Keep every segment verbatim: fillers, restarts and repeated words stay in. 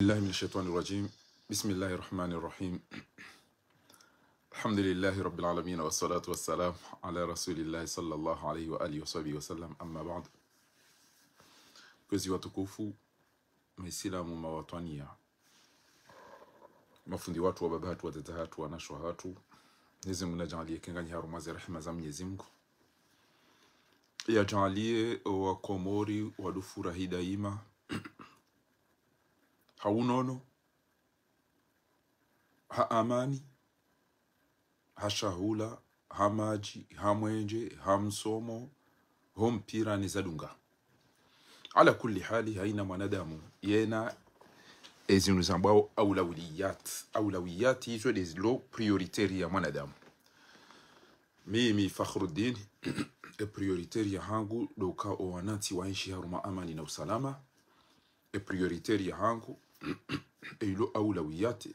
بالله من الشيطان الرجيم. بسم الله الرحمن الرحيم. الحمد لله رب العالمين، والصلاة والسلام على رسول الله صلى الله عليه وآله وصحبه وسلم، أما بعد. Kwezi watukufu, Maislamu, mawatwaniya, mafundi watru, wababa hatru, wadzadze hatru, wanashe hatru, Mwenyezi Mungu nadjaanliye kenganyi harumwa ze rehema za Mwenyezi Mungu. Yadjaanliye owakomori wadufurahi daima, ha unono, ha amani, ha shahula, ha madji, ha mwenje, ha msomo, ho mpira ne zadunga. Ala kulli hali, haina mwanadamu yena ezinu zambwao aulawiyat. Aulawiyat izo ndezilo prioritaire ya mwanadamu. Mimi Fakhruddin, e prioritaire yahangu ndo uka owanantsi waenshi harumwa amani na usalama. E prioritaire yahangu, e ilo aulawiyat,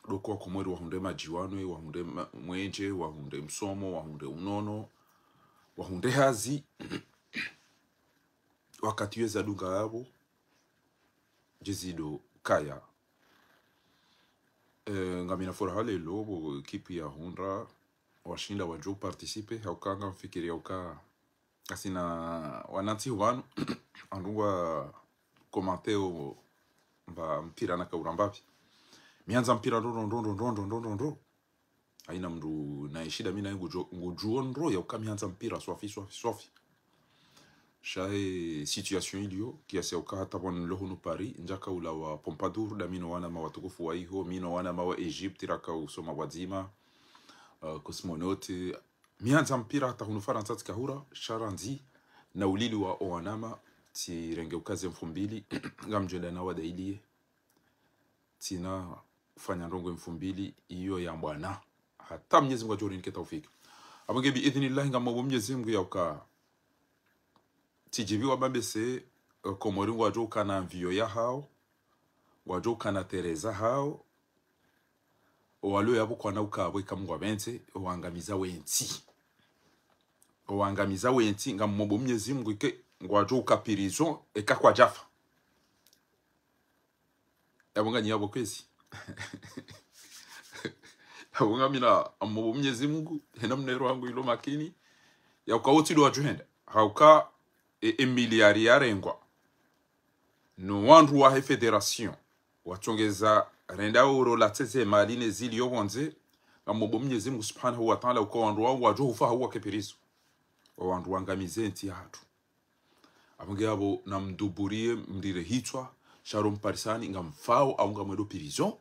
ndo uka wakomori wahundre madji wanwe, wahundre ma-, mwenje, wahundre msomo, wahundre unono, wahundre hazi. Wakati weza dunga yapvo, djezi ndo kaya. Eh, ngamina furaha leo pvo ekipi ya Hundra washinda wadjo participer, hauka ngamfikiri hauka ngasina wanantsi pvanu, wandru ngwa commenter o mba mpira naka uramba pvi. Mi handza mpira ndro, ndro, ndro. Haina mndru naye shida mi naye ngudjo, ngudjuo ndro yauka mi handza mpira swafi, swafi, swafi. Sha ye situation iliyo, kiasi yauka hata pvanu nilo hunu Paris, ndjaka ulawa Pompadour, ndami no wanama watukufu wa iho, mi no wanama wa Egypte, raka usoma pvwadzima, uh, cosmonaute. Mi handza mpira hata hunu Farantsa tsika hura, sha randzi na ulili wa owanama, tsirenge uka ze mfumbili, ngamdjo enda na wadailiye. Tsina ufanya ndrongo mfumbili iyo ya mbwana. Hata Mwenyezi Mungu adjo rinike taufiki. Apvo nge bi idhnillahi ngamombo Mwenyezi Mungu yauka tsidjiviwa bambese, eh, Komori ngwadjo ukana mviyo yahao, ngwadjo ukana tereza hao, owalo yapvo kwana ukapvo ika Mungu apvendze, owangamiza wentsi. Owangamiza wentsi, ngamombo Mwenyezi Mungu ike, ngwadjo uka prison, eka kwadjafa. Yapvo nganyi yapvo kwezi. Yapvo ngamina amombo Mwenyezi Mungu, hena mnero wangu ilo makini, yauka wotsi ndo wadjo henda. Hauka e, e milliard yarengwa no wandru wahe fédération, watsongeza renda uro la tseze mali ne zili yo pvondze, ngamombo Mwenyezi Mungu Subhanahu wa Ta'ala uka wandru wao wadjo hufa hau wake prison. Owandru wangamize ntsi yahatru. Apvo nge yapvo namduburiye mrire hitswa, sha ro mparisani ngamfao au ngamwendo prison,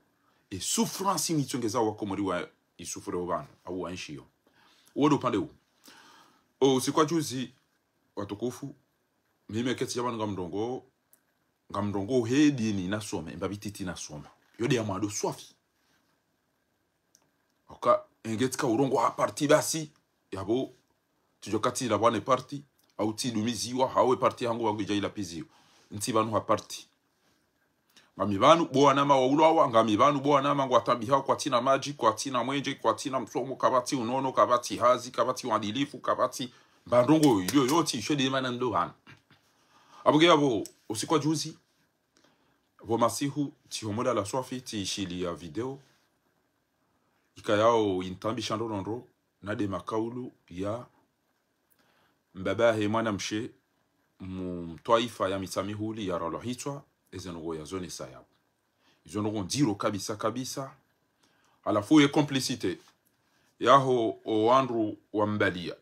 e souffrance nitsongeza wakomori wa isufure opvanu, au waenshiyo. Uwo ndo upande uwu. O usiku wa juzi, watukufu, mimi ketsi yapvanu ngamrongoo, ngamrongoo he dini nasome, mbapvi titi nasoma. Yo nde ya mwando swafi. Oka, enge tsika urongoa ha parti basi, yapvo, tsidjo katsi la pvwane parti, au tsidumiziwa, hawe parti hangu wangu idja ila piziwa. Ntsi pvanu ha parti. Ngami pvanu, bo wanama wa ulwawa, ngami pvanu, bo wanama ngwatabiha, kwatsina madji, kwatsina mwenje, kwatsina msomo, kapvatsi unono, kapvatsi hazi, kapvatsi wadilifu, kapvatsi mba ndrongo, iyo yotsi, isho nde mana ndo pvanu. Apvo nge yapvo, usiku wa juzi, pvo masihu, tsihomola la swafi, tsishiliya video, ikayao initambisha ndro ndro ndro, na nde makaulu ya mbaba he mwanamshe, mu mtwaifa ya Mitsamihuli ya ralwa hitswa, eze ndrongo yazonesa yapvo. Izo ndrongo ndziro kabisa kabisa. Halafu ye complicité yaho owandru wa Mbaliya.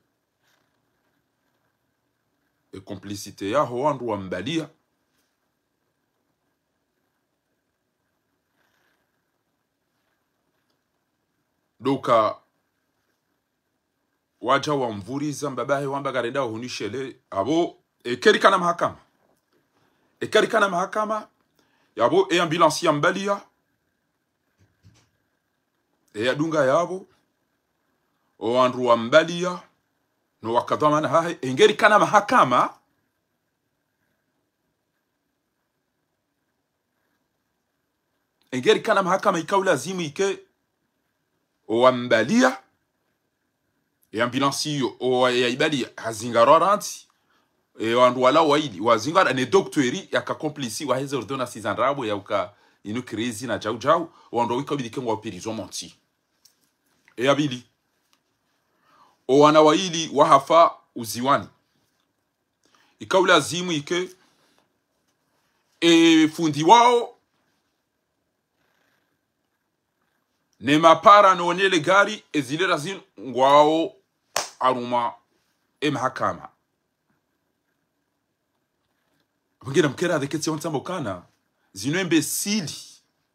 E complicité yaho wandru wa Mbaliya. Ndo uka wadja wamvuriza mbaba he wamba karenda uhunishele, apvo, eka rikana mahakama. Eka rikana mahakama, yapvo, e ambulance ya Mbaliya, e yadunga yapvo, owandru wa Mbaliya, no wakadhwamana hahe, enge rikana mahakama, enge rikana mahakama ikao lazimu ike owa Mbaliya, e ambulance iyo, owa ya Mbaliya, hazingarwa rantsi, E wandru wala waili, wazingara ne docteur yaka complice wa heze ordonnance za ndrabo yauka inu crise na djau djau, wandru wika bidi ke ngwa prison montsi. E ya pvili. O wana waili wahafa Uziwani. Ika ulazimu ike, e fundi wao, ne mapara no ne le gari, ezile razinu ngwao harumwa e mahakama. Pvangina mkera adheketsi wa ntsambo kana. Zinu imbécile.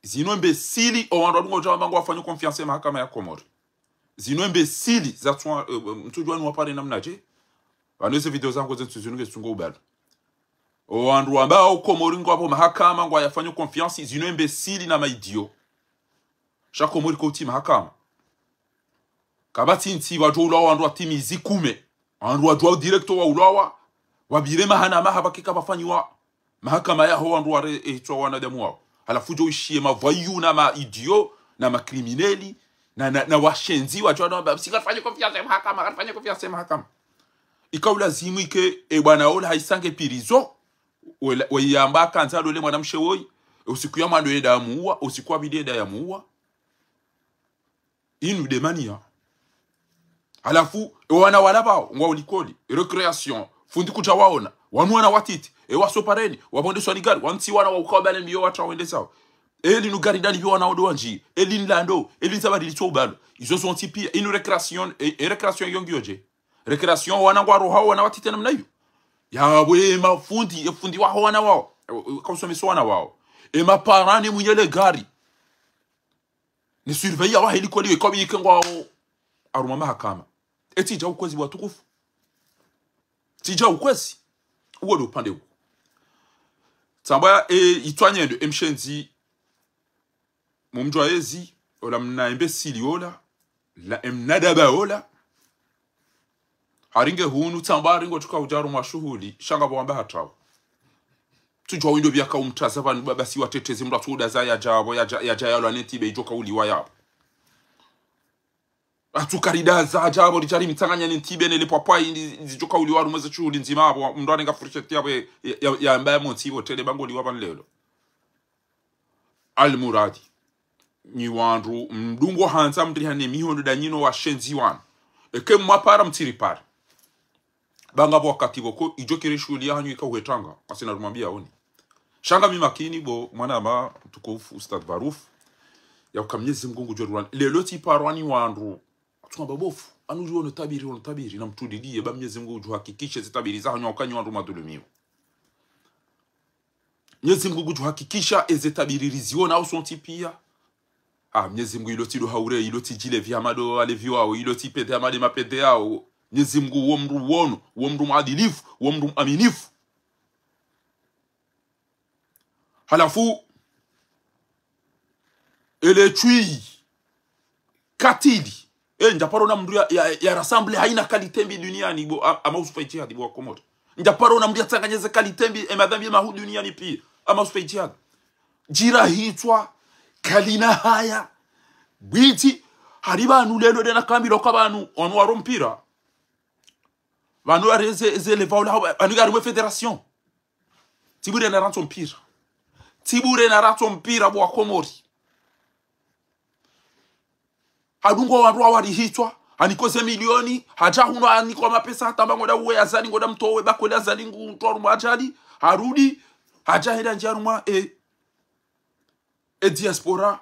Zinu imbécile, o wandru wadungo djamba ngwafanya confiance e mahakama ya Komori. Zinu imbécile, za tswa, eh, mtsudjuwa ni wapare namnadje. Pvanu eze video zangu ze ntsu zinu nge tsungo ubalo. O wandru wamba o Komori ngwapvo mahakama ngwayafanya confiance, zinu imbécile na maidiot. Sha Komori kotsi mahakama. Kapvatsi ntsi wadjo ulawa wandru watimizi kume. Wandru wadjuwa directeur wa ulawa. Wabire mahana maha pvake kapvafanyiwa mahakama yaho wandru ware, eh, tswa wanadamu wao. Halafu djo ishiye mavoyous na maidiot, na macriminels, na, na, na washenzi, wadjuwa na wamba, si karifanye confiance e mahakama, karifanye confiance e mahakama. Ika ulazimu ike, e bwana ola haisa nge prison, wela, weyamba kandza lole mwanamshe woyi, usiku ya mwando yenda yamuwa, usiku wa pvili yenda yamuwa. Inu de mania. Halafu, e wana wala pvao, ngwao likoli, récréation, fundi kudja waona, wanu wana watiti, e wasopareni, wapvondeswa ni gari, wantsi wana wa ukao bale mbiyo watra wende zao. Eli nu gari dali pvio wana odo wandji, eli nlando, eli nzabadi litso ubalo. Izo zontsi pia, inu récréation, e, e récréation yo ngiyo dje. Récréation wana ngwarohao wana watiti namna iyo. Yapvo e mafundi, e fundi waho wana wao, e, e, kausomeso wana wao. E maparani mwenye le gari. Ne surveillant wahe likoli we kobi ike ngwao harumwa mahakama. E tsidja ukwezi watukufu. Tsidja ukwezi. Uwo ndo upande uwo. Tsamba ya, e, itswanyendo, e mshenzi, mumdjuwa yezi, ola mna imbécile ola, la e mna daba ola. Haringe hunu, tsamba haringo tsuka udja harumwa shuhuli, sha ngapvo wamba hatrawo. Tsudjuwa windo pvia kaumtraza pvanu baba si watetezi mndru atsudaza yadja apvo, yadja, yadja yalwa ne ntibe idjo kauliwa yapvo. Atsukaridaza adja apvo, ridjari mitsanganya ne ntibe ne le pwapwa indi zidjo kauliwa harumwa ze shuhuli ndzima apvo, mndru arenga fourchette yapvo, ya, ya, yamba ya montsi pvo, tele bangoliwa pvanu lelo. Almuradi. Nyi wandru, mdungo handza mdrihane mihono da nyino washenzi wanu. Eke mwapara mtsiripara. Ba ngapvo wakati pvoko, idjo kire shuhuli yahanyu ika uhetranga, kasina rumwambia oni. Sha ngami makini bo, mwanama mtukufu, Ustadh Baruf. Yauka Mnyezi Mngu ngudjo rulani. Lelo tsiparwa ni wandru. Atsunga babofu. Anu djuwo no tabiri, ono tabiri. Na mtuliliye, ba Mnyezi Mngu ngudjo hakikishe ze tabiri zahanyu yauka nyi wandru madhulumiwa. Mnyezi Mngu ngudjo hakikisha eze tabiri riziona usontsi pia. Ah, Mnyezi Mngu ilo tsi do haure, ilo tsi djile vya mado alevi wao, ilo tsi pende amade mapende yao. Mnyezi Mngu uwo mndru wono, uwo mndru mwadilifu, uwo mndru mwaminifu. Halafu, ele tswi katili. E, ndjaparo na mndru ya, ya, ya rassemble haina qualité mbi duniani bo, a, ama usufa ijihadi bo wa Komori. Ndjaparo na mndru ya tsanganyeze qualité mbi, e madhambi e mahu duniani pia, ama usufa ijihadi. Djira hitswa, kalina haya. Bwiti, hari pvanu lelo dena kambi loka pvanu, wanu waro mpira. Pvanu yareze, eze leva ula, pvanu yari mwe fédération. Tsi bure na ratso mpira. Tsi bure na ratso mpira bo wa Komori. Hadungo wandru wa wari hitswa, haniko ze milioni, hadja huno hanikwa mapesa, hata mba ngoda uwe Azali, ngoda mtowe, ba kweli Azali ngu mtowa harumwa ajali, harudi, hadja henda ndjia harumwa, e, e diaspora.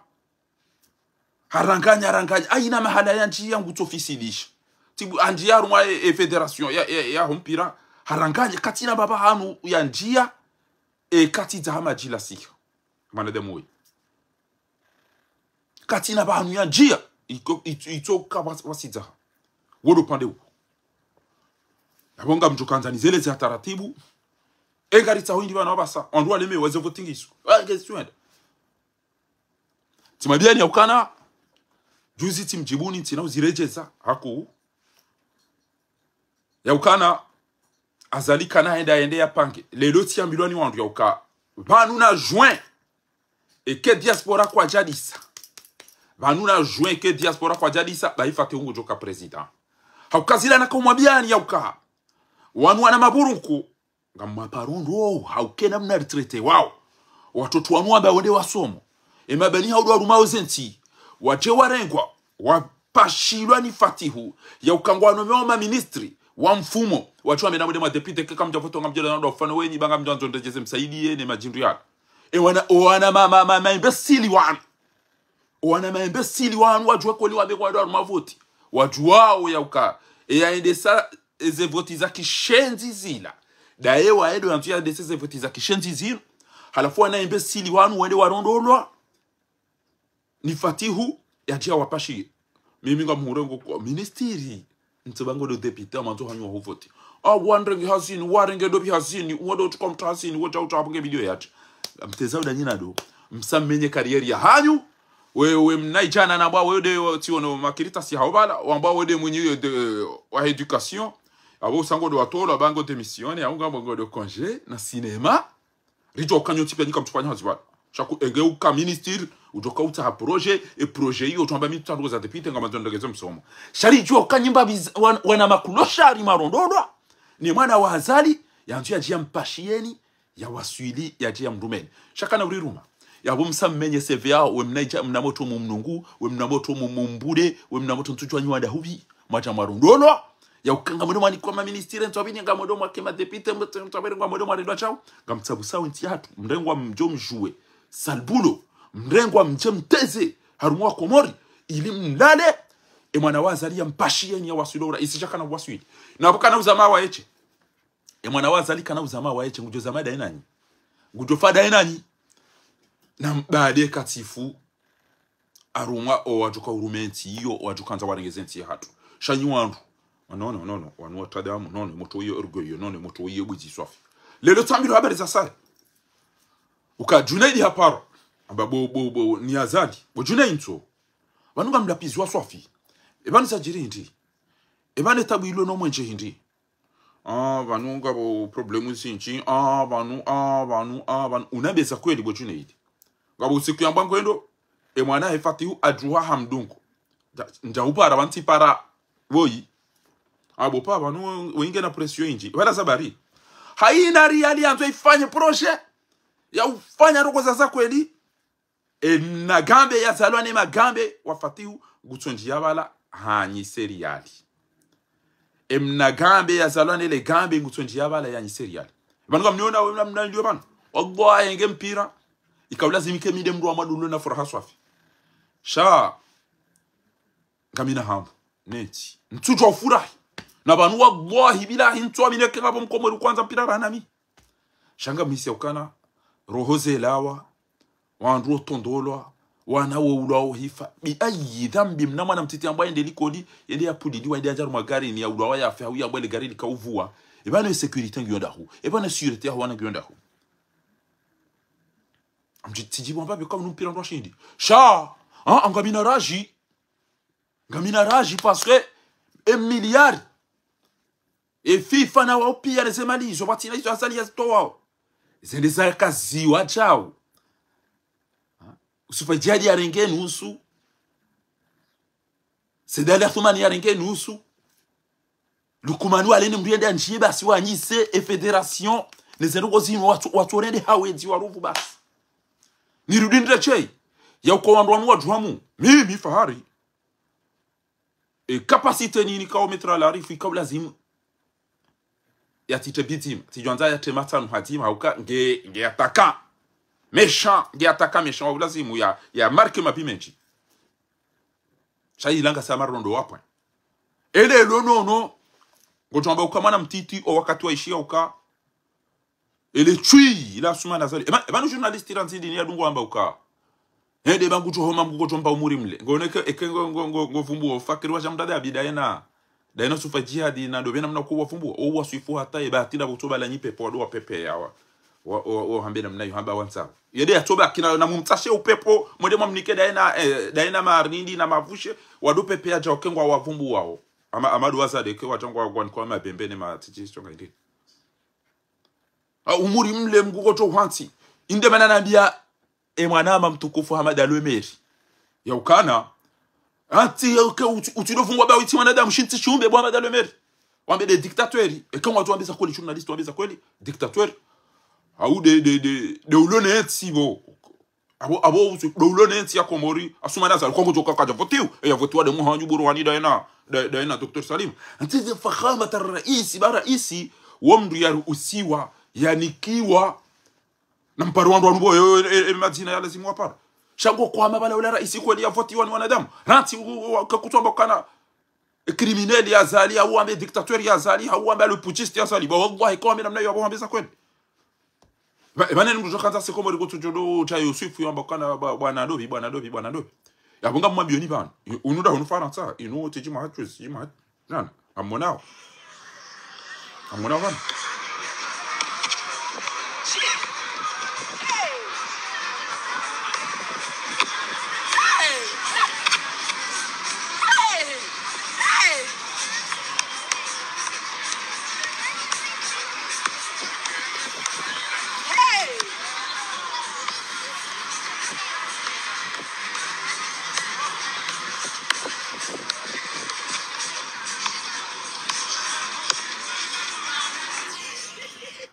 Haranganya, haranganya. Haina mahala yandjia ngutso fisidisha. Tsi bu, handjia harumwa e, e fédération ya, ya, yaho mpira. Haranganya, katsina pvapvahanu yandjia, e, katsi dza hama djila siha. Mwanadamu we. Katsina pvahanu yandjia, iko, itso, itso ka was, wasidza. Wo ndo upande uwo. Yapvo ngamdjo kandza nizeleze ha taratibu. E ngaritsaho hindri pvanu apvasa. Wandru walemewa, eze votingiso. Wa, ngezi wenda. Tsimwambiani yaukana, juzi tsimdjibuni, ntsina uziredjeza, haku. Yaukana, Azali kana henda yende yapange. Lelo tsiambilwa ni wandru yauka. Pvanu na juin. Eke diaspora kwadjadisa. Pvanu na juin eke diaspora kwadjadisa, ba Fatihu ngudjoka président. Hauka zila nakaumwambiani yauka. Wanu wana maburunku. Ngamwaparo ndo, hauka namna retraité wao. Watoto wanu wamba wende wasomo. Emabani hau ndo warumao zentsi. Wadje warengwa, wapashilwa ni Fatihu, yauka ngwanomeao maministri wa mfumo, watsu wambe namwende mwa député, eka kamdja voto ngamdjo lala na ndo ufano wenyi, ba ngamdjo andzo ndejeze msaidiye ne madjindru yala. E wana, o wana ma, ma, ma, ma imbécile wanu. O wana ma imbécile wanu wadjuwa kweli wambe ngwandao harumwa voti. Wadjuwao yauka, e yaendesa, eze voti za kishenzi zila. Ndaye waye ndo yandzu yaendese ze voti za kishenzi zinu. Halafu wana imbécile wanu wende warondolwa ni Fatihu, yadje yawapashiye. Mimi ngamhurengo kwa ministri, ntsi ba ngo ndo député, amandzo hanyu wa huvoti. A, warenge hazini, warenge ndopvi hazini, uwo ndo utuka mtu hazini, uwo dja uta apvo nge video yatsi. Mteza udanyi na ndo, msamenye carrière ya hanyu. We, we mnaidjana na mbwa we nde, tsi wono makaratasi hao pvala, wamba we nde mwinyi yo nde, wa éducation. Apvo usa ngo ndo watolwa, ba ngo démissionné, au ngambo ngo ndo congé, na cinéma. Ridjo uka nyontsi pia nyi kamtsufanya hazi pvala. Sha ku enge uka ministri, udjoka utsaha projet, e projet iyo, utsamba mi tsandro za député, ngamwandzo ndengeze msomo. Sha ridjo uka nyi mba biz-, wan-, wana makulo shari marondolwa, ni mwana wa Azali, yandzu yadje yampashiyeni, yawaswili, yadje yamrumeni. Sha kana uriruma. Yapvo msamenye C V yao, we mnaidja, mna motro mumnungu, we mna motro mu-, mumbude, we mna motro ntsudjuwa nyi wandahupvi, mwadja mwarondolwa, yauka ngamwendo mwanikwa maministri, ntswapvi nyi ngamwendo mwake madéputé, mtswapvi nyi ngamwendo mwarendwa shao, ngamtsapvusa we ntsi yahatru, mrengwa mdjo mdjuwe, sale boulot, mrengwa mdje mteze, harumwa Komori, ili mlale, e mwana wa Azali yampashiyeni yawaswili ura, isi sha kana uwaswili. Na apvo kana uzama wa yeshe. E mwana wa Azali kana uzama wa yeshe, ngudjo zama daye nanyi. Ngudjo fa daye nanyi. Na mbade katsifu, harumwa o wadjoka urume ntsi iyo, o wadjoka andza warenge ze ntsi yahatru. Sha nyi wandru. Nono, nono, wanu watadamu, nono, motro iyo orgueil, nono, motro iyo bwizi swafi. Leo tsambilo habari za saya. Uka Djunaidi haparo. Amba bo, bo, bo, ni Azali. Bo Djunaidi ntso. Pvanu ngamlapviziwa swafi. E pvanu zadjiri hindri. E pvanu e tabu ilo no mwendje hindri. Ah, pvanu ngapvo problème zindji. Ah, pvanu, ah, pvanu, ah, pvanu. Unambe za kweli bo Djunaidi. Ngapvo usiku yambwa ngwendo, e mwana he Fatihu adjuha hamdungu. Nda, nda upara, pvanu tsipara, woyi. Apvo pa, pvanu, wenge na pression indji. Pvala za bari. Haina riali yandzo ifanye projet. Ya ufanya ndrongoo za za kweli. E mna gambe yazalwa ne magambe wa Fatihu, ngutsondjiya pvala, hanyise riali. E mna gambe yazalwa ne le gambe, ngutsondjiya pvala, yanyise riali. Pvanu ngamniona, we mna, mna ndio pvanu. Wallahi, yenge mpira. Ika ulazimu ike mi nde mndru wa mwadulo na furaha swafi. Sha. Ngamina hamu. Neti. Ntsudjuwa ufurahi. Na pvanu wallahi billahi ntsuamini eka ngapvo mkomori kwandza mpira raha nami. Sha ngamhisi ya ukana, roho zelawa, wandru wotondolwa, wana woulwa wohifa. Bi ayi dhambi mna mwana mtiti ambwa yende likoli, yende yapvuliliwa, yende yadja harumwa gari ni yaulwa wa yafe, hau yambwa le gari likauvua. E pvanu e sécurité ngiyo ndahu. E pvanu e sûreté yaho wana ngiyo ndahu. Amdji tsidjibu amba beka unu mpira ndo washindi. Sha, ah, ngamina raji. Ngamina raji parce que e milliard. E FIFA na wao pia ne ze mali izo, pvatsina izo Azali yazitowao. Zende zakaziwa djau. Ha? Yusufa Djihadi yarenge nusu. Said Ali Athoumani yarenge nusu. Lukumani wale ni mndru yende andjiye basi wanyise e fédération. Ne ze ndrongoo zinu watso, watso rende hawedzi waruvu basi. Nirudi niretshe. Ya uka wandru wanu wadjuhamu. Mimi Fahari. E capacité nini kao Maître Larifou, ikao lazimu yatsite bidima, tsidjwandza yatre matsanu hadzima, hauka nge, nge attaquant méchant, nge attaquant méchant, wa ulazimu ya, ya marqué mabi mendji. Sha yila ngasi ya marondo wa point. Ele lo no, no. Ngodjo amba uka mwana mtiti, o wakati waishiya uka. Ele tswi, ila Assoumani Azali. Eba, eba no journaliste ila nzidi ni yadungu amba uka. Hende ba ngudjo homa mngu ngodjo mba umuri mle. Ngo neke, eke ngo, ngo, ngo, ngo vumbuo, Fakiri wa Jamdada abi daye na. Daye na Yusufa Djihadi na ndo pvena mna kuwa vumbuo. O waswifu hata eba hata ila butso bala nyi pepo, wado wa pepe ya wa. Wa, wa, wa hambe namna yo hamba wandzao. Yende yatsoba kina na mumtsashe upepo, mwende mwamnike daye na, eh, daye na marindi na mavushe, wado pepe ya djao kengwa wavumbuwao. Ama, ama ndo wazade ke wadjangwa wagwani kwa mabembe ne matiti shonga indi. Ha, umuri mle mngu ngodjo hwantsi. Inde mana nambiya, e mwanama mtukufu Hamada Lwemeri. Ya ukana. Hantsi ya uke utsi, utsi ndo fungwa ba witsi mwanadamu shintsi shumbe bo Hamada Lwemeri. Wambe nde dictateur. Eka ngwadjo wambe za kweli, journaliste wambe za kweli, dictateur. Hau nde, nde, nde, nde ulo ne ntsi bo. Abo, abo, usu, nde ulo ne ntsi ya Komori, Assoumani Azali, kwa ngudjo kaka kadja votiwa, e ya votiwa nde muhanyu Burhani ndaye na, ndaye, ndaye na docteur Salim. Ntsi ze fakhamat ar-raisi, ba raisi, wo mndru ya ruhusiwa, ya nikiwa, na mparo wandru wanu bo, e, e, e, e, madzina ya lazimu wapara. Sha ngo kwama bala ula raisi kweli ya votiwa ni wanadamu. Rantsi, u, u, u, ka kutsu wamba kana, e, criminel ya Azali, hau wambe dictateur ya Azali, hau wambe le putschiste ya Azali. Ba wallahi, kwa wambe namna yo, abo wambe za kweli. Ba, e, bane mndru djo kandza se Komori kutsu djo ndo, tsa Yusufu yamba kana ba, bwana ndopvi, bwana ndopvi, bwana ndopvi. Ya bunga mwambioni pvanu. I, unu nda hunu Farantsa, inu tsi djima hatru, tsi djima hatru. Nana, amonao. Amonao pvanu.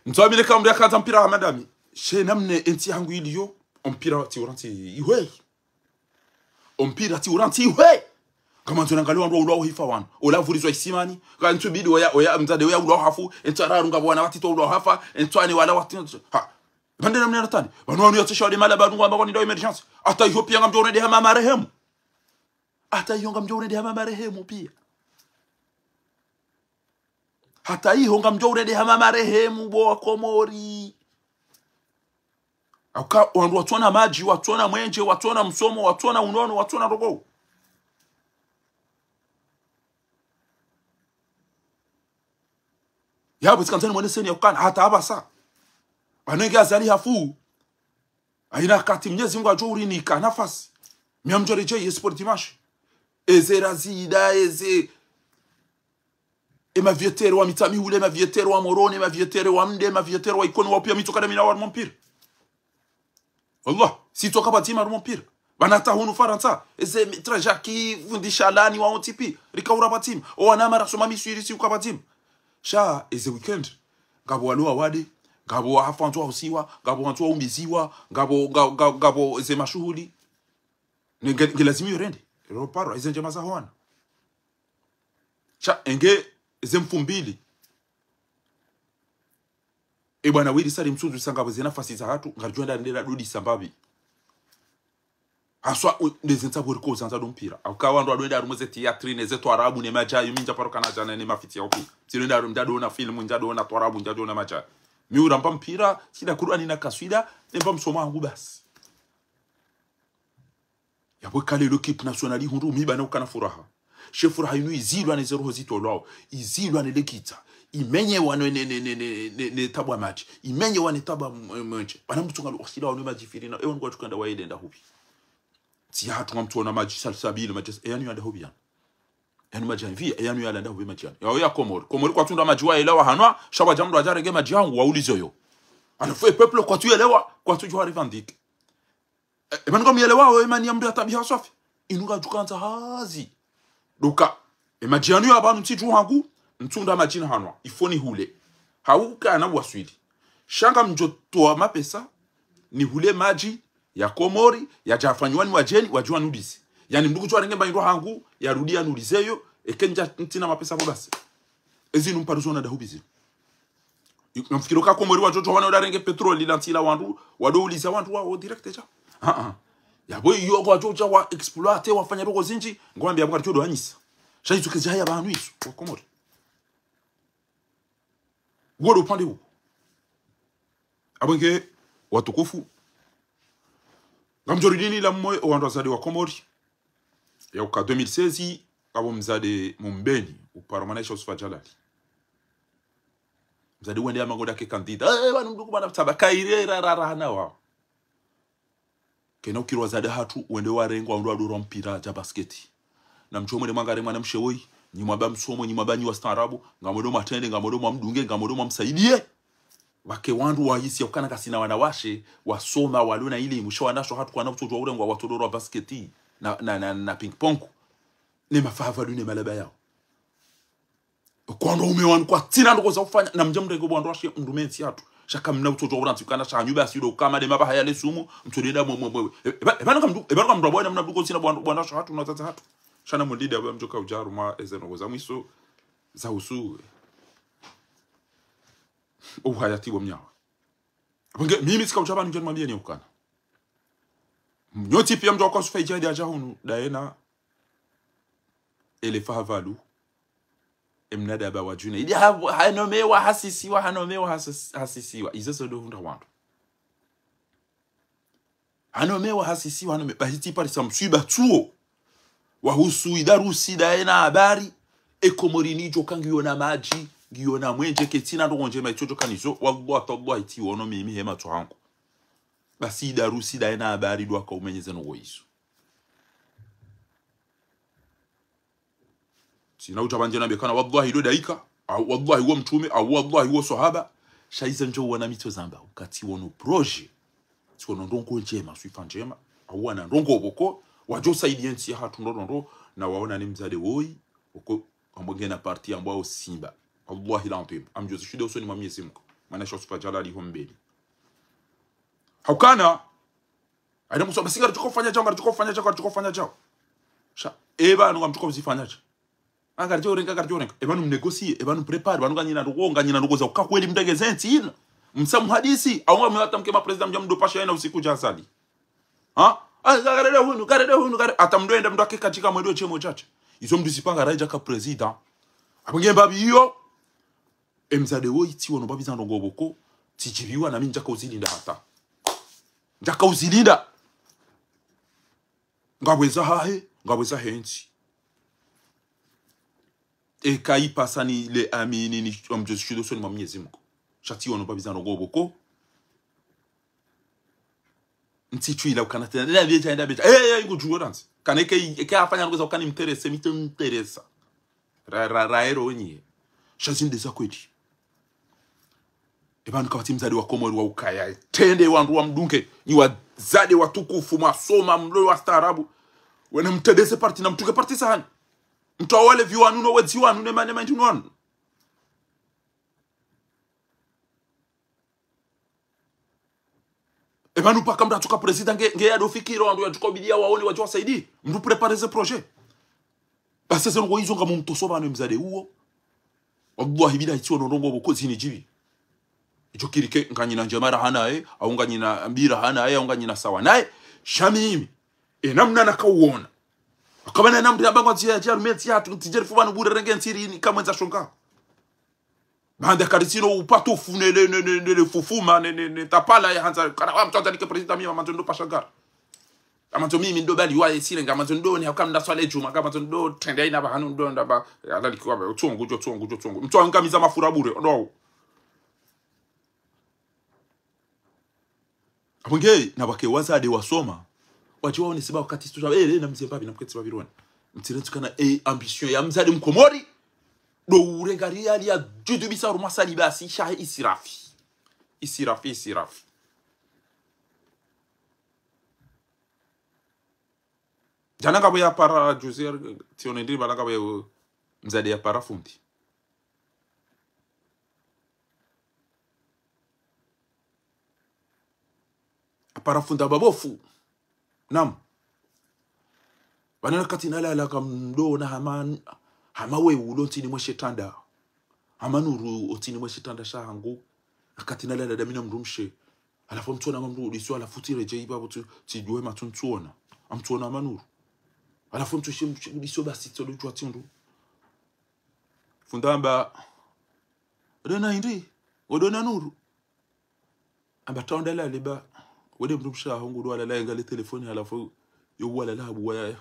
Ntsu amile ka mndru ya kandza mpira ha madami. She namna e ntsi yangu iliyo, o mpira tsi urantsi ihwe. O mpira tsi urantsi ihwe. Kamandzo nangaliwa wandru wa ulwa ohifa wanu. Ola vurizwa isimani. Ka ntsu bidi oya, oya mdzadze oya ulwa hafu. E ntsu araru ngapvo wana watiti wa ulwa hafa. E ntsu ane wala wati-, ha. Pvande namna natani. Pvanu wanu ya tsisha wade mala pvanu ngwamba kwani nda émergence. Hata iho piya ngamdjo urende hama marehemu. Hata iho ngamdjo urende hama marehemu piya. Hata iho ngamdjo urende hama marehemu bo wa Komori. Hauka wandru watsona madji, watsona mwenje, watsona msomo, watsona unono, watsona ndrongoo. Yapvo tsi kandzani mweneseni ya ukana, hata apvasa. Pvanu nge Azali hafu. Haina wakati Mnyezi Mungu adjo urinika nafasi. Mi ngamdjo redjeyi e sport dimanche. Eze Razida, eze, e mavietero wa Mitsamihuli, e mavietero wa Moroni, e mavietero wa Mde, e mavietero wa Ikoni, wao piya mi tsoka damina harumwa mpira. Wallah, si tsoka pvadzima harumwa mpira. Pvanu hata hunu Farantsa, eze Mitrajaki, Vundi Shalani, wao ntsi piya, rika ura pvadzima. O wana mara soma Miswiri si uka pvadzima. Sha, eze weekend, ngapvo walo wawade, ngapvo wahafa wandzo wahusiwa, ngapvo wandzo waumiziwa, ngapvo, nga-, nga-, ngapvo eze mashuhuli. Ne nge, nge lazimu yo rende. Ero paro, eze ndjema za hwana. Sha, enge, eze mfumbili. E bwana wiri sari mtsundzu sa ngapvo ze nafasi za hatru, ngaridjo enda ndela dodi sambapvi. Haswa, u, nde ze ntsapvo riko zandza ndo mpira. Hauka wandru wandru wende harumwa ze théâtre, ne ze twarabu, ne madjayo, mi ndja paro kana djana, ne mafiti ya upi. Tsi ndo wende harumwa, ndjadona film, ndjadona twarabu, ndjadona madjayo. Mi uramba mpira, shinda Kurani na kaswida, nemba msomo wangu basi. Yapvo eka leo équipe nationale ihundru mi pvanu ukana furaha. She furaha inu izilwa ne ze roho zitolwao. Izilwa ne lekitsa. Imenyewa ne, ne, ne tabu ya madji. Imenyewa ne tabu ya m-, mwenje. Pvanu mndru tsunga luwasila wanu madji firina. Ewa ngwa tsukanda wa yelenda hupvi. Tsi hatru ngamtsona madji salsabili, madji. Eyanu yanda hupvi yanu. Eyanu madji ya mvi, eyanu yalanda hupvi madji yanu. Yao ya Komori. Komori kwatsunda madji wa yelewa hanwa, sha wadja mndru adjarenge madji yangu, waulize yo. Halafu e peuple kwatsu yelewa, kwatsu djuwa revendiquer. E, e, pvanu ngamyelewao, e mani ya mndru ya tabiha swafi. Inu ngadjo kandza hazi. Nduka, e madji yanu ya pvanu ntsi dju hangu, ntsunda madji na hanwa, ifoni hule. Hauka na waswili. Sha ngamdjo towa mapesa, nihule madji, ya Komori, yadja yafanyiwa ni wadjeni, wadji wanulize. Yaani mndru kutsu warenge mba indro hangu, yarudi yanulize yo, eke ndja ntsina mapesa pvo basi. Ezinu mparo zona nda hupvi zinu. Ngamfikiri uka Komori wadjo djo wana udarenge pétrole ila ntsi la wandru, wado uliza wandru wao direct dja. Ah, ah. Yapvo iyo wadjo dja wa exploiter, wafanya ndrongoo zindji, ngwambi yapvo ngaridjo do anyisa. Sha izo kezi haya pvanu izo, wa Komori. Wodo upande uwo. Apvo nge watukufu. Ngamdjo ridini la mwe o wandru wazade wa Komori. Yauka deux mille seize, ngapvo mzade Mumbeni, uparo mwana isha Yusufa Jalali. Mzade wende ya mangoda ke candidat. Eh, pvanu mndru kumana mtsaba, kaire ra, ra, ra, na wao. Kena ukiri wazade hatru, wende warengwa, wandru wadorwa mpira, dja basket. Na mdjo mwende mwangare mwana mshe woyi, nyi mwamba msomo, nyi mwamba nyi wastaarabu, ngamwendo mwatrende, ngamwendo mwamdunge, ngamwendo mwamsaidiye. Pvake wandru wahisi ya ukana ngasina wanawashe, wasoma, walona ilimu, sha wanawashe hatru kwana kutsodjuwa urengwa, watsodorwa basket, na, na, na, na ping pong. Ne mafahava du ne malaba yao. Kwandru waume wanu kwatsina ndrongoo za ufanya, na mdja mrenge wandru washe mdrume ntsi yatru. Sha kamna utsodjo uranti ukana sha nyumba yasido kama de mapvaha yale sumu, mtsodenda mwe, mwe, mwe. E, e, pvanu kamdru, e, pvanu kamdru abwana mna mdru kotsina bwana, bwana sha hatru na tata hatru. Sha na mundida abwa mdjoka udjaru ma eze ndrongoo za mwiso, za usu. Uhayati wa mnyawa. Pvenge, mimi tsika udja pvanu ndjani mwambie ni ukana. Nyontsi pia mdru wakwa sufa idjadi adja hunu, daena, ele faha pvalu, emnadaba wa djuna. Ili ha-, hanomewa hasisiwa, hanomewa hasis-, hasisiwa. Izo zo ndo hundra wandru. Hanomewa hasisiwa, hanomewa. Bahitsi parisa mswiba tsuo. Wahusu idarusi daena habari. E Komori nidjo ka ngiyo na madji, ngiyo na mwenje, ketsina ndrongoo ndjema itsodjo kanizo. Wallah, tallahi, tsi wono mimi he matso hangu. Basi idarusi daena habari ndo waka umenyeze ndrongoo izo. Tsina udja pvandje nambe kana wallahi ndo daika, au wallahi wo mtrume, au wallahi wo swahaba. Sha izo ndjo wana mitso zamba, uka tsi wono projet, tsi wono ndrongoo ndjema, swifa ndjema, au wana ndrongoo pvoko, wadjo saidia entsi yahatru ndro ndro ndro, na waona ni mdzadze woyi, uko, ambao ngena parti ambao Simba. Wallahi l'adhwim, amdjo zishuhudia usoni mwa Mwenyezi Mungu. Mana sha sufa djalali ho mbeli. Haukana, aina mswa, basi ngaridjo ufanya djao, ngaridjo ufanya djao, ngaridjo ufanya djao. Sha, e pvanu ngamdjo uzifanya dja. Ngaridjo urenga, ngaridjo urenga. E pvanu mnégocier, e pvanu mpréparer, pvanu nganyina ndrongoo, nganyina ndrongoo za uka kweli mndrenge zentsi inu. Msa muhadisi, au ngamwe hata mke ma président mdja mdo pasha yena usiku dja zali. Ha? Ah, ngarede hunu, ngarede hunu, ngare-, hata mdo enda mdo ake katika mwendo chemo chache. Izo mdo zipanga raidja ka président. Apvo nge mbapvi iyo, emdzadze woyi tsi wono mbapvi za ndrongoo pvoko, tsidjipviwa na mi ndjaka uzilinda hata. Ndjaka uzilinda. Ngapvo eza hahe, ngapvo eza hentsi. Eka ipvasa ni le amini ni amdjo zishuhudia usoni mwa Mwenyezi Mungu. Sha tsi wono mbapvi za ndrongoo pvoko. Ntsi tsu ila ukana tsena. Enda beja, enda beja. Eh, eh, ngudjuo randzi. Kana eke, eke afanya ndrongoo za ukana imterese, mi tsi mteresa. Ra, ra, ra ero wenye. Sha zinde za kweli. E pvanu kapvatsi mdzadze wa Komori wa ukaya. Trende wandru wa mdunge. Nyi wadzadze watukufu, mwasoma, mlo wastaarabu. Wene mtrendese parti na mtruke parti sahani. Mtru awale viwanu no wedzi wanu ne mane mane ntinu wanu. E pvanu paka mdru atsuka président nge, nge yado fikira wandru yatsuka ubidia waone wadjo wasaidi. Mdru préparer ze projet. Basi ze ndrongoo izo ngamumtoso pvanu emdzadze uwo. Wallahi billahi tsi wono ndrongoo pvoko zini djipvi. Idjo kiri ke nganyina ndjema raha naye, au nganyina mbi raha naye, au nganyina sawa naye. Sha mimi. E namna naka uona. Akaba na namna yamba ngwa tsiya, tsiya rumetsi ya, tu, tsidjeri fupvanu bure renge ntsiri ni kamwendza shonga. Baanda karitsino upatu fune ne, ne, ne, ne, ne fufuma, ne, ne, ne tapala ya handza, kana wa mtsandza nike président mimi, amandzo ndo pasha gari. Amandzo mimi ndo bali wa esire, nga amandzo ndo ni haka mda swale djuma, nga amandzo ndo trende ina pvahanu ndo ndaba, ya lali kiwa ba, utsongu, djo tsongu, djo tsongu. Mtsu angamiza mafura bure, ndo. Apvo nge, na pvwake wazade wasoma. Wadji waone siba wakati situja, eh, eh, na mze mbapvi, na mketsi mbapvi rwani. Mtsire ntsukana, eh, ambition ya mzade mkomori. Ndo urenga riali ya djudu bisa rumwa sali basi, shahe isirafi. Isirafi, isirafi. Djana ngapvo ya para juzi, tsione ndiri pvala ngapvo ya, mzade ya para fundi. Apara fundi amba bo fundi. Naam. Pvanu wakati nalala ngamdjoona hama, hama wewe ulo ntsini mwe shetanda. Hama nuru o ntsini mwe shetanda shahangu. Wakati nalala ndami na mdrumshe. Halafu ngamtsuona hama mdru udiso, halafu tsiredjei pvapvo tsi, tsidjuwe matso ntsuona. Ngamtsuona hama nuru. Halafu ngamtsuona mdrumshe udiso basi tsolo djuwa tsi mdru. Fundi amba, "Ndo na hindri? Ndo na nuru?" Amba, "Tsaho ndalale ba." Wende mdrumshe waho ngudo walala yengale telefoni halafu yo walala habu waya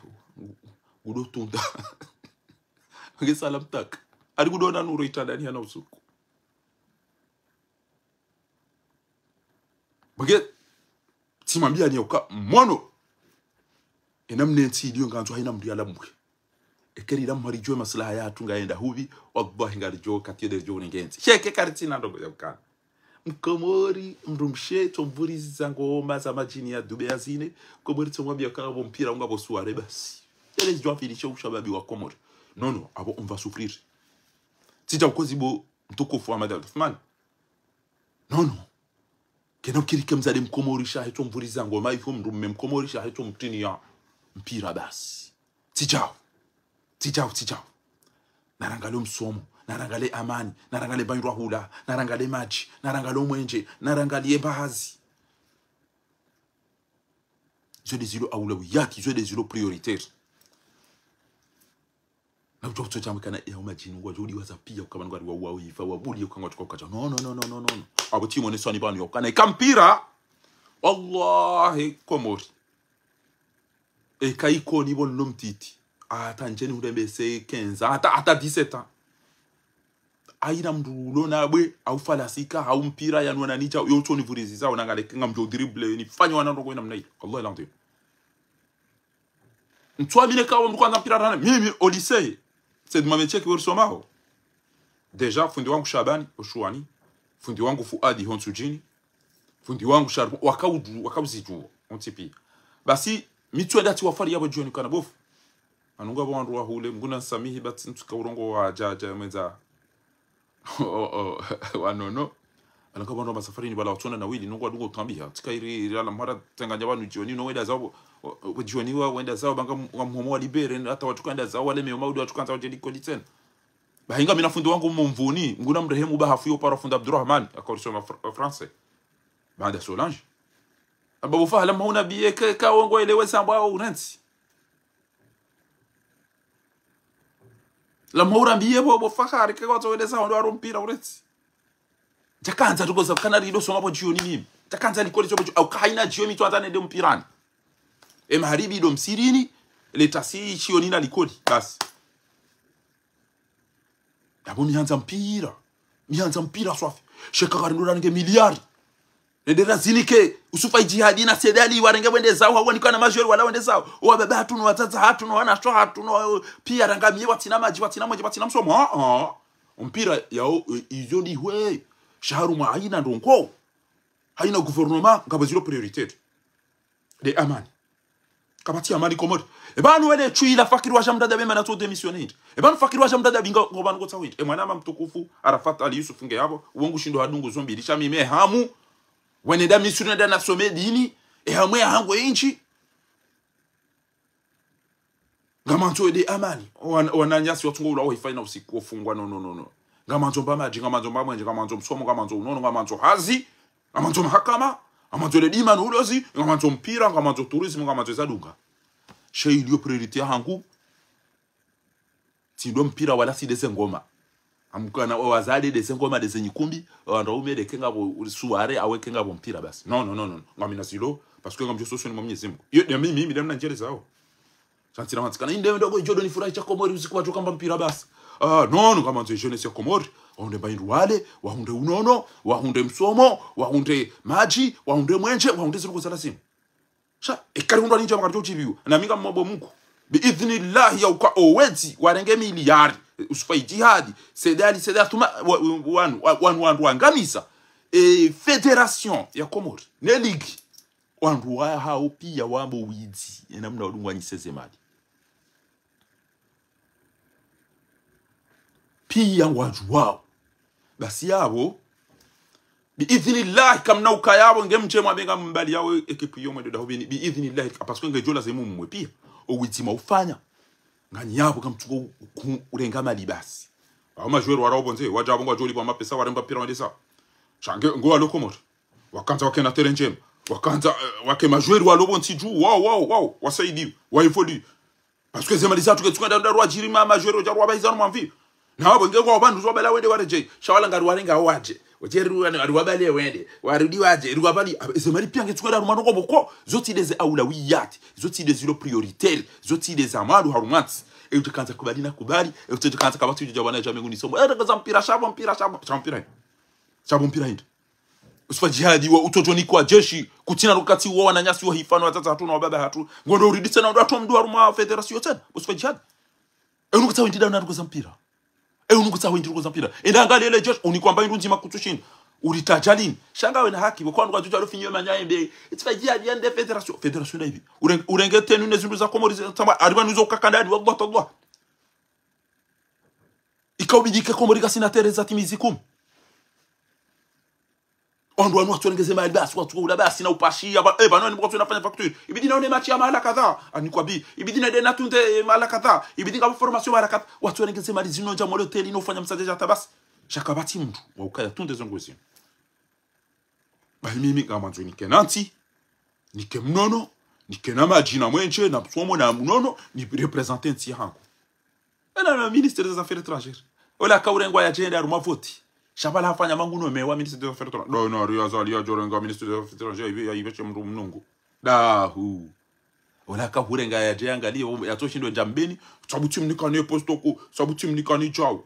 ngudo tunda. Nge salam tak. Ali ngudo na nuru itandani hana usiku. Pvwake, tsimwambia ni uka, mwono. Ena mnentsi iliyo ngandzo haina mdru yalamuhe. Eka ri lamuha ridjuwe maslaha yahatru ngayenda hupvi, wallahi ngaridjo, katiyo de ridjo unengenzi. Sheke karitsina ndrongo ya ukana. Mkomori, mdrumshe, tsompvuriza ngoma za madjini ya dube ya zine, Komori tsomwambia kanga pvo mpira unga pvo suare basi. Ele zidjo afilishe ushababi wa Komori. Non, non, apvo on va souffrir. Tsidja ukozi bo mtukufu Ahmad Al Uthman. Non, non. Kena ukiri ke mdzadze mkomori sha hetso mvuriza ngoma, ifo mdrume mkomori sha hetso mtini ya mpira basi. Tsidjao. Tsidjao, tsidjao. Narangale msomo, narangale amani, narangale mba indru hula, narangale madji, narangale mwenje, narangale mbahazi. Zo nde zilo aulawiyati, zo nde zilo prioritaire. Na kutso kutso tsamwe kana ya umadjini ngwadjo uliwaza piya ukaba ngwari wa uwawifa, wa buli ukangwa tuka ukaja. Non, non, non, non, non, non. Abo tsi mone swani pvanu ya ukana ika mpira. Wallahi, Komori. Eka ikoni bo nlo mtiti. Hata ndjeni hurembese quinze ans, hata, hata dix-sept ans. Haina mndru ulo na bwe, hau falasika, hau mpira, yanu wana nidja, yo utsoni vuriziza, wana ngale, ngamdjo dribble, nifanye wana ndrongo ina mna ile. Wallahi l'adhwim. Ntsuamini ka wa mndru kwandza mpira rana. Mimi, au lycée, c'est de ma métier que werisomao. Déjà, fundi wangu Shabani, Oshuani. Fundi wangu Fuadi, Hontsudjini. Fundi wangu Sharbu, wakaudju, wakauzidjuwa, ontsi piya. Basi, mi tsuenda tsi wafari yabo djioni kana bofu. Anunga bo wandru wa hule, mnguna nsamihi, bati ntsuka urongo wa dja, dja, mwendza. Oh, oh, wa nono. Alanga bo wandru wa masafarini, bala watsona na wili, nungu wadungo utambiha. Tsika iri, iri ala mhara, tsenganya pvanu djioni, no wenda zao, o, o, djioni wa, wenda zao, banga m-, wa mhomo wa libere, hata watsuka wenda zao, wale meo maudi, watsuka ndza wadje likoli tsena. Bahi ngami na fundi wangu Mumvuni, mnguna mrehemu bahafu yo para fundi Abdurrahman, akaorisoma fr-, français. Baada Solange. Aba bo faha lamha una biye ke, ka wongo elewe sambwa au rentsi. Lamha urambiye bo, bo faha, rike kwa tso wende sa wando waro mpira urentsi. Tsakandza tuko za kana rido soma bo djioni mimi. Tsakandza likoli tso bo djioni, au kahaina djioni mi tsuandza nende mpirani. E maharibi do msirini, le tasi djioni na likoli, basi. Yabo mi handza mpira. Mi handza mpira swafi. Sheka kari ndo range miliari. Nende razinike, Usufa Idjihadi na Sedali, warenge wende zao, hawanika na majori wala wende zao. Wa baba hatru no, wazaza hatru no, wanasho hatru no, piya rangamiye watsina madji, watsina mwenje, watsina msomo. Ah, ah. Mpira yao, e, izo ndihwe. Shaharu mwa haina ndrongo. Haina gouvernement, ngapvo zilo priorité. Nde amani. Kapvatsi amani Komori. E pvanu wele tswila fakiri wa shamdada be mana tso démissionner. E pvanu fakiri wa shamdada binga ngo pvanu kotsa windi. E mwana mama mtukufu, Arafat Ali Yusuf nge yapvo, wangu shindo hadungu zombi, lisha mime hamu. Wene nda Misri nda nasome dini. E hamu ya hangu e intsi. Ngamandzo ede amani. Wan-, wananyasi watsungo ula wahifa ina usiku wofungwa, no, no, no, no. Ngamandzo mba madji, ngamandzo mba mwenje, ngamandzo msomo, ngamandzo unono, ngamandzo hazi, ngamandzo mahakama, ngamandzo ledima no ulozi, ngamandzo mpira, ngamandzo tourisme, ngamandzo zadunga. She iliyo priorité ya hangu, tsi ndo mpira wala tsi ndeze ngoma. Amkana o wazade ndeze ngoma, ndeze nyikumbi, wandru waume ndeke ngapvo suare, awe ke ngapvo mpira basi. Non, non, non, non. Ngamina zilo, parce que ngamdjo soso ni mwa Mwenyezi Mungu. Yo, ya mimi, mimi, ndamna njere zao. Shantsira matsikana, inde ndo go djodo ni furahi sha Komori usiku watsoka mba mpira basi. Ah, non, non, ngamandzo jeunesse ya Komori. Wahundre mba indru wale, wahundre unono, wahundre msomo, wahundre madji, wahundre mwenje, wahundre zilo za lazimu. Sha, ekari hundrwa ni ndjama kari tso shibiwa. Na mi ngamomba Mungu. Bi idhnillahi ya uka owezi, warenge miliari. Usufa Idjihadi, Sedali, Sedali, tuma, wa, wa, wanu, wa, wanu, wandru wangamiza. E, fédération ya Komori. Ne ligue. Wandru wa hao piya wambo widzi. Ena mna wadungwa nyiseze mali. Piya ngwadjuwao. Basi yapvo, bi idhnillahi, kamna uka yapvo, nge mdje mwambe ngambali yawe ekipu yo mwendo dahubini, bi idhnillahi, parce que nge djola zemu mwe piya. Owidzi mwaufanya. Nganyi yapvo kamtsuko ku-, urenga mali basi. Awo majweri wara opvondze, wadja pvo ngwadjolipvwa mapesa, waremba mpira wendesa. Sha nge, ngo walo Komori. Wakandza wake na terrain ndjema. Wakandza, eh, wake majweri walo pvontsi dju, wao, wao, wao, wasaidiwa, wa évoluer. Parce que zemali zatru ketsuka nda, nda rwadjiri ma, majweri odja rwapvahiza no mwamvi. Na wapvo nge kwa wapvandru zobala wende waredjeyi. Sha wala ngari warenga wadje. Odje ri wana, ari wabale wende. Warudi wadje, ri wabali. Zemali piya ngetsuka nda rumano ko boko. Zo tsi ndeze aulawiyati. Zo tsi ndezilo prioritaire. Zo tsi ndeze amalu harumwa ntsi. E utekandza kubali na kubali. E utekandza kapvatsi udja wana djame nguni somo. E utekandza mpira, sha pvo mpira, sha pvo, sha pvo mpira. Sha pvo mpira hindri. Usufa Idjihadi wa utsodjo nikwa jeshi, kutsina wakati wa wananyasi wahifa no wazaza hatru no wababa hatru. Ngondo uridise na ndo atru mndru harumwa fédération tsena. Usufa Idjihadi. E unu kutsaha windri nda una ndrongo za mpira. E unu kutsaha windri ndrongo za mpira. Enda angalia ele jeshi, unikwa mba indru ndzima kutsushinda. Uritadja lini. Sha ngawe na haki, bo kwa ndrongo djudja lufinyo manya embe. Usufa Idjihadi yende fédération. Fédération nda ipvi. Ureng-, urenge tenu ne zindru za Komori za tamba. Ari pvanu zo kakanda adi, wallah, tallah. Ika ubidi ke Komori kasina terrain za timizi kumi. Wandru wanu watsuwonengeze mali basi, watsuwula basi na upashiya, ba, eh, pvanu wani mkotsu nafanya facture. Ibidi naone match ya mahala kadha, ani kwa bi. Ibidi nende natunde, eh, mahala kadha. Ibidi ngapvo formation mahala kadha. Watsuwonengeze mali zinu ndja mwa le hôtel inu ufanya msadja hata basi. Sha kapvatsi mndru wa ukaya tunde zo ndrongoo zinu. Bahi mimi ngamwandzo nike na ntsi, nike mnono, nike na madji na mwenje, na msomo na mnono, ni représenter ntsi yahangu. Ena na ministre des Affaires étrangères. Ola kaurengwa yadje yende harumwa voti. Sha pvala hafanya manguno mewa ministre des Affaires étrangères. Ndo no, ri Azali yadjorenga ministre des Affaires étrangères, ibe, ibe she mndru mnungu. Dahu. Ola kahurenga yadje yangaliye, yatsoshindwa ndja mbeni, sabu tsi mnikani posto ku, sabu tsi mnikani djau.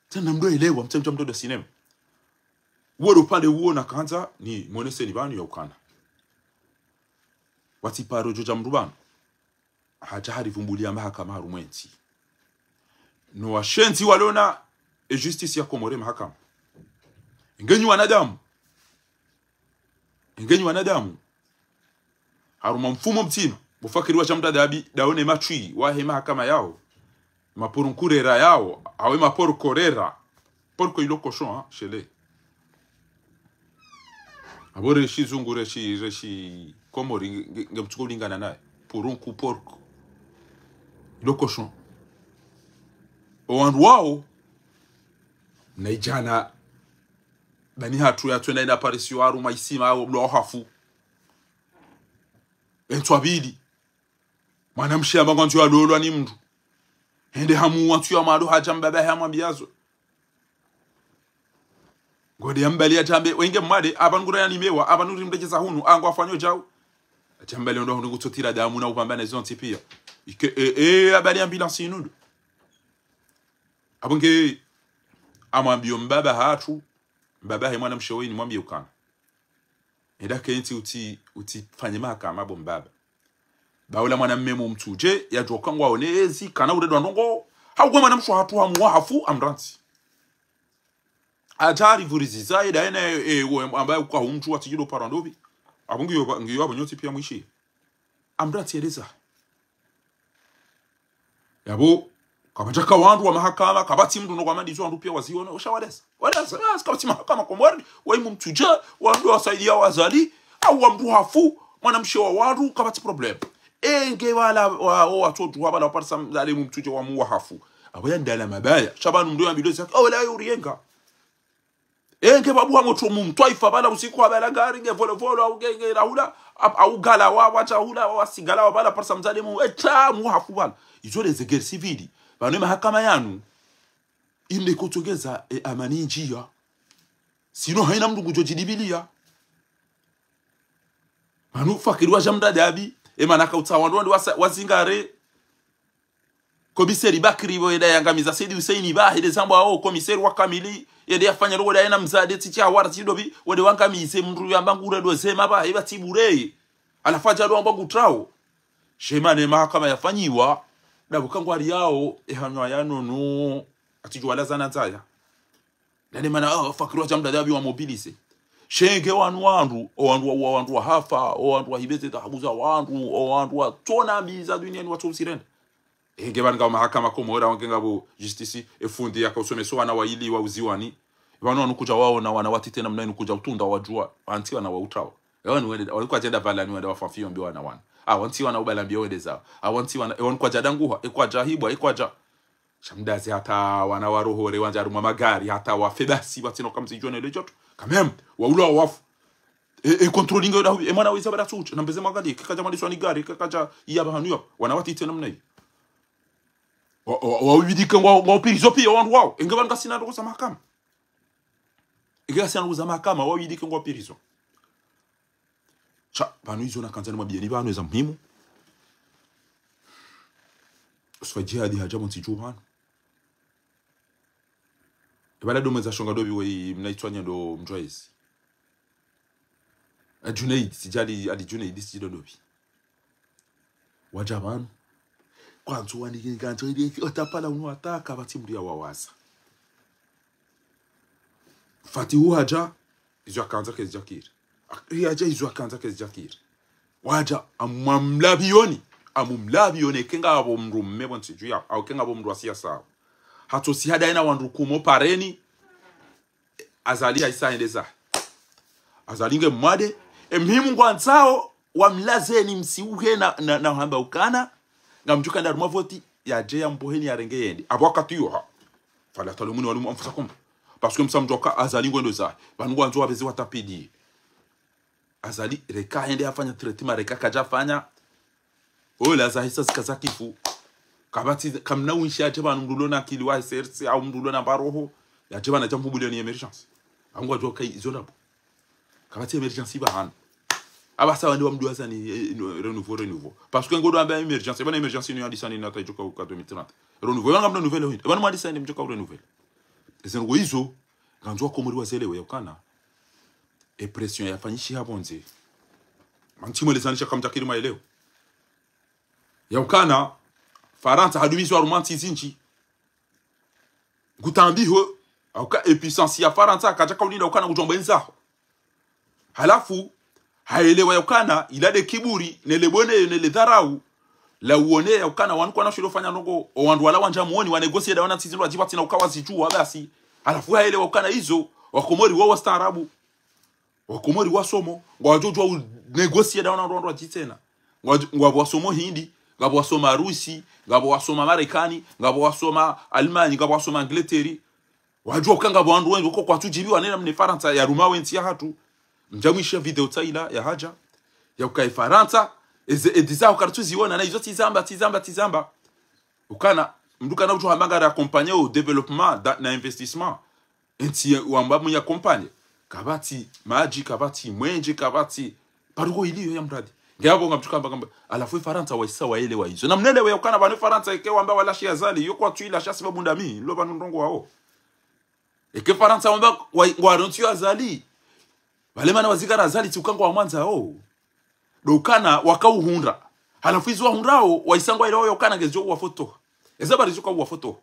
Tsena mdo elewa, mtsemdja mdo do cinéma. Uwo ndo upande uwo nakandza nimwoneseni pvanu ya ukana. Watsi paro djo dja mndru pvanu. Hadja harivumbuliya mahakama harumwa entsi. No washenzi walona e justice ya Komori mahakama. Ngenyi wanadamu. Ngenyi wanadamu. Harumwa mfumo mdzima. Bo Fakiri wa Shamdadabi, daone matswi, wahe mahakama yawo. Mapurunkurera yawo, awe maporkorera. Porco ilo cochon, ha, shele. Abo reshi zungu, reshi, reshi Komori, nge, nge, nge mtsuko ulingana naye. Purunku, porco. Ilo cochon. O wandru wawo, na idjana, bani hatru yatswenda ina parisiyo harumwa isima, awo mlo hafu. Entswa pvili. Mwanamshe yamba ngwandzo yalolwa ni mndru. Hende hamuwa ntsu ya mwado hadja mbaba hamwambiya zo. Ngode yambali yadja yambe, wenge mwade, apvanu ngura yanimewa, apvanu rimdekeza hunu, angu afwanyo djau. Hadja mbali ondo hunu kutsotira damu na upvambana zontsi piya. Ike, e, e, habari ambulance inu ndo. Abo nge, amwambiyo mbaba hatru, mbaba he mwanamshe woyi nimwambiye ukana. Enda kentsi utsi, utsi fanye mahakama bo mbaba. Ba ula mwanamme mumtsudje, yadjoka ngwaone ezi, kana uredwa ndrongoo. Hauwe mwanamshe hatru hamuwa hafu, amrantsi. Hadja harivuriziza, eda ena, e, we, ambaye kwa humtsu watsidjo paro ndopvi. Abo ngiyo ba, ngiyo abo nyontsi piya mwishi. Amrantsi eleza. Yabo, kapvadjaka wandru wa mahakama, kapvatsi mndru no kwamadizo wandru piya wazione, osha waleza. Waleza, basi kapvatsi mahakama Komori, wayi mumtsudje, wandru wasaidiya wazali, au wandru hafu, mwanamshe wa wandru, kapvatsi problème. Enge wala, wa, o, watsodjuwa wala waparisa mzali mumtsudje wamuwa hafu. Abo ya ndala mabaya, sha pvanu mndru yambilwe zaki, o, wala yuriyenga. Enge babu wa motro mumtwaifa pvala usiku wa pvala ngari nge volovolo au nge, nge rahula, ap-, au gala wa, wa chahula, wa sigala wa pvala parisa mzade mu, e, tsa mu hafu pvala. Izo nde ze guerre civile. Pvanu e mahakama yanu. Inde kotsogeza, e, amani ndjiya. Sino hayina mndru ngudjo djidibiliya. Pvanu Fakiri wa Shamdadabi, e mana kautsaha wandru wandru wasa-, wazingare. Komiseri Bakri, wo yende yangamiza Said Hussein ba, hende zambwa o, komiseri wa kamili, yende yafanya ndrongoo nda yena mzade, tsi tsi hawara, tsi ndopvi, wende wangamize mndru yamba ngure ndo zema ba, heba tsi bure. Halafu hadja ndo wamba ngutrao. Shema ne mahakama yafanyiwa, ndabuka ngwari yao, e hanywa ya nono, atsidjuwa la zana ndzaya. Nane mana, ah, Fakiri wa Shamdadabi wa mobiliser. Shenge wanu wandru, o wandru wa, wa wandru wa hafa, o wandru wa hibeze dhahabu za wandru, o wandru wa tsona mbi za duniani watso usirenda. Enge pvanu ngapvo mahakama Komori, wenge ngapvo justice, e fundi yaka usomesa wana wayili wa uziwani. Pvanu wanu kudja waona wana watiti namna inu kudja utunda wadjuwa, wantsi wana wa utrao. E wanu wende, wanu kwadjenda pvala ni wende wafanfiyo mbi wana wana. Ah, wantsi wana ubala mbi wende zao. Ah, wantsi wana, e wanu kwadja danguha, e kwadja hibwa, e kwadja. Shamdazi hata wana warohore wandja harumwa magari, hata wafe basi, watsina kamzi djone le joto. Quand même, waula wafu. E, e contrôle nge dahu, e mwana wiza bada tsuche, na mbeze magari, keka dja maliswa ni gari, keka dja iya bahanu yo. Wana watiti namna yi. Wa, wa, wa, wawidike ngwa, ngwa upirizo piya wandru wao. Enge pvanu kasina ndrongoo za mahakama. Enge kasina ndrongoo za mahakama, wawidike ngwa upirizo. Sha, pvanu izo nakandza nimwambiyeni pvanu eza muhimu. Usifa jihadi hadja pvontsi dju pvanu. Ibala ndo mweza shonga ndopvi weyi mna itswanya ndo mdjwayezi. A Junaid, tsidjali, Ali Junaid, tsidjo ndopvi. Wadja pvanu. Kwandzo wani, kwandzo wani, otapala unu wataka, pvatsi mndru ya wawaza. Fatihu hadja, izo yakandza kezidjakiri. Ak-, hadja izo yakandza kezidjakiri. Wadja, amwamlapviyoni, amumlapviyoni, eke ngapvo mndru mme pvontsi dju ya, au eke ngapvo mndru wa siyasa. Hatsosi hada ena wandru kumo pareni. Azali haisa hende zahe. Azali nge mwade. E muhimu ngwandzao wamlazeni msiuhe na, na, na hamba ukana. Ngamdjuka nda harumwa voti yadje yambuheni yarenge yende. Apvo wakati uwo ha. Fala talumuni walumu anfusakum. Parce que msa mdjuka Azali ngwendo zahe. Pvanu ngwandzo wapveze watapidi. Azali reka hende hafanya traitement reka kadjafanya. Ola zahisa zika za kifu. Kapvatsi, kamna winshi yadje pvanu mndru ulo na akili wa S R C au mndru ulo na mbaroho. Yadje pvanu yadja mhubuliya ni émergence. Angwadjuwa uka izo ndapvo. Kapvatsi émergence ipvahanu. Apvasa wandru wamdjuwa zani, eh, no, renouveau, renouveau. Parce que ngodo amba émergence, epvanu émergence inu yadisa ni nata idjoka uka deux mille trente. Renouveau, epvanu ngamna nouvelle hindri. Epvanu mwadisa ni mdjoka u renouveau. Eze ndrongo izo, ngandzo wakomori wazelewe yaukana. E pression yafanyishiha pvondze. Mantsi mwelezanisha kamdjakiri maeleo. Yaukana, Farantsa hadumizwa harumwa ntsi zindji. Ngutambiho, hauka e puissance ya Farantsa, kadjaka ulinda ukana kudjomba enzaho. Halafu, haelewa yaukana, ila nde kiburi, nele bone, nele dharau, la uone yaukana, wanu kwana shilo fanya ndrongo, o wandru wala wandja muoni, wa négocier nda wana ntsi zindji wadjipvatsi na uka wazidjuwa basi. Halafu, haelewa ukana izo, wakomori wo wastaarabu. Wakomori wasomo, ngwadjodjuwa u négocier nda wana wandru wadji tsena. Ngwa-, ngwapvo wasomo Hindi, ngapvo wasoma Rusi, ngapvo wasoma Marekani, ngapvo wasoma Allemagne, ngapvo wasoma Angleterre. Wadjuwa uka ngapvo wandru wendji, uko kwatsudjibiwa nena mne Farantsa yaruma wentsi yahatru. Mdja mwisha video tsaila yahadja. Yauka e Farantsa, eze edi zaho karitsuziona, na izo tsizamba, tsizamba, tsizamba. Ukana, mndru kana utsuhamba ngari accompagner o développement da, na investissement. Entsi wamba mwenye accompagner. Kapvatsi madji, kapvatsi mwenje, kapvatsi. Paruko iliyo ya mradi. Nge apvo ngamdjuka amba kamba. Halafu e Farantsa waisa waelewa izo. Na mnelewe yaukana pvanu e Farantsa eke wamba walashi Azali. Yo kwatsuilasha sibabu ndami. Lo pvanu ndrongo wawo. Eke Farantsa wamba wa, ngwarontsi yo Azali. Pvale mana wazikara Azali tsi uka ngwamwandzao. Ndo ukana wakauhundra. Halafu izo wahundrao, waisa ngwaelewa yaukana ngezidjo uwafotoha. Eza bari zidjo uwafotoha.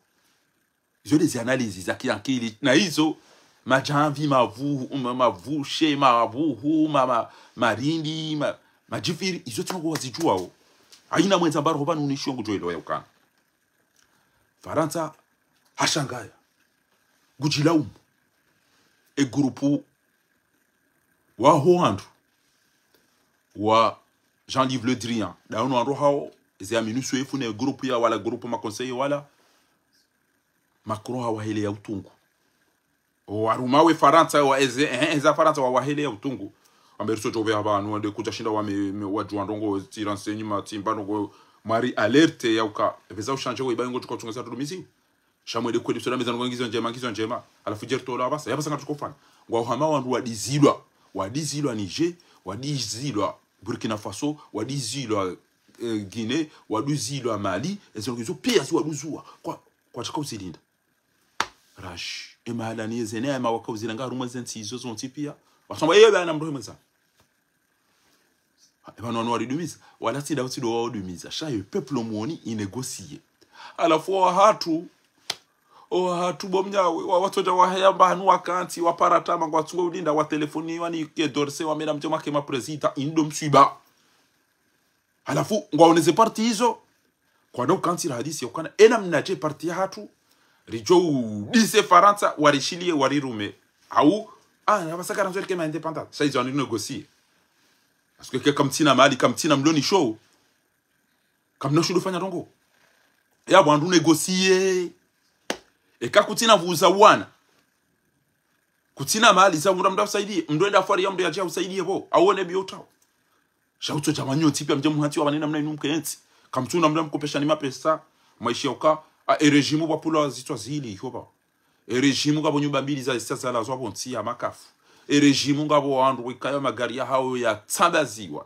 Izo ndezi analyse za kiankili. Na izo, madjamvi, mavu-, ma-, mavushe, mavuhu, ma-, ma-, marindi, ma-, madjifiri, izo tsi ndrongo wazidjuwao. Haina mwendza mbaro hopvanu unishiyo ngudjo elewa yaukana. Farantsa, hashangaya. Ngudjilaumu. E groupe waho wandru wa Jean-Yves Le Drian. Nda unu wandru hawo, eze Aminu Souef ne groupe ya wala groupe ma conseillers wala. Macron hawaheleya utungu. O waruma we Farantsa wa eze, eh, eza Farantsa wawaheleya utungu. Wambe risodjo pveha pvanu, wende kudja shinda wame, me, wadjuwa ndrongo, tsi renseignement, tsi mba ndrongo, mwari alerte yauka. Pveza ushanje we ibayi ngodjo uka utsungeza tudumisi. Sha mwende kweli, msodja meza ndrongo ngizo ndjema, ngizo ndjema. Halafu djertola apvasa, yapvasa ngatsuko fanya. Ngwauhama wandru wadizilwa. Wadizilwa Niger, wadizilwa Burkina Faso, wadizilwa, eh, Guinée, wadizilwa Mali, ezo ndrongo izo piya zi waduzuwa. Kwa, kwatsaka uzilinda. Rash. E mahala ni eze neema waka uzilanga harumwa ze ntsi izo zontsi piya. Wasamba, eyo pvana mndru hemweza. E pvanu wanu waridumiza. Wala tsi nda utsi ndo waodumiza. Sha yo peuple mwoni inégocie. Halafu wahatru, wahatru bo mnyawe, wa, watsodja waheyamba hanu wakantsi, wapara tama, ngwatsungo ulinda, watelefoniwa ni Quai d'Orsay, wamela mdje mwake ma président, indo mswiba. Halafu, ngwaoneze parti izo, kwanda ukantsi la hadisi yaukana, ena mnadje parti yahatru, ridjo udise Farantsa, warishiliye, warirume. Au, ah, na pvasa karandzo rike ma indépendant. Sha izo wanu négocier. Parce que ke kamtsina mali, kamtsina mloni show. Kamna shudu fanya ndrongo. Ya bwandu négocier. Eka kutsina vuza wana. Kutsina mali za mndru mndru usaidiye. Mndru enda fwari ya mndru yadje usaidiye pvo. Awone biyo utao. Sha utsodja wanyu ntsi piya mdje muhantsi wa wanena mna inu mkentsi. Kamtsuna mndru mkopesha ni mapesa. Mwaishiya uka. A, e régime pvwa pvula zitswa zili, iho pvwa. E régime ngapvo nyumba mbili za zisa zalazwa pvo ntsi ya makafu. E régime ngapvo wandru wikaya magari yahawo yatsambaziwa.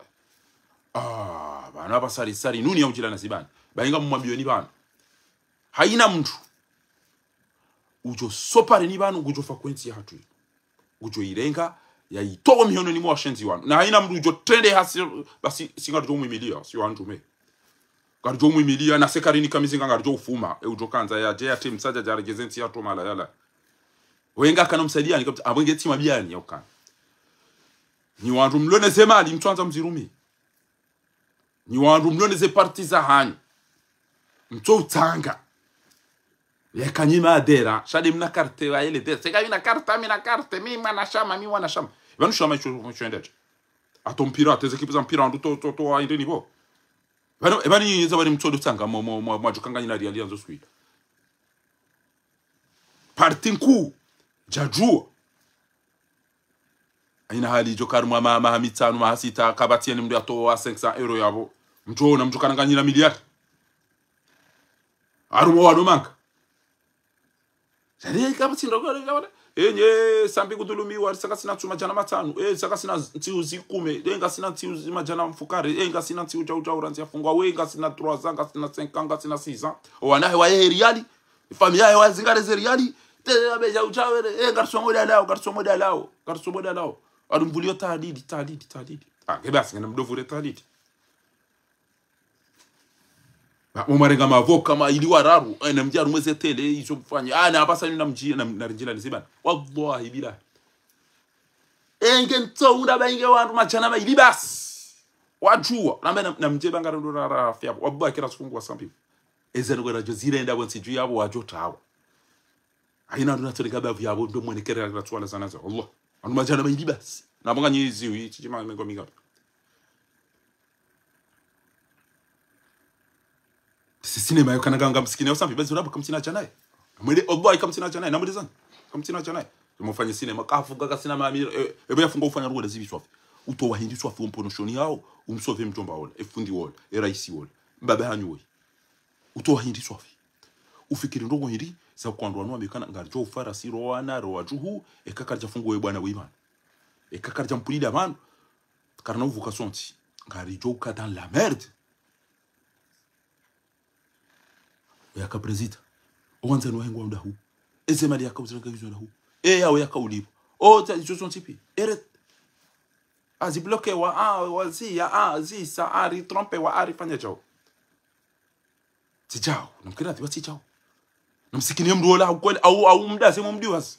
Ah, pvanu apvasa risari nuni ya udjila na zibani. Bayi ngamumwambiyo ni pvanu. Haina mndru. Udjo sopare ni pvanu, ngudjo fa kwentsi yahatru. Ngudjo irenga, ya itowo mihononi mwa washenzi wanu. Na haina mndru udjo trende hasi, basi, si ngaridjo mwimiliya, si wandru me. Ngaridjo mwimiliya, na se karini kamizinga ngaridjo ufuma, e udjo kandza yadje, yatse msadja, djaregeze ntsi yahatru mahala yalawa. Wenga kana msaidiya ni kapta, apvo nge tsi mabiyani yaukana. Ni wandru mlone ze mali, mtswandza mzirumi. Ni wandru mlone ze parti zahanyu. Mtso utsanga. Yeka nyi madera, sha nde mna carte wa ele dera. Seka mina carte, mina carte, mi mwanashama, mi mwanashama. Pvanu shama isho, isho endeje. Hata mpira, hata ze ekipu za mpira, wandru to, to, to, waindeni pvo. Pvanu, pvanu, za pvanu mtsodo tsanga, mo, mo, mo, mwadjukanga nyina riali yandzo swila. Parti nkuu, djadjuwa. Haina hali djo karumwa ma, maha mitsanu, maha sita, kapvatsi yeni mndru yatowa cinq cents euros yapvo. Mdjo, na mdjo kananga nyina miliari. Harumwa wado manga. Zari kapvatsi ndro kwa, kwa, kwa. Enye, Sambi kudhulumiwa, saka sina ntsu madjana matsanu. Eh, saka sina ntsihu zikume. Eh, ngasina ntsihu zi madjana mfukare. Eh, ngasina ntsihu djau djau randzi yafungwa. We, ngasina trois ans, ngasina cinq ans, ngasina six ans. Owanahe waye he riali. Ifamiyi yahe wazingare ze riali. Te, abe djau djau, eh, ngarisomwe dalao, ngarisomwe dalao. Ngarisomwe dalao. Adu mvuliyo taadidi, taadidi, taadidi. Ah, ke basi, ngena mdo vure taadidi. Ba, mwarenga mavoka mayili wararu, eh, na mdji harumwa ze télé, izo mfanya. Ah, na apvasa ni na mdji, na, na rinjila nizibana. Wallahi billahi. Enge ntso unda ba inge wandru madjana mayili basi. Wadjuwa. Nambe na, na mdje banga ndo ra, ra, fia. Wallahi kera sukungu wa Sambi. Eze nukwe radjo zirenda pvo ntsi dju yapvo wadjo tawa. Haina ndo natsoreka bavu yapvo ndo mwene kera ra tswala zana za. Allah. Wandru madjana mayili basi. Na bonga nyizi wi, tshitshi ma mengo mingapi. Si cinéma yo kana ngam, ngam sikini yo Sambi, basi urabu kamtsina djanaye. Mwele, Allah, kamtsina djanaye, namwele zani. Kamtsina djanaye. Mufanye cinéma, kafunga kasina mami, eh, ebe yafunga ufanya ruwa zibi swafi. Utowa hindri swafi umpono shoni yao, umsove mdjomba wola, e fundi wola, e raisi wola, mbaba hanyu woyi. Utowa hindri swafi. Ufikiri ndrongo hindri, za kwandru wanu wambe kana, ngaridjo ufarasi rowana, rowa djuhu, eka karidja fungu we bwana we imani. Eka karidja mpulila pvanu, karina uvuka sontsi. Ngaridjo uka dans la merde. Oyaka président. Owandzani wahe ngwao ndahu. Eze mali yaka uziranga izo ndahu. E yawe yaka ulipvo. O, tsa, izo sontsi pi. Eret. Azi bloqué wa, a, wa zi, ya, a, zi, sa, a, ri trompé wa, a, ri fanya djao. Tsi djao. Namkira ati wa tsi djao. Namsikini mndru wola, au kweli, au, au mdase mwa mdiwazi.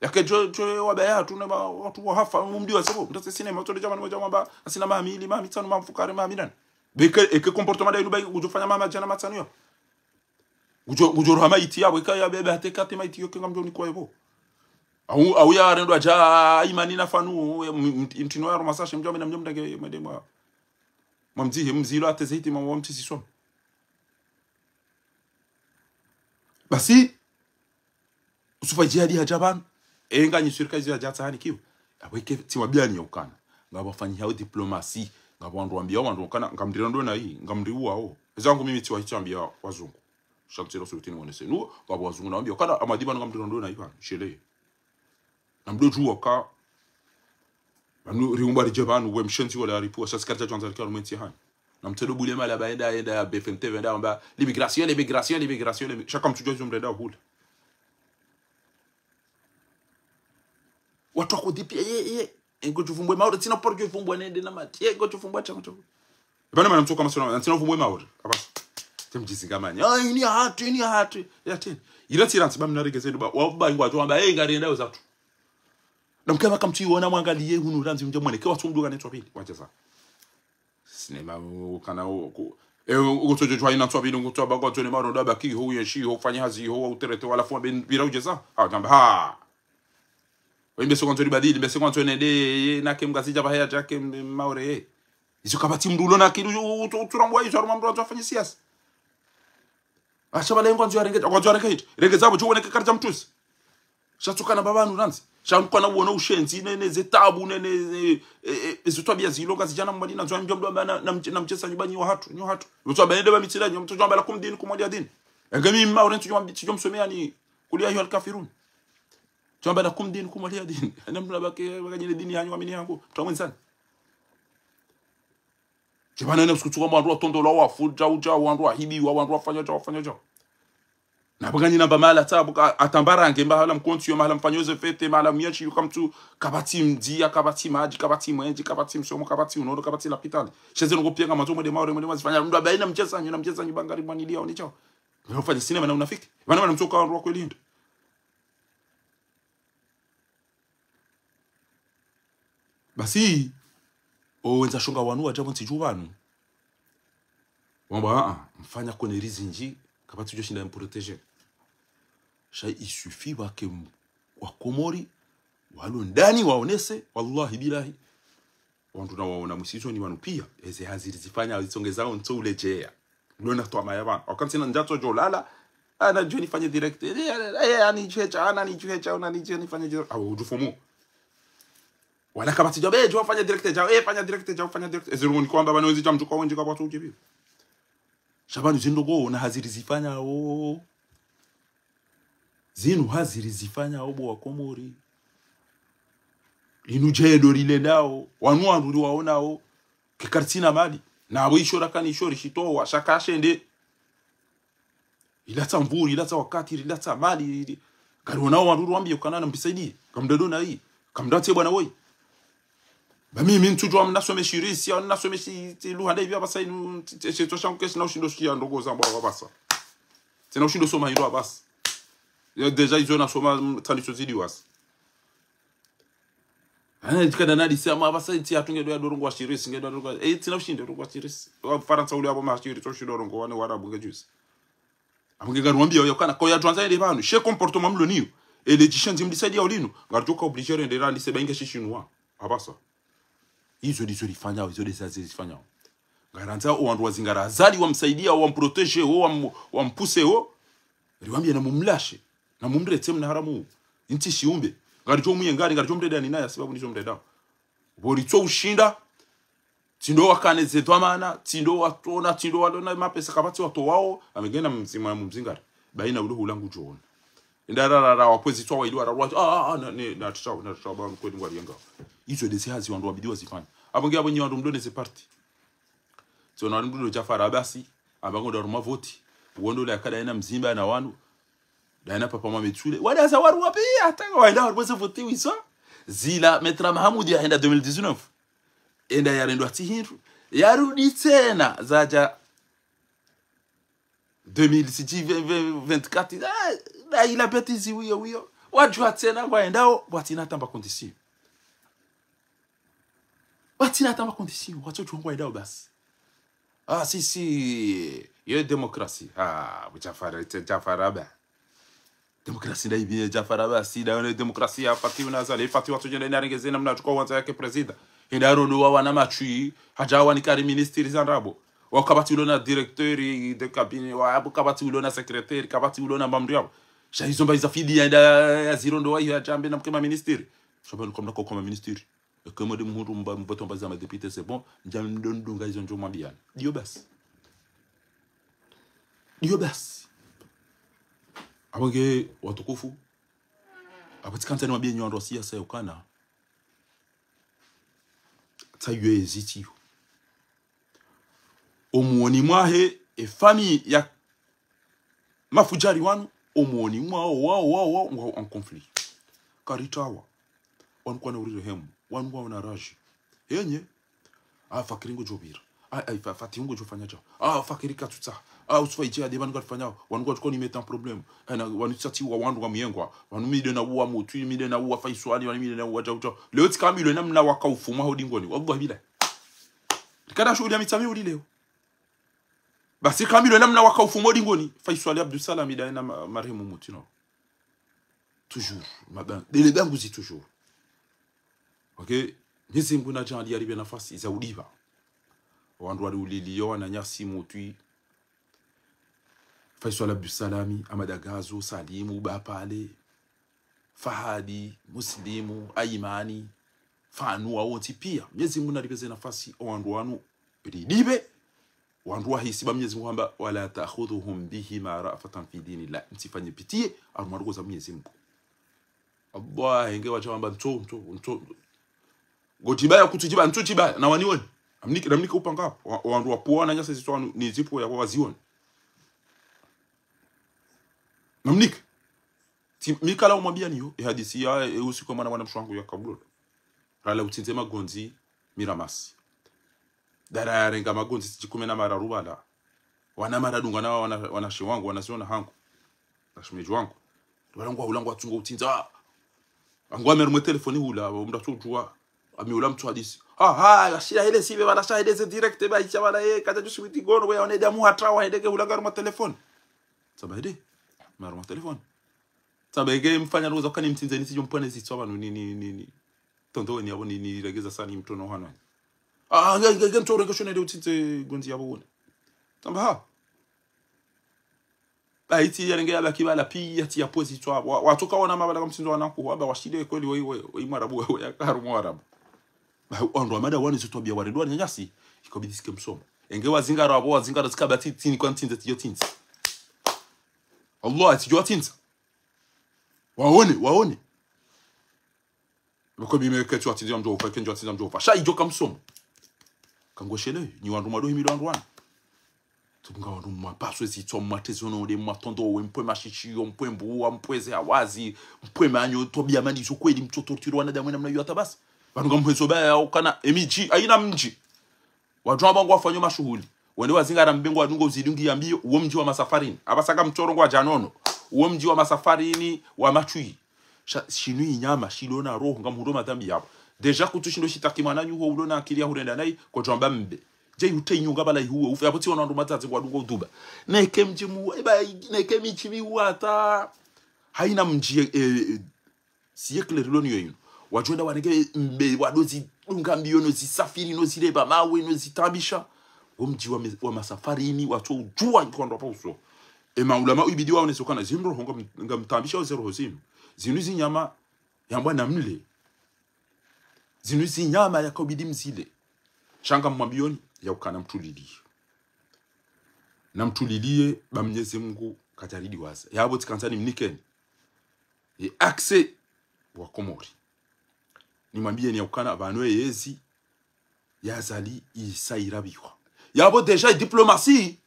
Yake djo, djo, wabaya hatru na ba, watru wahafa, mdiwazi bo. Mtase cinéma, mtso de jamani, mwa jamani ba, asina mami, ili mami, tsanu, mami, fukare, mami, nani. Beke, eke comportement da inu ba, kudjo fanya mama djana matsanu yo. Kudjo, kudjo roha maiti ya, weka ya bebe, hate kate maiti yo, kenga mdjo ni kwa yebo. Au, au ya rendo aja, imani na fanu, ya, m-, m-, mtino ya romasashe, mdjo amena mdjo mdage, mwende mwa. Mwa mdzihe, mdzilo, ate zehiti, mwa, mwa mtisi sono. Basi, Yusufa Djihadi hadja pvanu, enga nyi sirikali zidja tsahani kiwa. Apvo ike tsi wabiyani ya ukana. Ngapvo wafanyiha diplomasi, ngapvo wandru wambiya wandru ukana, ngamdira ndo na hii, ngamdri uwao. Eza wangu mimi tsi wahitsi wambiya wazungu. Sha mtsira usubutini mwonese. Nuwo, ngapvo wazungu na wambiya ukana, amadiba ngamdira ndo na hii pvanu, shele. Na mdo djuwa ka, pvanu riumba ridje pvanu, we mshenzi wala haripuwa, sha tsi karidja djwandza rike harumwa entsi hanyu. Na mtsedo bule mala ba enda, enda ya B F M T V, enda wamba, l'immigration, l'immigration, l'immigration, l'immi-, sha kamtsudjuwa izo mrenda hula. Watru wako dipi, ye, ye. Engo djuvumbwe Maore, tsina pori djuvumbwe nende na mati. Ye, engo djuvumbwe tsango tsango. Ipvana mana mtsoka masona, tsina vumbwe Maore. Apvasa. Tsi mdjizi ngamani. Ah, ini ya hatru, ini ya hatru. Ya tsi. Ila tsi rantsi, ba mna regeze ndo ba. Wa ba ingo atru, wamba, eh, ngari enda wezatru. Na mkema kamtsu iwona mwangaliye hunu randzi mdja mwone. Ke watsu mduga ne tswa pvili. Wadjeza. Cinéma, ukana, uku, e, uku tsojo tshwa ina tswa pvili, uku tswa ba, kwa tsone maro, da baki, ho, yenshi, ho, fanya hazi, ho, uterete, wala fwa, ben, bira udjeza. Ha, namba, ha. Wembe sekonzo libadili, mbe sekonzo nende, ye, na ke Mngazidja pvahe ya, dja ke m-, Maore, ye. Izo kapvatsi mndru ulo na akili, u-, u-, u-, uturambwa izo, harumwa mndru wandzo afanye siasa. Asha pvala ngwandzo yarenge, ngwandzo yarenge hiti. Renge zapvo, djuwa neke karidja mtruzi. Sha tsukana pvapvanu randzi. Sha nukana uwona ushenzi, ne, ne, ze tabu, ne, ne, e, e, e, ze twabiya zilo, Ngazidja na Mwali na Ndzuani, mdjo mdru amba na, na mdje-, na mdjesa nyumba nyi wahatru, nyi wahatru. Mdru amba nende ba mitsila, nyi mdru amba lakum dinukum waliya din. Enge mi Maore ntsudjo, ntsudjo msomeyani, kul ya ayyuhal kafirun. Djo amba lakum dinukum waliya din. Ene mdru na bake, bake nyine dini hanyu, amini hangu. Twa mwenzani. Djipvana ne usiku tsuka wandru watondolwa wafu, djau djau, wandru wahibiwa, wandru wafanya djau, wafanya djau. Na baka nyina mba mahala tsabu, ka, hata mba range, mba hala mkontsi yo, mahala mfanyo ze fête, mahala myenshi yo kamtsu, kapvatsi mdziya, kapvatsi madji, kapvatsi mwenje, kapvatsi msomo, kapvatsi unono, kapvatsi lapitali. Sheze nongo piya nga mandzo mwende Maore, mwende mwazifanya, mdru amba ina mdjesa nyu, na mdjesa nyu bangari mwaniliya, oni djau. Mdru ufanya cinéma na unafiki. Pvana mana mtsoka wandru wa kweli hindri. Basi, owendza shonga wanu wadja pvo ntsi dju pvanu. Wamba, ah, ah, mfanya conneries zindji, kapvatsi djo shinda mprotéger. Sha il suffit wake m- wa Komori, walo ndani waonese, wallahi billahi. Wandru na waona msizoni wanu pia, eze hazi rizifanya, zitsongeza ontso ulejeya. Lona twamaya pvanu. Wakati na ndzatso djolala, ana djo nifanye direct. Eh, eh, eh, ani djuheja, ana ni djuheja, ana ni djo nifanye direct. Awo, udjufumu. Wala kapvatsi djao, eh, djo fanya direct djao, eh, fanya direct djao, fanya direct. Ezi rungu ni kwamba pvanu wenzi djamdjuka wendji kapvatsi udjibu. Sha pvanu zindrongo na hazi rizifanya, oh. Zinu hazi rizifanya obo wa Komori. Linu djedo rilendao, wanu wandru riwaonao, ke karitsina mali. Na abo isho rakana isho rishitowa, sha kashende. Ilatsa mvuri, ilatsa wakati, ilatsa mali, ili- kariwonao wandru riwambie ukana na mbisaidi, kamdado na hii, kamdatse bwana woyi. Ba mimi ntsudjuwa mnasome shirisi, au mnasome shi, shi luha nda ipvi apvasa inu, tsi, tsi, tsi, tso shangu ketsina ushindo shiya ndrongo zambwa apvasa. Tsina ushindo soma hindru apvasa. Ya déjà izo nasoma, mm, tsanditso zidi wasi. Ana ndikana nadi sema apvasa itsi atunge ndo ya dorongo wa shirisi, nge ndo dorongo. Eh, tsina ushindo dorongo wa shirisi. Wa Farantsa uli apvo ma shirisi, tso shindo dorongo, wane Warabu nge juzi. Amunge ngari wambia oyo kana, ko ya djwandza yende pvanu, she comportement mlo niyo. Ele djishenzi mdisaidia ulinu, ngari djoka obligé rende randise bainge shishinwa. Apvasa. Izo ndizo rifanyao, izo ndeza zifanyao. Ngarandza o wandru wazingara Azali wamsaidia, wamprotégé, o wam, wampoussé, o. Riwambia na mumlashe, na mumretse mna haramu. Intsi shiumbe. Ngari djo muyengari, ngari djo mreda ni naye, sibabu ndizo mredao. Bo ritso ushinda, tsi ndo wakane ze dhwamana, tsi ndo watona, tsi ndo walona mapesa kapvatsi watowao, amegena mzima mumzingara. Baina ulo hula ngudjona. Enda rarara wapvwezi twa waili wararwa, ah, ah, ah, na, ne, na tshao, na tshao, ba kweli ngwariyenga. Izo ndezi hazi wandru wabidi wazifanya. Apvo nge apvo nyi wandru mdo neze parti. Tsi wona wandru mdo Djafar Abasi, amba ngo ndaruma voti. Wondo la yakada ena mzimba na wanu. Dayana papa Mohamed Sule. Wale aza waru wapi, hata waenda waru weze voti wiswa. Zila Maître Mahamoud yahenda deux mille dix-neuf. Enda yarendwa tsi hindru. Yarudi tsena zadja deux mille six, vingt, vingt, vingt-quatre. Ah, na ila bêtise wiyo, wiyo. Wadjuwa tsena ngwaendao, pvatsina tamba condition. Pvatsina tamba condition, watsodjuwa ngwaendao basi. Ah, si, si, ye démocratie. Ah, bu Djafar, tse Djafar Aba. Démocratie nda ipvi ye Djafar Aba, si nda yone démocratie ya Fati una Azali, Fati watsodjenda ina rengeze na mna tsuko wandza yake président. Enda rondo wa wana matswi, hadja wanika ri ministre za ndrabo. Wa kapvatsi ulo na directeur de cabinet, wa abu kapvatsi ulo na secrétaire, kapvatsi ulo na mamri yabo. Sha izo mba iza fidi ya enda ya zirondo wa ya djambe na mke ma ministre. Sha pvanu kamna ko koma ministre. Eke mwende muhundru mba, mvoto mba za ma député, c'est bon. Ndja mdo ndunga izo ndjo mwambiani. Ndiyo basi. Ndiyo basi. Apvo nge watukufu. Apvo tsikandza ni wambie nyi wandru wa siasa yokana. Tsa yezi tsiyo. Omuoni mwahe, e famille ya mafudjari wanu, omuoni mwawo, wawo, wawo, wawo, ngwawo en conflit. Karitawa. Wanu kwana urire hemu. Wanu ngwawo na rage. Henye. Ah, Fakiri ngudjo pvira. Ah, ah, Fa-, Fati ngudjo fanya djao. Ah, Fakiri katsutsa. Ah, Usufa idje ade pvanu ngarifanyao. Wanu ngwadjo koni mettre en problème. Hena, wanu tsatsi wa wandru ngamuyengwa. Wanu mide na uwa Mutwi, mide na uwa Faiswali, wanu mide na uwa djau djau. Leo tsikambilwe namna waka ufumwa ho dingoni. Wallahi billahi. Rikada shuhuli ya Mitsamihuli leo. Basi kambilwe namna waka ufumwa ho dingoni. Faiswali Abdussalam ida na ma-, marehemu Mutwi no. Toujours. Maban-, dele banguzi toujours. Ok? Mwenyezi Mungu nadjaanlie yaripve nafasi za udipva. Wandru wali uliliyo, wananyasi Mutwi. Faiswali Abdussalami, Amada Gazo, Salimu, Bapale, Fahadi, Muslimu, Aimani, Fanu, wawontsi pia. Mwenyezi Mungu naripve ze nafasi, o wandru wanu, ridipve, wandru wahisi ba Mwenyezi Mungu hamba, "ولا تأخذكم بهما رأفة في دين الله." Mtsifanye pitié, harumwa ndrongoo za Mwenyezi Mungu. Allah, henge wadja wamba, ntso, ntso, ntso. Ngo djibaya kutsu djibaya, ntsu djibaya, na waniwoni. Amnike, namnike upanga, wa, wandru wapvo wananyasa zitso wanu, ni zipvo ya waziwoni. Namnike. Tsi, mi kala umwambia niyo, e hadisi ya, e usiku wa mwana, mwana mshe wangu ya kabula. Rala utsindze magondzi, miramasi. Dara yarenga magondzi, tsi djikume na mararu bala. Wana maradunga na wana, wanashe wangu, wanazona hangu. Na shemedji wangu. Wala ngwa hula ngwa tsungo utsindza. Angu ame harumwa telefoni hula, mndru atsodjuwa. Ame hula mtsu hadisi. Ha, ha, shahidi sibe, wala shahidi ze direct, ba, isha, wala, ye, kadja djusi witi gono, we, one damu hatra, wa, hende ke hula ngarumwa telefoni. Saba hende. Ngarumwa telefoni. Tamba eke mfanya ruza kani mtsindze nitsidjo mpvane zitswa pvanu ni, ni, ni, ni. Tondo weni yapvo ni, ni regeza sani mtono hano. Ah, nge, nge, nge mtso regeza shone nde utsindze gondzi yapvo wone. Tamba ha. Ba itsi yarenge yabaki pvala piya tsi yapvo zitswa. Wa, watsoka wana mabala kamtsindzo wana kuhu. Amba washile kweli we, we, we mwarabu we, we yakaru mwarabu. Ba wandru wa mada wani zitwabiya warendwa ni nyasi. Ikabidi sike msomo. Enge wazingara wapvo, wazingara zikaba tsi, tsini kwa ntsindze, tsidjo tsindze. Allah, tsidjo tsindze. Waone, waone. Loko bime ketsi watsindze mdjo ufa, kendjo watsindze mdjo ufa. Sha idjo kamsomo. Kangweshele, ni wandru mwado himilo wandru wana. Tubunga wandru mwapaswe zitswa, mwatezo node, mwatondo we, mpwe mashishiyo, mpwe mbuwa, mpwe ze hawazi, mpwe manyo, twabiya mani zo kweli mtso tortiro wanadamu namna iyo hata basi. Pvanu ngamhwezo baya ukana emidji, haina mdji. Wadjuwa pvangu wafanyo mashuhuli. Wende wazingara mbengo wadungo uzidungi yambiyo, uwo mdji wa masafarini. Apvasa ka mtsoro ngwadjanono. Uwo mdji wa masafarini, wa matswi. Sha, shinu inyama, shilo na roho, ngamhundro madhambi yapvo. Déjà kutsu shindo shitaki mwananyu ho ulo na akili ya hurenda nayi, kodjwamba mbe. Dje yute inyunga pvala ihuwe, ufe, yapvo tsi wana wandru matsatsi ngwadungo uduba. Neke mdji mu, eba, neke midji mi wata. Haina mdji, eh, eh, siècle rilo niyo inu. Wadjo wenda waneke mbe, wado zidunga mbiyo, no zisafiri, no zireba mawe, no zitabisha. Wo mdji wa me-, wa masafarini, watso udjuwa nki wandru wapvo uso. E maulama ibidi waonese ukana zindru roho ngam-, ngamtabisha oze roho zinu. Zinu zinyama, yambwa namle. Zinu zinyama yakaubidi mzile. Sha ngamwambiyoni, ya ukana mtuliliye. Na mtuliliye, ba Mnyezi Mungu kadjaridi waza. Yapvo tsikandza nimnikeni ye accès wa Komori. Nimwambiyeni ya ukana, pvanu ye yezi, ya Azali isa irabihwa. Yapvo déjà ye diplomatie,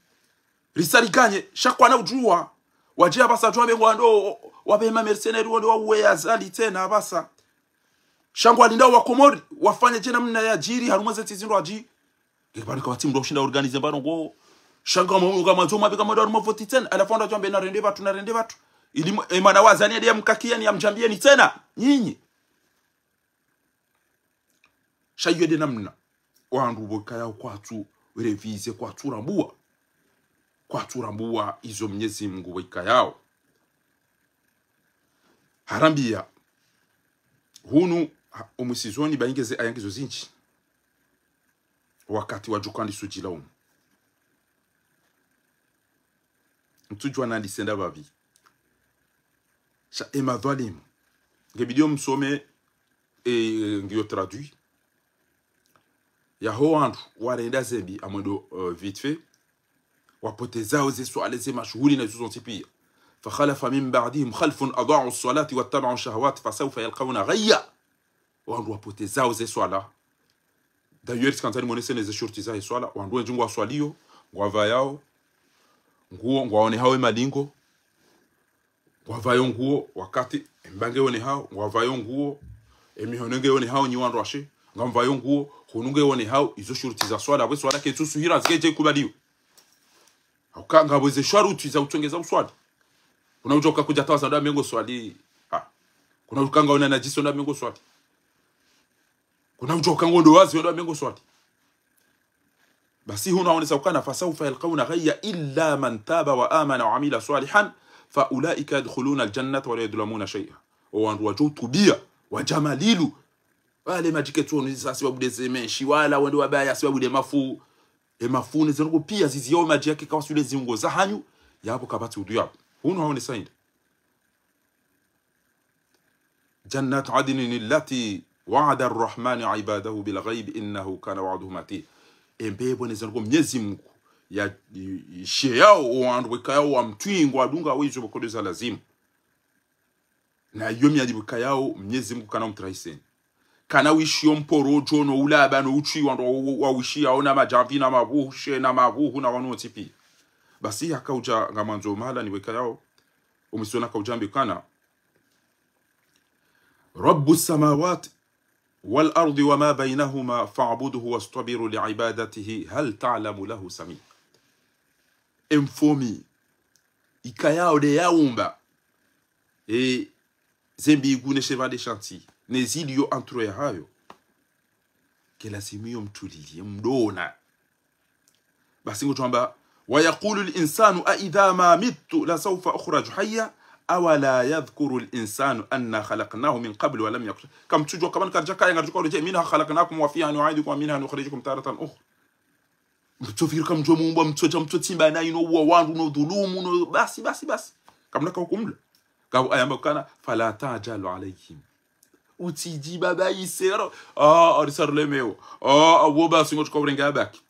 risa riganye, sha kwana udjuwa. Wadje apvasa djuwa mbe ngwando, wapve ma mercenaires wonde wauwe ya Azali tsena apvasa. Sha ngwalinda wa Komori, wafanye dje namna yadjiri, harumwa ze tsi zindru adji. Nge pvanu kawatsi mdru ushinda organiser mbano ngo. Sha ngamwa, ngamwandzo mwapve kamwendo harumwa voti tsena, halafu wandru wadjo wambe narende pvatsu, narende pvatsu. Ili mw-, e mwana wa Azali yende yamkakiye ni yamdjambiye ni tsena, nyinyi. Sha iyo nde namna wandru pvo ikayao kwatsu réviser, kwatsu rambua. Kwatsu rambua izo Mnyezi Mungu pvo ikayao. Harambiya. Hunu, ha, omwisizoni ba ingeze aya ngizo zindji. Wakati wadjo kandisa udjila umu. Ntsudjuwa nandise nda pvapvi. Sha e madhwalimu. Ngebidi yo msome, e, ngiyo traduit. Yaho wandru warenda zembi amwendo, euh, vite fait. Wapotezao ze swala ze mashuhuli na izo zontsi piya. فخلف من بعدهم خلف أضاعوا الصلاة واتبعوا الشهوات فسوف يلقون غيا. Wandru wapotezao ze swala. D'ailleurs, tsikandza nimwonese ne ze shurti zahe swala. Wandru wendji ngwaswaliyo, ngwapvayao nguo, ngwaonehao e malingo, ngwapvayo nguo, wakati, emba nge onehao, ngwapvayo nguo, emihono nge onehao nyi wandru washe, ngamvayo nguo, hunu nge onehao, izo shurti za swala, pvwe swala ketsu suhira, zike dje kubaliyo. Hauka ngapvo ze shurti za utsongeza uswali. Kuna udjo uka kudja tawaza ndo amengo swali. Ha. Kuna uka ngaona nadjiso ndo amengo swali. Kuna udjo uka ngondo wazi ndo amengo swali. Basi hunu haonesa ukana, فسوف يلقون غيا إلا من تاب وآمن وعمل صالحا فأولئك يدخلون الجنة ولا يظلمون شيئا. O wandru wadjo utubiya, wadja malilu. Wale madjike tsoni za sibabu de ze menshi, wala wende wabaya sibabu de mafu. E mafu ne zendrongo piya ziziyo madji yake kawasule ziungo zahanyu, yapvo kapvatsi udhu yapvo. Hunu haonesa hindri. جنات عدن التي وعد الرحمن عباده بالغيب إنه كان وعده مأتيا. Embe pvo ne zendrongo Mnyezi Mungu ya, i, i, sheyao o wandru wekayao wamtwingo wadunga wezo pvo kodo za lazimu. Na iyo miadi pvo ikayao Mnyezi Mungu kana umtrahiseni. Kana wishiyo mporojo no ulaba no utswi wandru wa, wa, wa wishiyao na madjamvi na mapvuhushe na mapvuhu na wanu wontsi piya. Basi hakaudja ngamwandzo mahala ni pvo ikayao. Omwisizoni hakaudja mbe kana. رب السماوات والأرض وما بينهما فاعبده واصطبر لعبادته هل تعلم له سميا. Emfomi ikayao nde yaumba e ze mbingu ne shepvandre sha ntsi ne ziliyo entre yahayo. Ke lazimu yo mtuliliye mdona. Basi ngutwamba, ويقول الإنسان أإذا ما مت لسوف أخرج حيا أولا يذكر الإنسان أنا خلقناه من قبل ولم يك شيئا. Kamtsudjuwa ukaya karidjakaya, ngaridjo uredjeya. منها خلقناكم وفيها نعيدكم ومنها نخرجكم تارة أخرى. Mtsofikiri uka mdjo mumbwa, mtsodja, mtsotsimba na inu uwa wandru no dhulumu no, basi, basi, basi. Kamuna ka hukumla. Ka aya yamba ukana, فلا تعجل عليهم. Utsidji babaise, aro, ah, ari sarlemewo. Ah, awo basi ngodjo uka urenge abaki.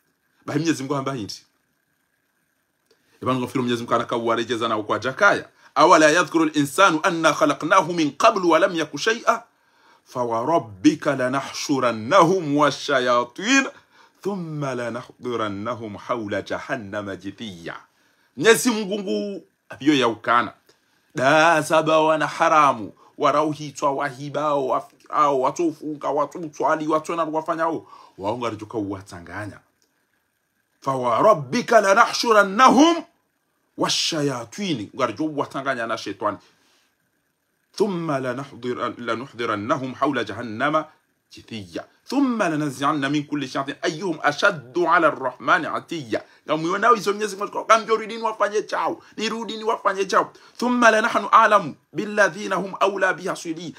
Bahi Mnyezi Mngu hamba hindri. Eba ngamfikiri Mnyezi Mngu kana ka uwaredjeza na ukwadjakaya. أولا يذكر الإنسان أنا خلقناه من قبل ولم يك شيئا. فوربك لنحشرنهم والشياطين ثم لنحضرنهم حول جهنم جثيا. Mnyezi Mngu ngu, abiyo ya ukana. Dazaba wana haramu, warauhitswa, wahibao, wafikirao, watsofunga, watsotswali, watsona wafanyao. Wao ngaridjo uka uwatsanganya. فوربك لنحشرنهم والشياطين. Ngaridjo uwatsanganya na shetwani. ثم لنحضر-، لنحضرنهم حول جهنم جثيا. ثم لننزعن من كل شيعة أيهم أشد على الرحمن عتيا. Ngamwonao izo Mnyezi Mngu, ngamdjo rudi niwafanye shao, nirudi niwafanye shao. ثم لنحن أعلم بالذين هم أولى بها صليا.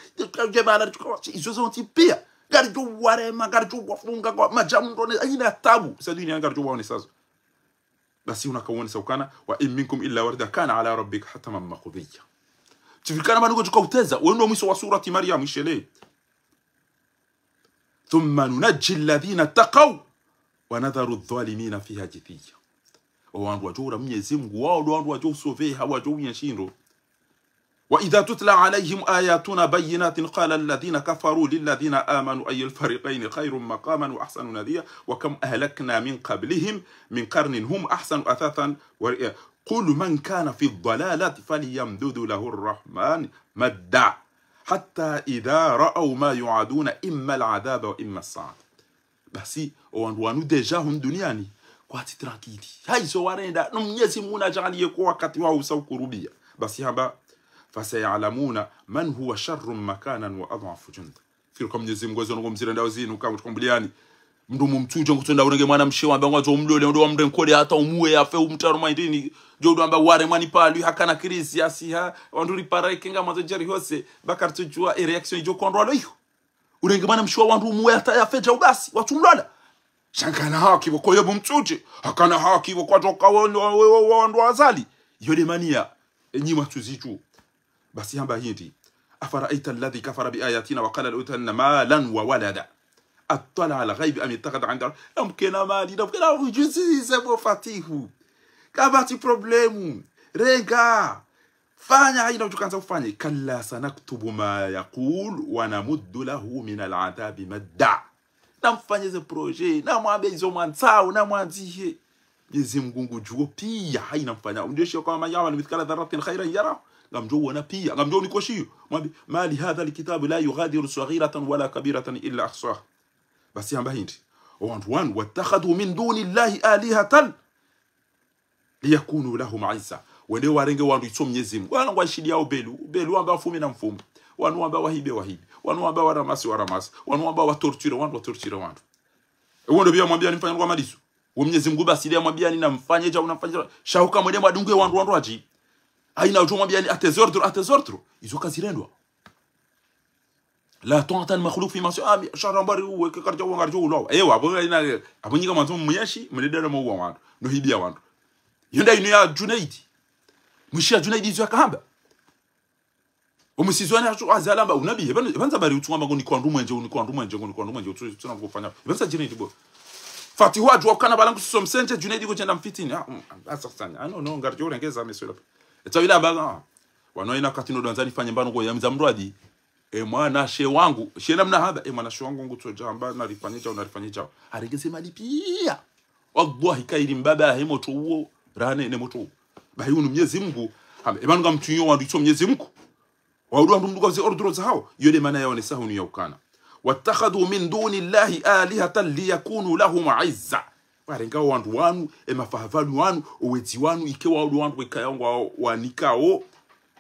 Izo zontsi pia. Ngaridjo uwarema, ngaridjo uwafunga, kwa madjamu ndone, haina tabu. Sa dunia ngaridjo uwaonesa zo. Basi una ka uonesa ukana, وإن منكم إلا واردها كان على ربك حتما مقضيا. Tsifikana manu ngodjo uka uteza, wendo mwiso wa surati Maryam ishele. ثم ننجي الذين اتقوا ونذر الظالمين فيها جثيا. O wandru wadjo ura Mnyezi Mngu, wao ndo wandru wadjo usoveha, wadjo unya shindro. وإذا تتلى عليهم آياتنا بينات قال الذين كفروا للذين آمنوا أي الفريقين خير مقاما وأحسن نديا وكم أهلكنا من قبلهم من قرن هم أحسن أثاثا ورئيا. قل من كان في الضلالة فليمدد له الرحمن مدا حتى إذا رأوا ما يوعدون إما العذاب وإما الساعة. Basi, o wandru wanu déjà hunu duniani, kwatsi tranquille. Haizo warenda, no Mnyezi Mngu nadjaaliye ko wakati wao usa ukurubia. Basi hamba, فسيعلمون من هو شر مكانا وأضعف جندا. Fikiri uka Mnyezi Mngu ezo ndrongo mzirendao zinu, uka mutru kambuliani. Mndru mumtsudjo ngutsonda urenge mwanamshe wamba ngwadzo umlole, ndo wamrenkole hata umuwe yafe umtaro mwaindini. Djo ndo wamba waremwa ni palwi hakana crise yasiha, wandru ripara ikenga mwadzo djeri hose, ba karitsudjuwa e réaction idjo kondrwa lo iyo. Urenge mwanamshe wa wandru umuwe hata yafe djau basi, watsumlola. Sha nkana haki pvo koyo mumtsudje, hakana haki pvo kwadjoka wa, wa, wa, wa, wandru wazali. Iyo nde mani ya, enyi mwatsuzidju. Basi hamba hindri. أفرأيت الذي كفر بآياتنا وقال لأوتين مالا وولدا أطلع الغيب أم اتخذ عند الرحمن. Namkena mali, namkena ujuzi, c'est bon, Fatihu. Kapvatsi problème. Renga. Fanya haina udjokandza ufanye. كلا سنكتب ما يقول ونمد له من العذاب مدا. Namfanye ze projet, namwambe izo mwandzao, namwandzihe. Mnyezi Mngu ngudjuo pia, haina mfanya. Umdjoshiyo kwa من يعمل مثقال ذرة خيرا يره. Ngamdjo uona pia, ngamdjo unikoshiyo. Mwambe, ما لهذا الكتاب لا يغادر صغيرة ولا كبيرة إلا أحصاها. Basi hamba hindri. O wandru wanu, واتخذوا من دون الله آلهة ليكونوا لهم عزا. Wende warenge wandru itso Mnyezi Mngu. Wana ngwashiliyao belu, belu wamba wafume na mfume. Wanu wamba wahibe, wahibe. Wanu wamba waramase, waramase. Wanu wamba watorture wandru, watorture wandru. Ewo ndo pia mwambiani mfanye kwa maliso. Wo Mnyezi Mngu basi ndiye mwambiani namfanye djau, namfanye djau. Sha uka mwende mwadunge wandru, wandru wadji. Haina udjo mwambiani à tes ordres, à tes ordres. Izo kazirendwa. لا طاعة لمخلوق في معصية. Ami, sha ramba ri uwe, ke karidja uwa ngaridjo ulawa. Ewa, apvo haina, apvo nyika mwandzo mwishi, mledala mwa uwa wandru. No hibiya wandru. Iyo nda inu ya Junaidi. Mwishi ya Junaidi izo yakahamba. Omusizwani hatru hazalamba, unabi, epvanu, epvanu zabari utsu ngamba ngoni kwa wandru mwenje, ngoni kwa wandru mwenje, ngoni kwa wandru mwenje, utsu, utsu na kufanya. Epvanu sa Junaidi bo. Fatihu hadjuwa ukana balangu siso msendje, Junaidi kotsi enda mfitini. Ah, mm, asa sanya. Ah, no, no, ngaridjo urengeza, monsieur le. Etsa wila baga. Wanu haina wakati no ndo wandzani fanye mbano ngo ya mza mrwadi. E mwanashe wangu, she namna hamba, e mwanashe wangu ngutsodja hamba, narifanye djau, narifanye djau. Harengeze mali pia. Wallahi, kayiri mbaba he motro uwo, rane ne motro uwo. Bahi unu Mnyezi Mngu, hamba, epvanu ngamtsunyo wandru itso Mnyezi Mngu. Waudu wandru mduka ze ordres zahao, iyo nde mana yaonesa hunu ya ukana. واتخذوا من دون الله آلهة ليكونوا لهم عزا. Warenga wandru wanu, e mafahavalu wanu, owedzi wanu, ike waudu wandru wekaya ngwa wanikao,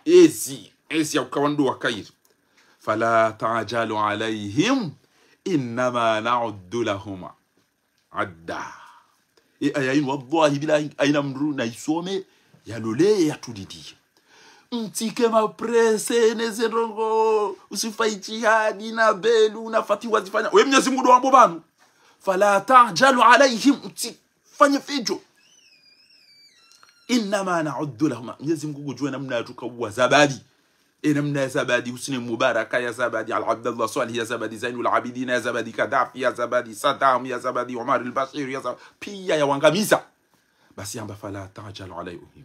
ezi, ezi ya uka wandru wakayiri. فلا تعجل عليهم إنما نعد لهم عدا. E aya inu, wallahi billahi, haina mndru naisome, yalole, yatulidiye. Mtsike maprese neze ndrongo, usifa ijtihadi na belu na fatiwa zifanya. We Mnyezi Mungu ndo wambo pvanu. فلا تعجلوا عليهم, mtsifanye fidjo. إنما نعد لهم. Mnyezi Mungu ngudjuwa namna yatsuka uwa zabadi. E namna ya zabadi Husni Mubaraka, ya zabadi Al Abdallah Swalih, ya zabadi Zainul Abidina, ya zabadi Kadhafi, ya zabadi Saddam, ya zabadi Omar al Bashir, ya zabadi, piya ya wangamiza. Basi hamba فلا تعجلوا عليهم.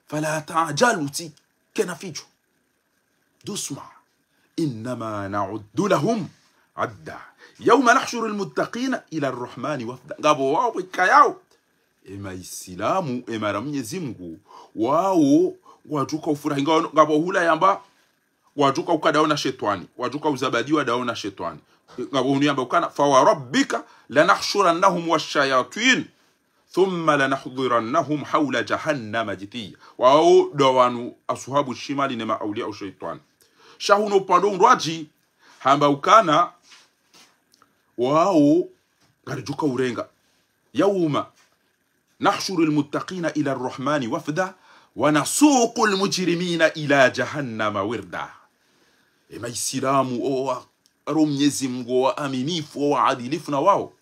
فلا تعجلوا, tsi kena fidjo. Doucement. إنما نعد لهم عدا. يوم نحشر المتقين إلى الرحمن وفدا. Ngapvo wao pvwikayao. E maisilamu, e mara Mnyezi Mungu, wao, ngwadjoka ufurahi, nga-, ngapvo hula yamba, ngwadjoka ukaya dawo na shetwani, ngwadjoka uzabadiwa dawo na shetwani. Ngapvo hunu yamba ukana, فوربك لنحشرنهم والشياطين ثم لنحضرنهم حول جهنم جثيا. Wao ndo wanu ashabu shimali ne maauliya ushetwani. Sha hunu upande undrwadji, hamba ukana, wao ngaridjoka urenga. يوم نحشر المتقين إلى الرحمن وفدا ونسوق المجرمين إلى جهنم وردا. E maisilamu, o wa-, ro Mnyezi Mungu, o waaminifu, o waadilifu na wao.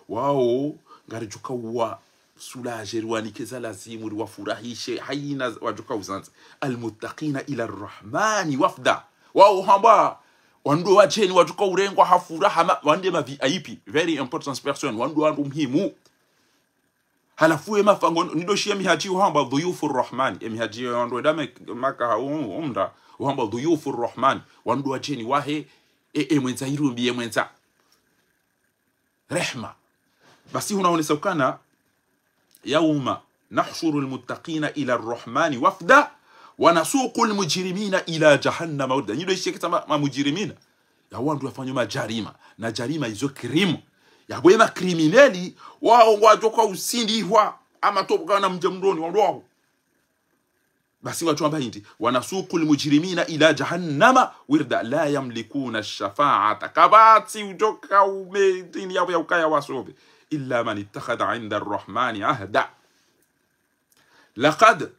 Wao, ngaridjoka uwa soulager, riwanike za lazimu, riwafurahishe, hayina wadjoka uzandza. المتقين إلى الرحمن وفدا. Wao hamba, wandru wadjeni wadjoka urengwa ha furaha, ma-, wandru ma V I P, very important person, wandru wandru muhimu. Halafu e mafango, nido shiya mihadji uhamba ضيوف الرحمن. E mihadji wandru wenda me-, Maka ha u-, umra, uhamba ضيوف الرحمن. Wandru wadjeni wahe, e, e mwendza irumbi, e mwendza rehma. Basi hunu haonesa ukana, يوم نحشر المتقين إلى الرحمن وفدا ونسوق المجرمين إلى جهنم وردا. Nido isheketsa ma, ma mujirimina. Ya wandru wafanyao majarima. Na jarima izo crime. Ya bwe ma criminels, wao ngwadjoka usindihwa, ama tobo kana mdje mdroni, wandru wao. Basi ngwadjo amba hindri, ونسوق المجرمين إلى جهنم وردا لا يملكون الشفاعة. Kapvatsi udjoka ume, dini yabo ya ukaya wasobe. إلا من اتخذ عند الرحمن عهدا. لقد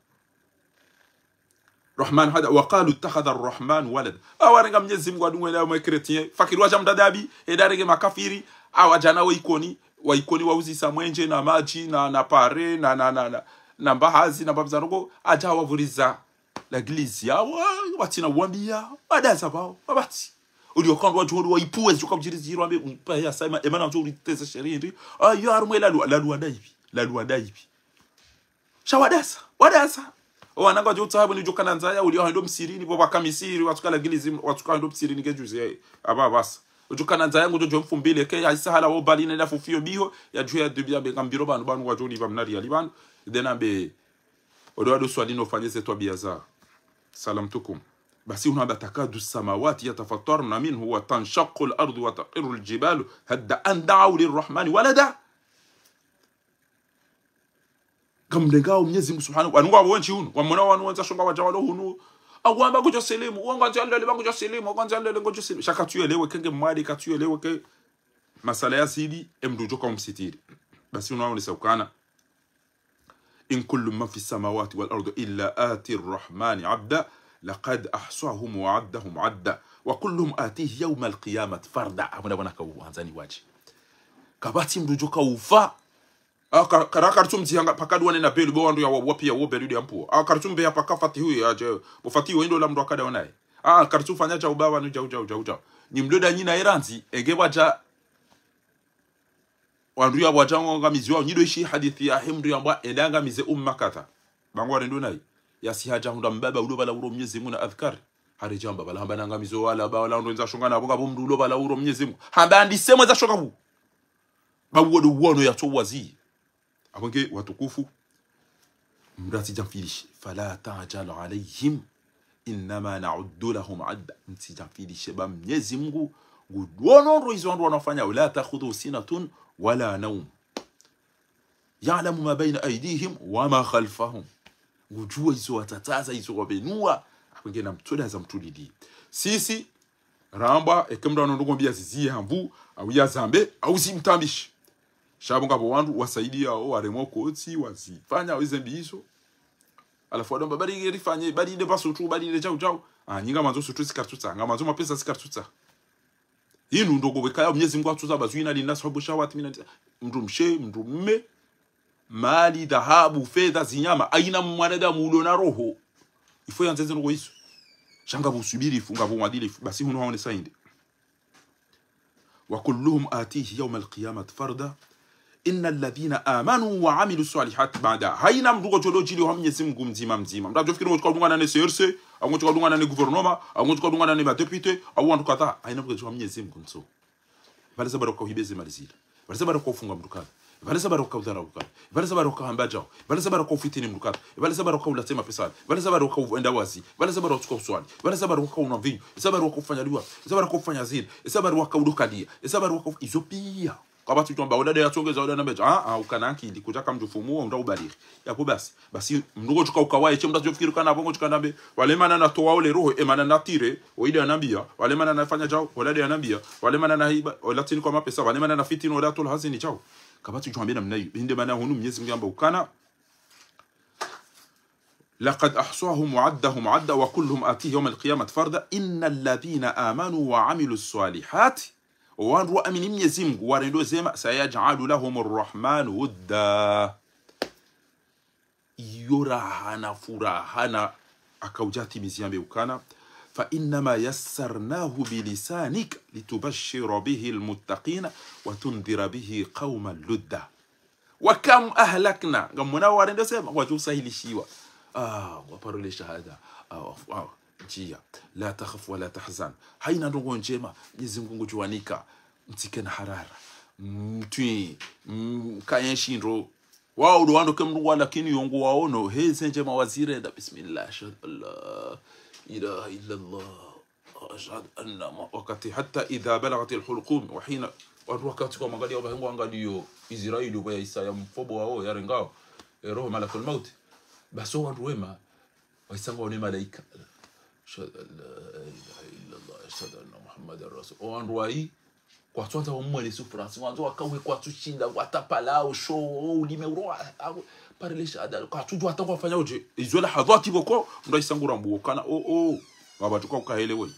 Rahman hada, وقالوا اتخذ الرحمن ولدا. Awarenga Mnyezi Mungu adungwe na mwe chrétien. Fakiri wadja mdadabi, eda renge makafiri, awadjana wa Ikoni, wa Ikoni wauzisa mwenje na madji, na, na pare, na, na, na, na, na mbahazi, na mbapvi za ndrongo, adja wavuriza l'église yawo, watsina uwambiya, wadaza pvao, wapvatsi. Uliyo kandru wadjuhuri wa ipuwe, zidjoka udjiri zidjiri wambe, mpa ya saima, emana wadjo uriteze sheri hindri, ayo harumwe lalu, lalu wadayibi, lalu wadayibi. Sha wadasa, wadasa. O wana ngwadjo utsaha bwe ni udjukana ndzaya, uliyo hendo msirini, bo baka misiri, watsuka l'église, watsuka hendo msirini ke juzi, eh, aba basa. Udjukana ndzaya, ngudjo djo mfumbile, ke ya isa hala wo bali ne la fufiyo biho, ya djuhe ya dubi ya benga mbiro pvanu, pvanu wadjo uliva mna riyali pvanu. Dena mbe, odo wado swali no fanye ze twabiya za. Salamtukum. Basi hunu hamba تكاد السماوات يتفطرن منه وتنشق الأرض وتخر الجبال هدا أن دعوا للرحمن ولدا. Ngamlengao Mnyezi Mungu Subhanahu, wanu ngwapvo wendji hunu, wamona wanu wandza shonga wadja walo hunu. Awamba ngudjo silimu, wangandza lele ngudjo silimu, wangandza lele ngudjo silimu. Sha katsuyelewe ke nge mwade, katsuyelewe ke masala ya sidi, emndru udjoka umsitiri. Basi hunu haonesa ukana. إن كل من في السماوات والأرض إلا آتي الرحمن عبدا لقد أحصاهم وعدهم عدا وكلهم آتيه يوم القيامة فردا. Abona bona ka uwandzani wadji. Kapvatsi mndru udjoka ufa. A, ka-, kara karitsu mdzihanga paka duwane na belu, bo wandru ya wa-, wapiya wo belu de ampuo. A, karitsu mbeya paka fatihu ya dje, bo fatihu indo la mndru akada onaye. A, karitsu fanya djau ba wanu djau, djau, djau, djau. Ni mndru da nyina erandzi, enge wadja, wandru ya wadja ngamizi wao, nido ishi hadithi yahe mndru yambwa, enda ngamize umma kadha. Ba ngwarendo nayi. Yasi hadja hundra mbaba ulo pvala uro Mnyezi Mungu na adhkari. Haredja hamba pvala hamba nangamizo wala ba wala ndo ndza shonga na bo ngapvo mndru ulo pvala uro Mnyezi Mungu. Hamba andise mwendza shonga bu. Ba uwo do uwono ya tso wazi. Apvo nge watukufu, mndru atsidjamfilishe. فلا تعجل عليهم إنما نعد لهم عدا. Mtsidjamfilishe ba Mnyezi Mungu ngudjuo ndro izo wandru wanafanya. لا تأخذه سنة ولا نوم يعلم ما بين أيديهم وما خلفهم. Ngudjuo izo watsatsaza, izo wabenua. Apvo nge na mtsoda za mtulidi. Sisi, ramba, eke mndru ano ndrongo mbi yaziziye hambu, au yazambe, au zimtambishe. Sha bo ngapvo wandru, wasaidiya, o, waremwa kotsi, wazifanya, o, ize mbi izo. Halafu wado wamba bari rifanye, bari nde pvasutu, bari nde djau djau. Ah, nyi ngamwandzo sutu zikaritsusa, ngamwandzo mapesa zikaritsusa. Inu ndo ngopvo ikaya Mnyezi Mngu atsudza ba zuyina linnasi hubbu shahawati mina nisa. Mndru mshe, mndru mme, mali, dhahabu, fedha, zinyama, haina mwanadamu ulo na roho. Il faut yandze ze ndrongo izo. Sha ngapvo usubirifu, ngapvo uadilifu. Basi hunu haonesa inde. وكلهم آتيه يوم القيامة فردا إلا الذين آمنوا وعملوا الصالحات. Baanda haina mndru ngodjo djiliwa ha Mnyezi Mngu mdzima mdzima. Mndru adjofikiri ngodjo kadungana ne C R C, au ngodjo kadungana ne gouvernement, au ngodjo kadungana ne madéputé, au wandru kadha. Haina mndru ngodjo djiliwa ha Mnyezi Mngu ntso. Pvale sababu ya uka uhibeze mali zila. Pvale sababu ya uka ufunga mndru kadha. Pvale sababu ya uka udharau kadha. Pvale sababu ya uka hamba djau. Pvale sababu ya uka ufitini mndru kadha. Pvale sababu ya uka ulatse mapesa. Pvale sababu ya uka uenda wazi. Pvale sababu ya uka uenda wazi. Pvale sababu ya uka unwa mvinyo. Pvale sababu ya uka ufanya liwa. Pvale sababu ya uka ufanya zina. Pvale sababu ya uka udokalia. Pvale sababu ya uka uf-, izo pia. Kapvatsi udjo amba, ola nde yatsongeza, ola nde yambe, ah, ah, ukana ankili, kudjaka mndru fumu, unda ubalighi. Yapvo basi. Basi, mndru ngodjo uka ukawaye, she mndru adjofikiri ukana apvo ngodjo kandambe, wale mana natowa ole roho, e mana natire, ola nde yanambia, wale mana nafanya djau, ola nde yanambia, wale mana nahiba, ola tsinikwa mapesa, wale mana nafitini, ola tola hazini djau. Kapvatsi udjo hambe namna iyo. Inde mana hunu Mnyezi Mngu yamba ukana, لقد أحصاهم وعدهم عدا وكلهم آتيه يوم القيامة فردا إلا الذين آمنوا وعملوا الصالحات. Wandru waamini Mnyezi Mngu, warende zema, سيجعل لهم الرحمن ودا. Iyo raha na furaha na akaudja timizi yambe ukana, فإنما يسرناه بلسانك لتبشر به المتقين وتنذر به قوما لدا. وكم أهلكنا. Ngamwona warende zema, wadjo usahilishiwa. Ah, waparo le shahada. Ah, ah, njia. لا تخف ولا تحزن. Haina ndrongo ndjema, Mnyezi Mngu ngudjo wanika. Mtsike na harara. Mtwi, mkaye nshindro. Wao ndo wandru ke mndru wa lakini yongo waono, he ze ndjema wazirenda. Bismillah, ashhadu an la ilaha illa Allah. Ashhadu anna Muha-, wakati حتى إذا بلغت الحلقوم, wahina, wandru wakati kwa mangaliyo, wahengo wangaliyo, Israeli, kwa ya isa ya mfobo wao, ya rengao, e roho malakul mauti. Basi wandru wema, waisanga wone malaika. أشهد أن لا إله إلا الله، أشهد أن محمدا رسول. O wandru wayi, kwatswandza wamwele souffrance, wandzo wakauhe kwatsushinda, watapala, usho, ulime uro, a-, a-, pare le shahada, kwatsudjuwa hata kwafanya udje. Izo lahadhati pvoko, mndru aisangura mbuo, kana, o, o, wabatuka ukahele woyi.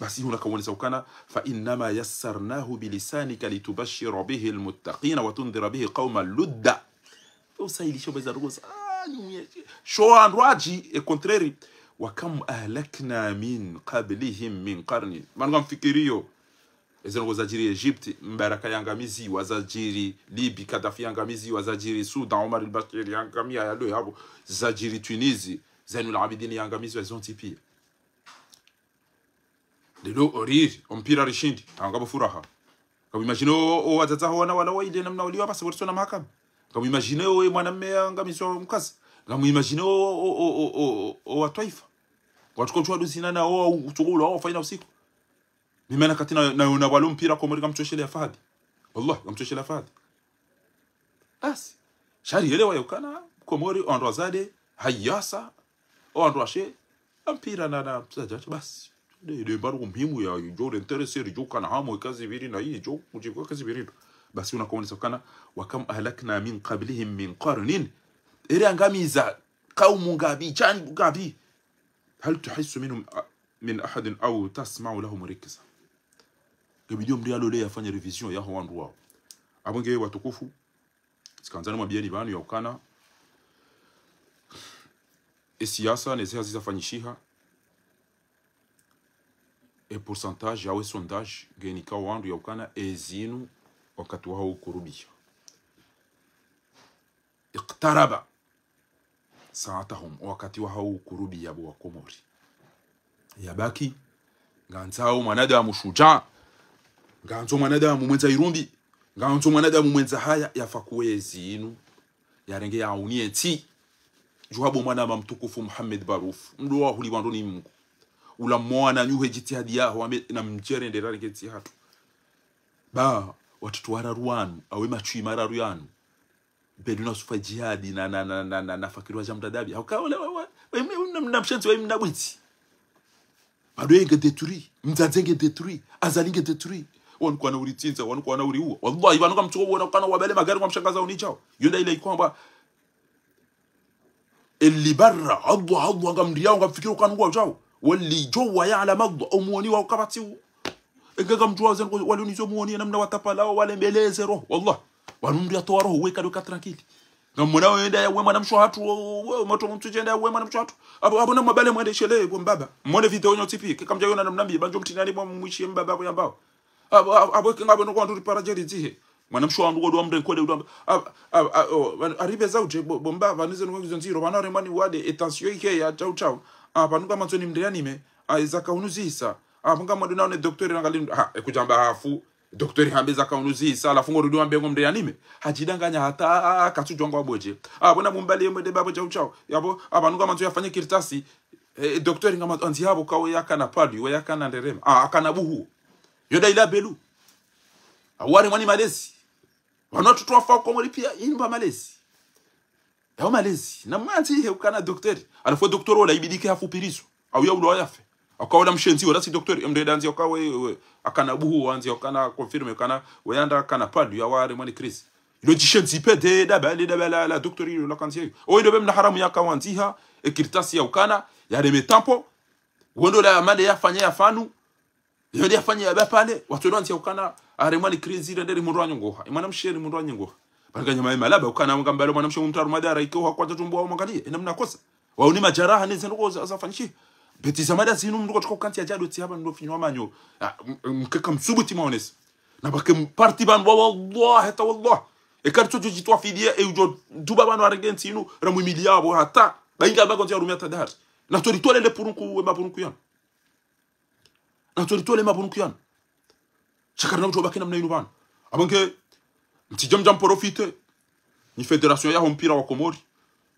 Basi huna kaonesa ukana, فإنما يسرناه بلسانك لتبشر به المتقين وتنذر به قوما لدا. Usahilisho beza rugo sa, ah, ni mwenye. Sho wandru wadji, e contraire. وكم أهلكنا من قبلهم من قرن. Manu ngamfikiriyo. Eze ndrongo zadjiri Egypte, Mbaraka yangamiziwa, zadjiri Libye, Kadhafi yangamiziwa, zadjiri Soudan, Omar el-Bashir yangamia yalo yapvo, zadjiri Tunisie, Zainul Abidine yangamiziwa, zontsi pia. Lelo oriri, o mpira rishindi, ha ngapvo furaha. Ngamwimagine o, o wadzadze waho wana wala waile namna waliwa pvasa, pvo ritsona mahakama. Ngamwimagine o, e mwanamme yangamizwa mkazi. Ngamwimagine o, o, o, o, o, o wa twaifa. Watsuko tsuwa duzina na o, utsoko ula, o, faina usiku. Mimi na kati na, na, na walo mpira Komori kamtsoshele ya Fahadi. Wallah, kamtsoshele ya Fahadi. Basi. Sha rielewa yukana, Komori, wandru wazade, hayasa, wandru washe, mpira na, na, basi. Nde, nde mbaro muhimu ya, idjo, intéressé, idjo, kana hamu, kazi pviri na, idjo, kudjiko kazi pviri. Basi unakoonesa kana, وكم أهلكنا من قبلهم من قرن. Ere angamiza, kaumu ngapvi, djani ngapvi. هل تحس منهم من أحد أو تسمع لهم ركزا. Ngebidi omndru yalole yafanye révision yaho wandru wao. Apvo nge watukufu, tsikandza nimwambiyeni pvanu ya ukana, e siasa, ne zihazi zafanyishiha, e pourcentage, yawe sondage, ngenikao wandru ya ukana, e zinu, wakati waho ukurubiya. اقترب ساعتهم, wakati wahawo ukurubiya bo wa Komori. Yabaki, ngandzao mwanadamu shujaa, ngandzo mwanadamu mwendza irumbi, ngandzo mwanadamu mwendza haya, yafa kuwezi inu, yarenge yauniye ntsi. Djuwa bo mwanama mtukufu Muhammad Baruf, mdru wa huli wandoni Mungu. Ula mwana nyuhe jitihadi yaho, wambe na mdjere nde rarenge ntsi hatru. Ba, watoto wararu wanu, awe matswi mararu yanu. Bedu na Sufa Jihadi na, na, na, na, na, na Fakiri wa Jamdadabi. Hauka wala, wa, wa, wa, mna, mna, mna mshenzi, wa mna bwitsi. Bado yenge détruit. Mdzadze nge détruit. Azali nge détruit. Wanu kwana uritsindza, wanu kwana uriua. Wallahi, wanu kamtsuko wona kana wabale magari kwa mshangaza unijao. Yonda ile ikwamba Eli barra, Allah, Allah, ngamriyao, ngamfikiri ukana ngwadjao. Wali djo wa ya'lamu Allah, omwoni wao kapvatsi u. Enge ngamdjuwa zengo, wali unizo mwoni, namna watapvalao, walembeleze roho, wallah. Wanu mndru yatowa roho, weka doka tranquille. Ngamwona wenda ya we mwanamshe hatru, we, we, motro mtru djenda ya we mwanamshe hatru. Apvo, apvo na mabale mwende shele, bo mbaba. Mwone video nyo tipi, keka mdjayona namna mbi, ba ndjo mtrini ani mwa mwishiye mbaba kuyambao. Apvo, apvo, apvo, kenga apvo noko wandru ripara djeri dzihe. Mwanamshe wandru kodo wa mndru nkode udo amba. Apvo, apvo, apvo, o, pvanu, aribe za udje, bo, bo mbaba, nize noko ngizo ndziro, pvanu aremwani wade, e tension ike ya, chau, chau. Ah, pvanu ngamwandzo nimreanime, ah, eza kaunuzisa. Ah, pvanu ngamwade naone docteur rangalim, ha, e kudjamba hafu. Docteur hambe eza kaunuzisa, halafu ngorudi wambe ngomreanime. Hadjidanganya hata, ah, ah, katsudjwa ngwabodje. Ah, pvona mumbali yemwede babo chau, chau. Yapvo, ah, pvanu ngamwandzo yafanye kartasi. Eh, docteur ngamwandzo andzihapvo kawe yakana pali, we yakana nderema. Ah, akana buhu. Yo nda ila belu. Aware mwani malezi. Wanu watoto wafa Komori pia, inu ba malezi. Yao malezi. Na mwandzihe ukana docteur. Halafu docteur ola ibidi ke hafupirizwa. Au ya ulo yafe. Aka ola mshenzi, ola si docteur. Emndru eda andzia uka we, we, akana buhu, andzia ukana confirmé, ukana we yanda akana pali, yaware mwani crise. Ilo djishenzi pede, daba, le daba la, la docteur ilo la kandzia yo. O ilo be mna haramu yaka wandziha, e kartasi ya ukana, yareme tampo, wendo la male yafanya ya pvanu, yende yafanya ya ba pale, watolo andzia ukana, aremwani crise, ile nderi mundru anyongoha. Imwanamshe ni mundru anyongoha. Pvanu nganyama imalaba, ukana ngambalo mwanamshe mumtaru madara, ike uha kwata tumbo wa mwangalie, ina mna kosa. Wao ni majaraha, ne zendo ko za, zafanyishiha. Beti za mada zinu mndru kotoka ukantsi ya djado tsi hapva ndo finyo manyo. Ah, m-, m-, mkeka msubuti maonesa. Na pvake mparti pvanu wa wallah, hata wallah. E kari tso djitwa fidia, e udjo duba pvanu arenge ntsi inu, ramwimili yapvo, hata. Ba inga ba kondzi ya rumia tadari. Na tori tole le purunku, we mapurunku yanu. Na tori tole mapurunku yanu. Shakari na kutobaki namna inu pvanu. Apvo nge, mtsidja mdja mprofite. Ni fédération yaho mpira wa Komori.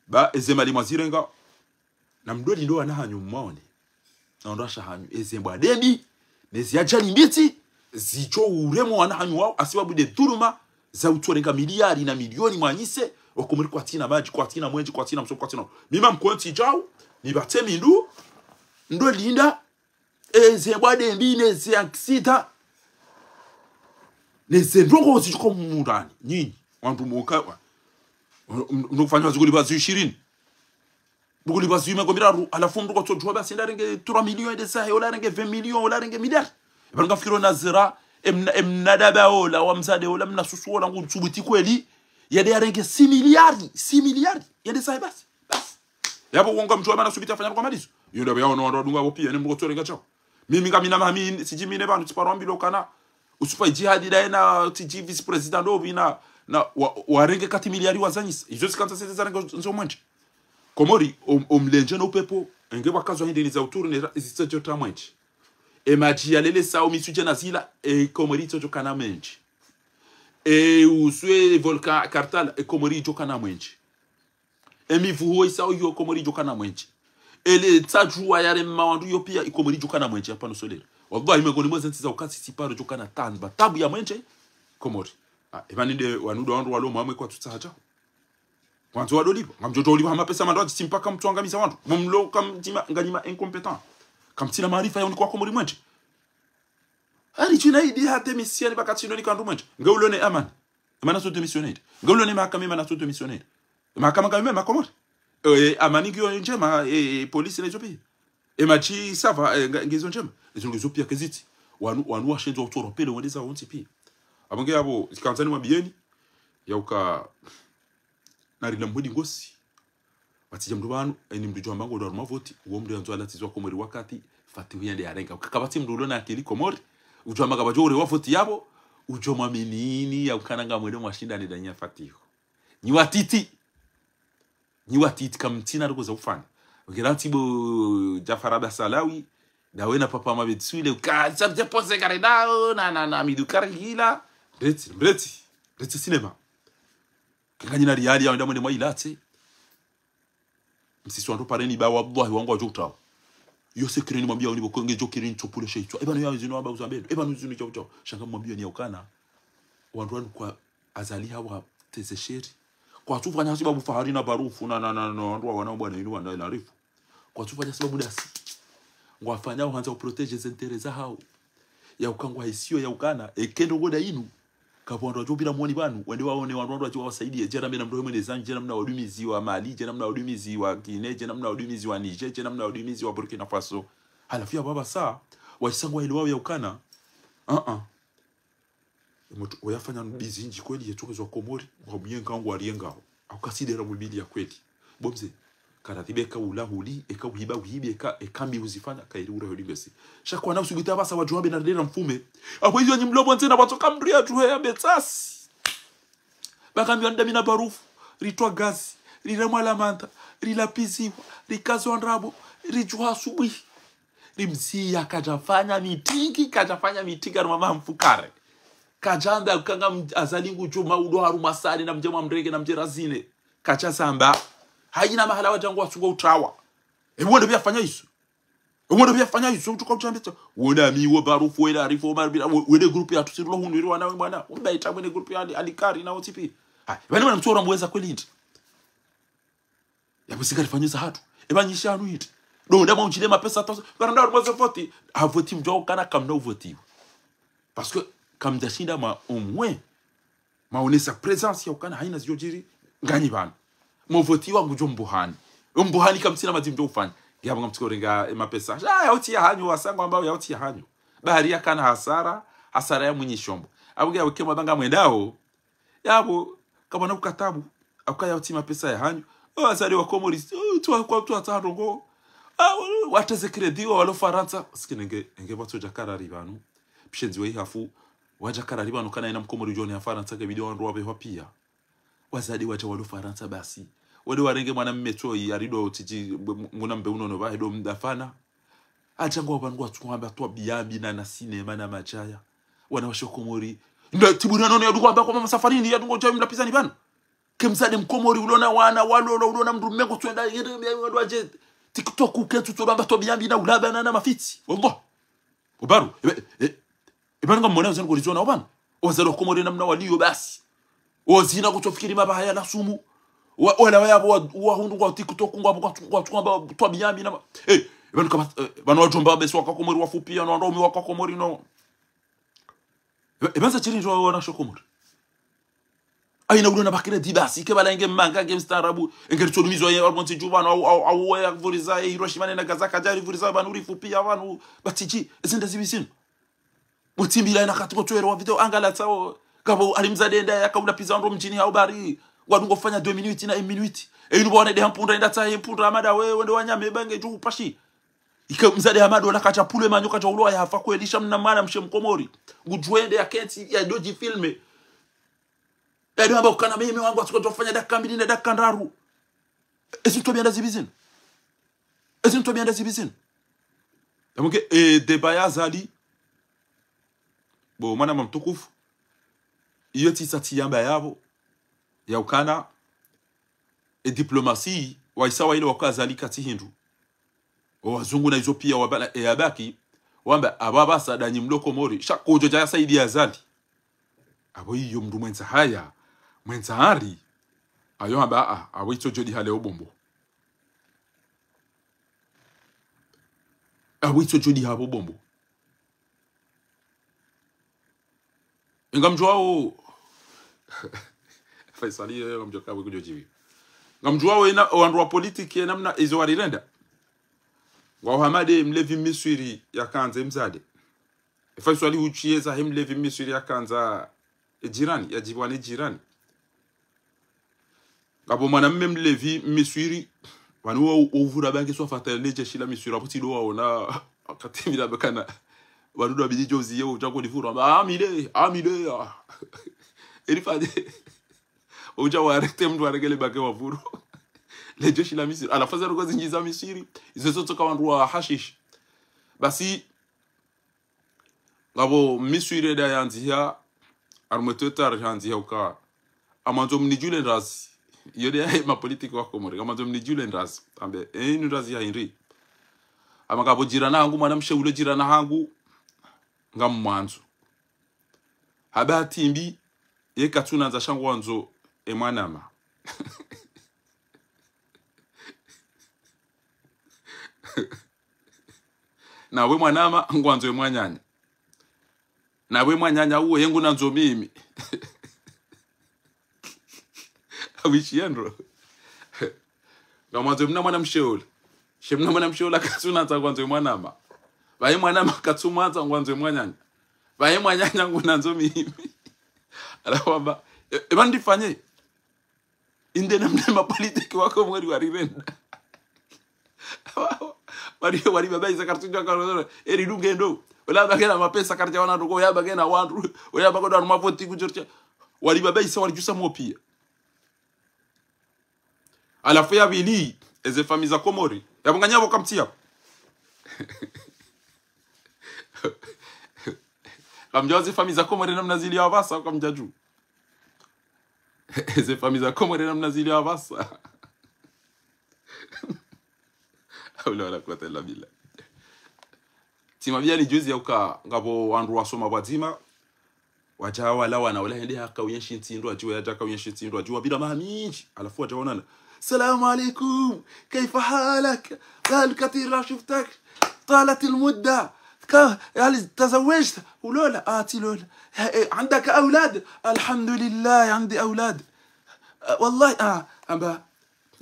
Ba eze mali mwazirenga. Na mdoli ndo wana hanyu mwaone. Na ndo asha hanyu. Eze mbwa dembi. Nezi ajali mbiti. Zidjo uremo wana hanyu wao. Hasibabu de dhuluma. Za utorenga miliari na milioni mwanyise. Wakomori kwatsina madji, kwatsina mwenje, kwatsina msoko, kwatsina. Mima mkontsi djau. Ni batemi ndu. Ndo linda. Eze mbwa dembi, neze accident. Neze ndrongo zidjo ko mundani. Nyinyi. Wandru mwoka, wa-, m-, m-, mndru kufanya zikuli bazi ishirini. Ndukuli bazi ime komiraru, halafu mndru kotsodjuwa basi nda renge trois millions de sahe, ola renge vingt millions, ola renge milliard. Eba ngafikiro nazira, emna, emna daba ola, wa mzade ola, mna susu ola, ngutsubuti kweli. Yade yarenge six milliards, six milliards. Yade sahe basi, basi. Yapvo wonga mndru wa mana subiti afanya kwa malizo. Yo ndapvo yaono wandru wadunga pvo pia, ne mndru kotsorenga chao. Mimi ngamina mami, tsidji mine pvanu, tsiparo ambilo kana. Usupa djihadi daye na tsidji vice-président ndo pvi na, na wa, warenge quatre milliards wazanyisa. Izo sikantsa sete zarenge nzo mwenje. Komori, om-, omlenje no pepo, enge pvakazwa hindri ni za utourner, zitsodjo ta mwenje. E madji yalele sa omisudje na zila, e Komori itsodjo kana mwenje. E uswe volcan Karthala, e Komori idjo kana mwenje. Emivuho isao yo Komori idjo kana mwenje. Ele tsadjuwa yarema wandru yo pia i Komori idjo kana mwenje hapva no soleil. Wallahi, mengoni mweze ntsi za ukantsi tsiparo idjo kana taabu, taabu ya mwenje Komori. Ah, eba ninde wanu ndo wandru walo mwamwe kwatsutsaha djao. Wandzo wadolipva, ngamdjo dolipva hama pesa mandro atsi mpaka mtsuangamiza wandru. Mumlo kamdzima, nganyima incompétent. Kamtsina maarifa ya unika wa Komori mwenje. Ari tsina idi hata misiani pvaka tsino nika wandru mwenje. Nge ulo ne amani. Emana so démissionner. Nge ulo ne mahakama, emana so démissionner. Mahakama ngamema Komori. E, amani ngiyo ndjema, e, e, polisi na izo pia. E madji sava, e, nga-, ngizo ndjema. Izo ngizo pia kezitsi. Wanu, wanu washendzo utsoro pele wandeza wontsi pia. Apvo nge apvo, zikandza nimwambiyeni, yauka, narila mwedi ngosi. Watsidja mndru pvanu, eni mndru djo amba ngo ndo harumwa voti, uwo mndru yandzo alatsizwa Komori wakati, Fatihu yende yarenga. Ukaka pvatsi mndru ulo na akili Komori, udjo amba kapvadjo urewa voti yapvo, udjo mwaminini ya ukana ngamwende mwashindane danya Fatihu. Nyi watiti. Nyi watiti kamtsina ndrongo za ufanya. Ngira ntsi bo Djafar Abdallah Salawi, dawe na papa Mohamed Soulahi, ka, sa, sa pose kare dao, na, na, na, midu kare hila. Mretsi, mretsi. Mretsi cinéma. Kanganyina riali ya wenda mwende mwailatse. Msisi wandru pareni ba wallahi wangu wadjo utao. Yo secret nimwambia uni pvoko ngedjo kiri ntsopule sheitswa. Eba no ya zinu amba uzambendo. Eba no zinu djau djau. Sha ngamwambia ni ya ukana. Wandru wanu kwa Azali hawa teze sheri. Kwatsufanya hasibabu Fahari na Barufu na, na, na, na, wandru wa wana bwana inu wanda ilarifu. Kwatsufanya hasibabu dasi. Ngwafanya uhandza uprotégé ze intérêt zahao. Ya uka ngwahisio ya ukana, eke ndrongo nda inu. Ngapvo wandru wadjo pvira mwoni pvanu, wende waone wandru, wandru wadjo wawasaidie, dje namna mndru mwenye zanyi, dje namna wadumizi wa Mali, dje namna wadumizi wa Guinée, dje namna wadumizi wa Niger, dje namna wadumizi wa Burkina Faso. Halafu yapvo apvasa, wahisa ngwaelewawo ya ukana. Ah, ah. Mndru, wayafanya mbi zindji kweli, yetsokezwa Komori, ngwa myenga, ngwa rienga. Au kasidera mubili ya kweli. Bo mze, karadhibe eka ula huli, eka uhiba uhibi, eka, eka mbi uzifanya, kairi ura huli mbesi. Sha kwana usubuti apvasa wadjo wambe na ridera mfume. Apvo iyo nyi mlo pvondze na pvatsoka mndru ya tuhe ya mbetsasi. Bakambiwa ndami na barufu, ritwa gazi, riremwa lamanda, rilapiziwa, rikazwa ndrabo, ridjuha asubuhi. Rimziya kadjafanya mitingi, kadjafanya mitingi, ari mama mfukare. Kadjamba kanga m-, Azali ngudjo maudo harumwa sare na mdje mwa mrenge na mdje razine. Kadjasamba. Hayina mahala wadja ngwatsungo utrawa. Ewe wende pviyafanya iso. Ewe wende pviyafanya iso, utuka utsambe tsa. Wona mi, wo barufu, wele arifu, wo maribira, wo-, wele grupu ya tusirulo hunu, iri wana, we mwana. Umba ita mwene grupu ya ali-, alikari na O T P. Hai, pvani mwana mtsora mweza kweli ndi. Yapvo sika rifanyisa hatru. Eba nyisha anu hiti. Ndo ndama unjile mapesa tosa. Karanda mwazo voti. Ha voti mdjo kana kamna uvoti. Parce que kamdja shinda ma au moins maonesa présence ya ukana hayina zidjo djiri nganyi pvanu. Movoti wa ngudjo mbuhani. Mbuhani kamtsina madzi mdjo ufanya. Yapvo ngamtsiko renga, e, mapesa. Ah, ya uti ya hanyu, wasangwa ambao ya uti ya hanyu. Bahari ya kana hasara, hasara ya mwinyi shombo. Apvo nge ya weke mabanga mwendao, yapvo, kapvana kukatabu, akaya uti mapesa ya hanyu. O, Azali wa Komori, o, tu wa, kwa, tu wa tsarongo. Ah, wa-, wateze crédit, wa walo Farantsa. Sikini nge, nge pvatso djakara ripvanu. Pvashenzi wa ihafu, wadjakara ripvanu kana ina mkomori udjo ne ya Farantsa, ke bidi wandru wapve hwa piya. Wazade wadja walo Farantsa basi. Wende warenge mwana mme tsoyi, arido titi, mb-, mwana mbe unono pvahe do mdafana. Adja ngwa pvanu ngwatsuko hamba twabiya mbi na, na sinema na madjaya. Wanawashe wa Komori. Nda tiburi na nono yadungo hamba kwa mama safarini, yadungo djayi mlapizani pvanu. Ke mzade mkomori ulona wana, walolo, ulona mndru mme ngotsuenda, yende, yende, yende, yende, TikTok, uketsu tso hamba twabiya mbi na ulaba na, na mafitsi. Wallah. Ubaru, ebe, e, ebe nga mwona uzeni kurizona, opvanu. Owazali wa Komori namna waliyo basi. Owazina kutsofikiri mabaha ya na sumu. Wa, wala waya wa, wahundru ngwa TikTok, ngwa, ngwa, ngwa, ngwa, ngwa, twabiya mbi na ma-, eh, ebe nga, eh, pvanu wadjomba besi waka Komori wafupi, ya no, wandru waume waka Komori no. Ebe, ebe nza shiri ndjo wanawashe wa Komori. Hayina ulo na bakire di basi, ke bala nge manga, nge mstaarabu, nge ritsodumizwa ye, albonti dju pvanu, au, au, au, ya vuriza, ye Hiroshima ne Nagasaki, kadjari vuriza, pvanu rifupi ya pvanu, batiji, ezenda zipvi zinu. Mutsimbi la ina kati kotwero wa video, angala tsao, kapvo, ali mzade nda, yaka ulapiza ndo mdjini hau bari, wadungo fanya deux minutes na une minute. E inu bwane de hampundra, enda tsahe mpundra, amada we, wende wanyame, bange, dju, pashi. Ike mzade Hamada ola kadja pulwe manyo kadja ulwa ya hafa kweli sha mna mwana mshe mkomori. Ngudjwende ya kentsi ya dodji filme. Ya dodji amba ukana mimi wangu atsuko djofanya dakika mbili na dakika ndraru. Ezi ntwabiya nda zipvi zinu. Ezi ntwabiya nda zipvi zinu. Yamuke, e, débat ya Azali. Bo, mwana mtukufu. Iyo tsi sa tsi yamba yapvo. Ya ukana. E diplomasi, wahisa wa ile waka Azali katsi hindru. O wazungu na izo piya wabala, e, yabaki, wamba, apvo apvasa ndanyi mlo Komori, sha kudjo dja ya saidi ya Azali. Apvo iyo mndru mwendza haya, mwendza hari, ayo hamba, a, apvo itso djodi hale obombo. Apvo itso djodi hapvo bombo. Ngamdjuwao. Faisali, yo, ngamdjuwa kawe kudjo djivi. Ngamdjuwao ina, wandru wa politiki, namna izo warirenda. Ngwao Hamada, mlevi Miswiri yakandza mzade. Faisali huchiyeza he mlevi Miswiri yakandza e jirani, yadjipvwa ne jirani. Ngapvo mwanamme mlevi Miswiri, pvanu wa, wa uvura bange swa fata le jeshi la Miswiri, apvo tsi ndo waona, wakati mila bekana, pvanu ndo wabidi djozi ye, udja ko livura, amba, "Ah, mile, ah, mile, ah." Eli fade, udja wa arrêter mndru aregele bange wavuru. Le jeshi la Miswiri, ala faza ruko zindji za Miswiri, izo zontsi ka wandru wa hashish. Basi, ngapvo Miswiri nda yandziha, harumwa Twitter yandziha uka. Ngamwandzo mnidjule ndrazi. Iyo nde ya ma politiki wa Komori. Ngamwandzo mnidjule ndrazi. Ambe, e, inu ndrazi ya hindri. Amba ngapvo jirani hangu, mwanamshe ule jirani hangu, ngamwandzo. Ha bahati mbi, ye katsunandza sha ngwandzo, e mwanama. Nawe mwanama, ngwandzo ye mwananya. Nawe mwananya uwo, ye ngunandzo mimi. Wishi yendro. Ngamwandzo mna mwanamshe ola. She mna mwanamshe ola katsunandza ngwandzo mwanama. Pvaye mwanama katsumwandza ngwandzo mwananya. Pvaye mwananya ngunandzo mimi. Halafu amba, e, eba ndifanye. Inde namna mapolitiki wako mweri warirenda. Wari, wari baba isa kartidja karo, eri dunge ndo. Ola bagena mapesa kartidja wana ndoko, ya bagena wandru. Ola bagoda wana mavoti kudjortja. Wari baba isa wari djusa mopia. Halafu ya pvili, eze famiyi za Komori. Ya pvo nganyapvo kamtsi yapvo. Kamdjua ze famiyi za Komori namna zilio apvasa, kamdjadju. Eze famiyi za Komori namna zilio apvasa. Hawla wala quwwata illa billah. Tsi mabiyani juzi yauka ngapvo wandru wasoma pvwadzima. Wadja wala wana, wala hende haka uyenshi ntsindo, adjuwa yadja haka uyenshi ntsindo, adjuwa pvira maha mindji. Halafu wadja wonana. السلام عليكم، كيف حالك؟ بقالي كثير لا شفتك، طالت المدة، ك-، هل تزوجت؟ ولولا، آتي لولا. إيه، عندك أولاد؟ الحمد لله عندي أولاد. آه، والله، آه، أبا،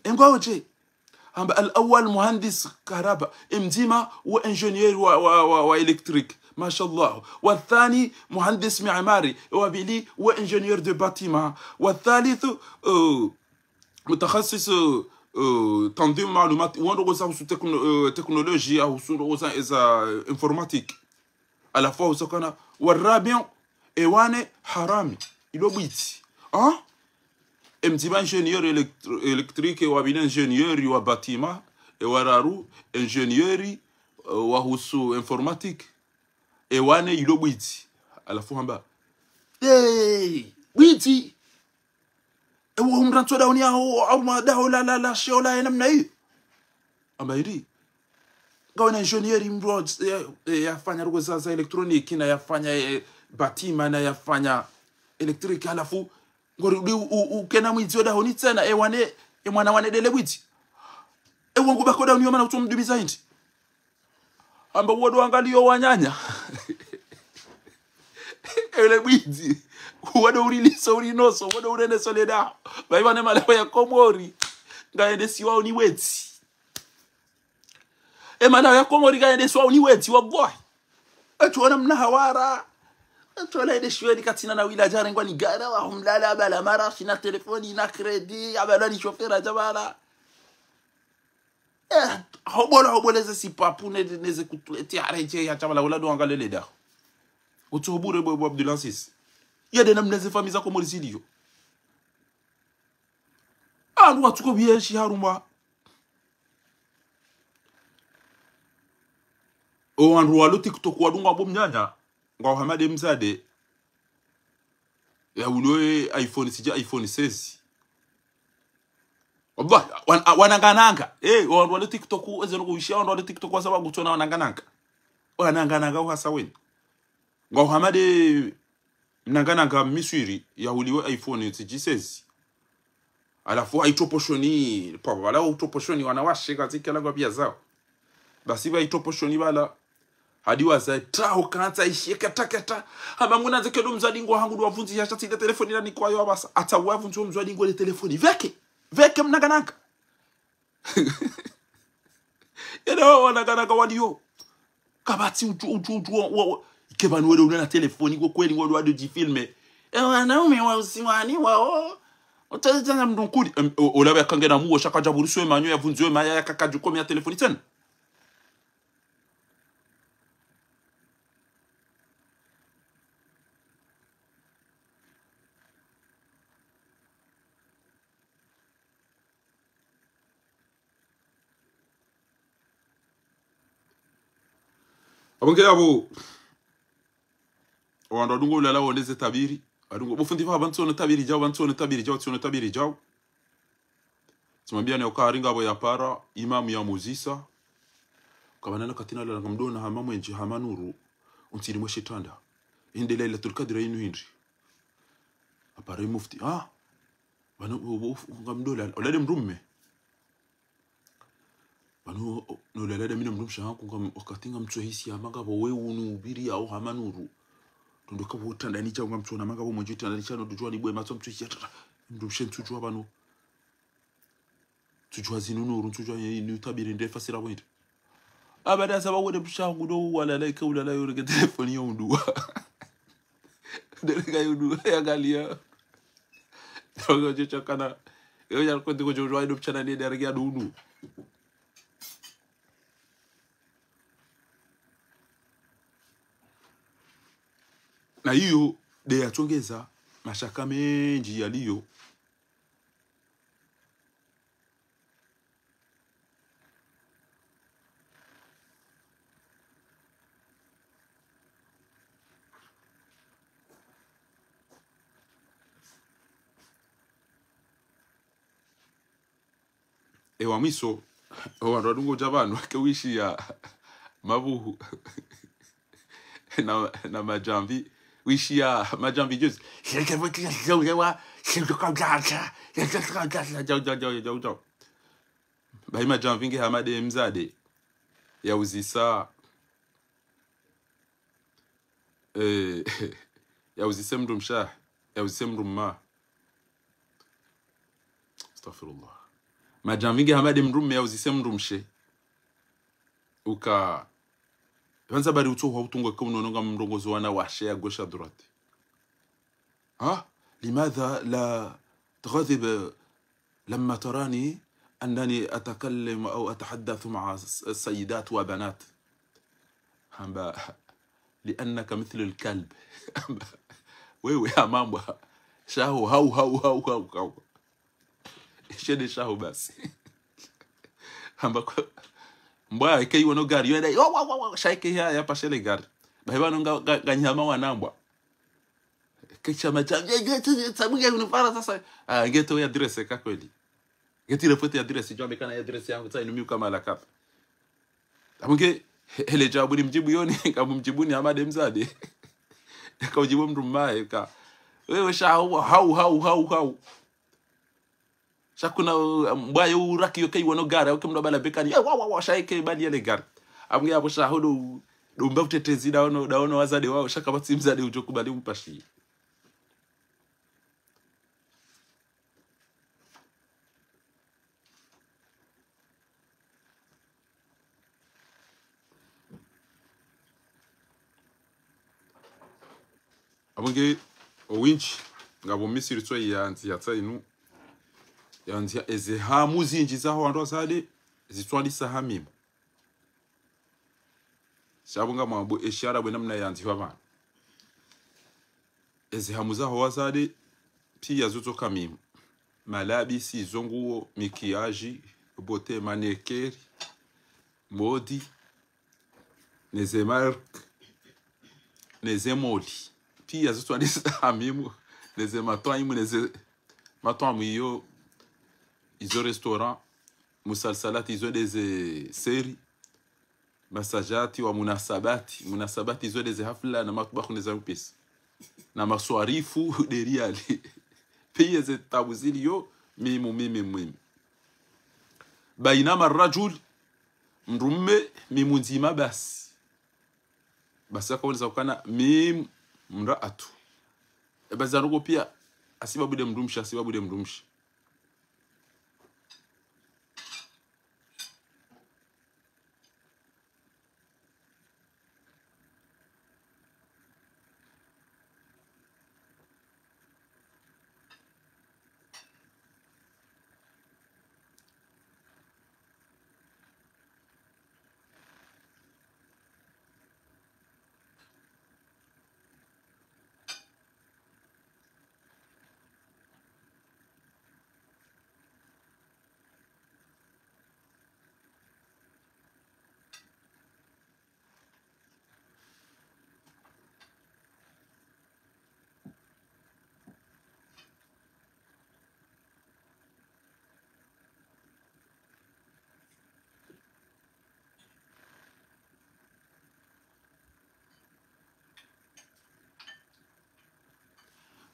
إنكو وجهي. Amba الأول مهندس كهرباء، emdzima wo ingénieur wa, wa, wa, wa électrique. Mashallah. والثاني مهندس معماري، wa pvili wo ingénieur de bâtiment. والثالث, euh, متخصص, euh, euh, تنظيم معلومات, wo ndrongoo za husu techno-, euh, technologie, au husu ndrongoo za, za informatique. Halafu wahusa ukana, والرابع, ewa nne, harami, ilo bwidzi. Ah? Emdzima ingénieur électro-, électrique, ewa pvili ingénieur wa bâtiment, ewa raru ingénieur, euh, wa husu informatique, ewa nne ilo bwidzi. Halafu hamba, hey, bwidzi! Ewa umrantso dauni yaho, au madaho la, la, la, sheo la, ya namna iyo. Amba iri. Ngawe na ingénieur mdru, eh, eh, yafanya ndrongoo za, za électronique, na yafanya, eh, bâtiment, na yafanya électrique, halafu, ngori u, u, u, ukena mwidzi wa dahoni tsena, e wa nne, e mwana wa nne ndele bwidzi. E wangu bako dauni yo mana utso mdumiza hindri. Amba wodo angaliyo wananya. Ele bwidzi. Wodo urilisa urinoso, wodo ureneso le daho. Bayi pvane malaho ya Komori. Ngayendesiwao ni wedzi. E malaho ya Komori ngayendesiwao ni wedzi, wallahi. Etsuona mna hawara. Etsuona ende shiweni katsina na wila djarengwa ni gara, wa humlala, abala mara, shina telefoni, na crédit, abala ni shofera, djabala. Eh, hobola, hobola ze sipapu ne, ne ze kutleti, areje ya tshabala, ula do angalele da. Utso hobure bo, bo Abdulaziz. Yade namna ze famiyi za Komori ziliyo. Andru watsuko biyeshi harumwa. O wandru walo TikTok wadunga bo mnyanya. Ngwao hama de mzade. Ya uliwe iPhone, sija iPhone seize. Wallahi, wan-, a-, wanangananga. Eh, wandru wale TikTok, eze no kuisha, wandru wale TikTok, wasa wakutsona wanangananga. Wanangananga uhasa weni. Ngwao hama de mnangananga Miswiri, ya uliwe iPhone, siji seize. Halafu haitoposhoni, pvapvo pvala utoposhoni wanawashe kazikela ngwa pia zao. Basi pva itoposhoni pvala, hadi waza taho kantsa ishiye kata kata. Hamba nguna nze kedo mzadingo hangu ndo wavundzi ya shati ile telefoni na nikwayo apvasa. Ata wavundzi wo mzadingo ile telefoni. Pveke, pveke mnangananga. Yele wao wanangananga waliyo. Kapvatsi utsu, utsu, utsu, wa, wa, wa. Ike pvanu wele unena telefoni, kwa kweli wale wado djifilme. E wanaume wa usiwani wao. Utsazi tsana mndru nkuli. Em, o-, ola pvya kangena muwo, shaka djaburiswe manyo, ya vundziwe maya, ya kakadju kome ya telefoni tsena. Apvo nge apvo, wandru wadungo ulala woneze tabiri. Wadungo, bo fundi pva, pvantsono tabiri djao, pvantsono tabiri djao, tsono tabiri djao. Tsimwambia ne uka haringa apvo yapara, imamu ya muzisa. Kapvana na katina lala ngamdona hama mwenje, hama nuru. Untsiri mwe shitanda. Inde Lailatul Kadri inu hindri. Apara mufti. Ah! Pvanu, u-, u-, u-, ngamdola, olale mdrume. Pvanu, o-, nolala da mina mdrumshe hangu ngam-, wakati ngamtsohisi ya manga pvo we unu ubiri ya oha manuru. Tunduka pvo utandani cha ngamtsona manga pvo mwenje utandani cha no dujua ni bwe matso mtsohisi ya tata. Mdrumshe ntsujua pvanu. Ntsudjuwa zinu nuru, ntsudjuwa yinu tabiri nde fasira wende. Abada saba wende mshangu ndo walala ike ulala yo reke telefoni yo unduwa. Nde reka yo unduwa ya galiya. Ndogo chocho kana. Yo ya kwende ko chocho wa ndo mshana nde reke ya ndo unduwa. Na iyo nde yatsongeza mashaka mendji yaliyo. Ewa mwiso, owandru wadungo dja pvanu, wake wishiya mavuhu na, na madjamvi, wishiya madjamvi juzi. Bahi madjamvi nge hama nde mdzadze, yauzisa, eh, yauzise mndru mshe, yauzise mndru mme. Astaghfirullah. Madjamvi nge hama nde mndru mme yauzise mndru mshe. Uka. Pvandza bari utsohwa utungo ke unono nga mrongozo wana washe à gauche à droite. Ha? لماذا لا تغضب لما تراني أنني أتكلم أو أتحدث مع س-، سيدات وبنات؟ Hamba, لأنك مثل الكلب. Hamba, wewe hama mbwa. Shaho, hau, hau, hau, hau, hau. Ishe nde shaho basi. Hamba kwa, mbwa, ike iwono gari, yo nde, wa, wa, wa, wa, sha ike ya, ya pashe le gari. Bahi pvanu nga, nga, nga nyama wana mbwa. Kisha macha, ye, ye, ye, ye, sabu ya unifara sasa. Ah, nge to ya adresse ka kweli. Nge tire foto ya adresse, djwambe kana ya adresse yangu, tsa inumi ukama la kapa. Amunge, he-, hele djawabu ni mdjibu yoni, kamu mdjibu ni hama nde mdzadze. Yaka udjibu mndru mme, ka. Wewe sha hau, hau, hau, hau, hau. Sha kuna, uh, mbwa yo uraki yo ke iwono gari, yo ke mndru abala bekani. Ya, wa, wa, wa, sha ike bali yele gari. Amunge yapvo sha ho ndo, ndo mba utetezi ndaono, ndaono wadzadze wao, sha kapvatsi mdzadze udjo kubali umpashiye. Amunge, owindji, ngapvo misiri tso yandziha tsa inu, yandziha eze hamu zindji zaho wandru wadzadze, zitswandisa hamimu. Sha pvo ngamwambo eshara bwe namna yandzihwa pvanu. Eze hamu zaho wadzadze, piya zo tsoka mimu. Malabisi, izo nguo, maquillage, beauté, manucure, mode, neze marque, neze moli. Piya zo tswandisa hamimu, neze matwaimu, neze matwaimu iyo, izo restaurant, musalsalati izo ndeze série, masajati wa munasabati, munasabati izo ndeze hafla na matubakhu neze mpesa. Na maswarifu nde riyali. Piya ze tabu ziliyo, mimu, mimu, mimu. Bainama rajul, mndru mme, mimu ndzima basi. Basi yaka wonesa ukana mimu mraatu. Eba za ndrongoo piya, hasibabu nde mndru mshe, hasibabu nde mndru mshe.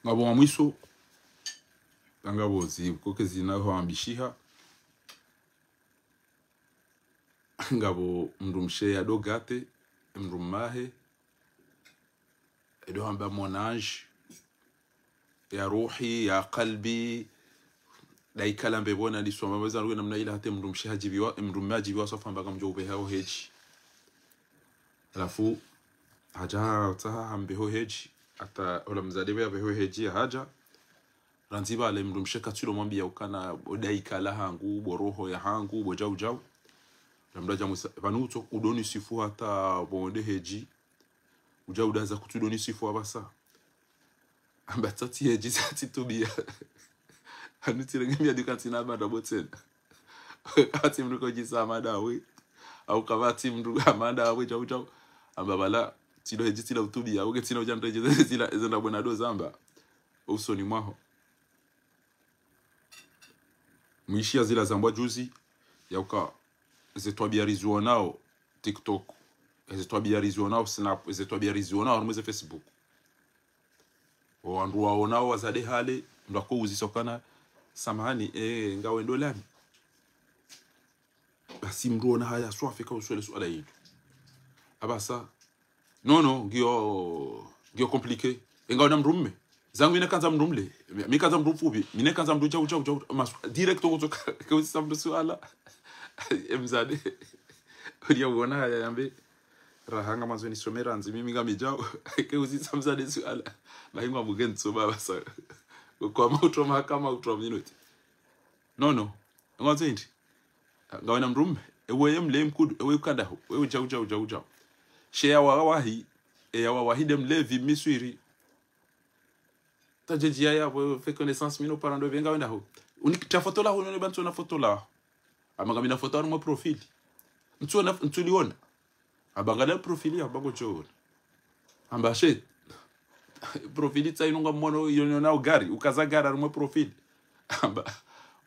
Ngapvo wa mwiso, ngapvo zi, koke zina ho ambishiha. Ngapvo mndru mshe ya do gâté mndru mmahe, ya do hamba mon ange, ya ruhi, ya kalbi, Daika la mbepvo na lisoma, maweza ruwe namna ila hata mdrumshe hadjibiwa, mdrume hadjibiwa swafa amba kamdjo upveha ho hedji. Halafu, hadja hata hambe ho hedji, hata ola mzade pvo yapve ho hedji, hadja. Randzi pvale mdrumshe katsulo mwambiya ukana bo daika la hangu, bo roho ya hangu, bo djau djau. Ola mdru hadja mwisa, pvanu utso udoni sifu hata bo nde hedji. Udja udaza kutsu udoni sifu apvasa. Amba tsatsi hedji tsatsi tubiya. Hanu tsirenge miya duka tsina mada bo tsena. Kapvatsi mdru kodjisa mada we. Au kapvatsi mdru mada we djau djau. Amba pvala, tsilo hedji tsila utubiya. Uke tsina udja ndredje tsila, eze nda bwena do zamba. Usoni mwaho. Mwishiya zila zambwa juzi, yauka, eze twabiya rizionao TikTok, eze twabiya rizionao Snap, eze twabiya rizionao harumwa ze Facebook. O wandru waonao wazade hale, mdru ako uzisa ukana, samahani, eh, ngawe ndo lani? Basi mdru ona haya swafi ka uswele suala hilo. Apvasa, non, non, ngiyo, ngiyo compliqué. Enga wena mdrume. Zangu mi nekandza mdru mle. Mi, mi kandza mdru mfupvi. Mi nekandza mdru djau, djau, djau. Mas, direct okutsoka, ke uzisa mdru suala. E mzade. Uliya uona haya yambe. Raha nga mwandzo nisome randzi, mimi ngami djau. Ke uzisa mzade suala. Bahi ngwa mugenso baba sa. Kwa mautroma kama utroma minute. Non, non. Ngwandzo indi. Ngawe na mdrume, ewe ye mle mkudu, ewe ukanda ho, ewe djau, djau, djau, djau. She ya wawahi, e ya wawahi nde mlevi miswiri. Tadje djiya ya, we fait connaissance mi no parando pve ngawe na ho. Unikitria foto laho, none ba ntsona foto laho. Amba ngami na foto harumwa profil. Ntsona, ntsuliona. Amba ngala profil ya, amba ngodjo ona. Amba she. Profil tsa inu ngamwono, iyo nionao gari, ukaza gari harumwa profil. Amba,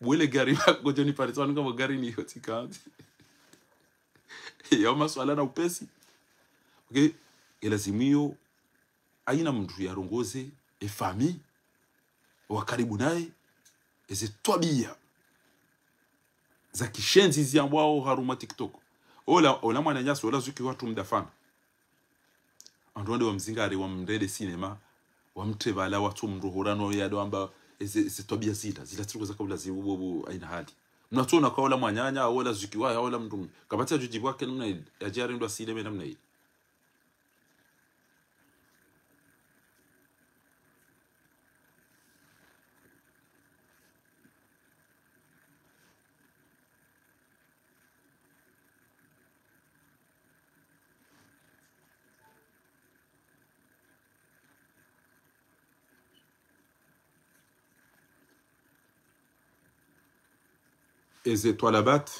bwele gari ba, ngodjo niparitsa wanu ngamo gari ni iyo tsikandzi. Yo maswala na upesi. Okay, elazimu iyo, haina mdru yarongoze, e famille, wa karibu naye, eze twabiya za kishenzi ziambwao harumwa TikTok. Ola, ola mwananyasi, ola zuki watru mdafana. Wandru wande wamzingare, wamrende sinema, wamtre pvala, watso mrohora no yado amba eze, eze twabiya zila, zila tsiriko zaka ulazimu bo, bo, haina hali. Mnatsona ka ola mwananya, ola zuki wa, ola mdrume. Kapvatsi yadjo djibu wake namna ile, yadje yarendwa sinema namna ile. Eze twalabat.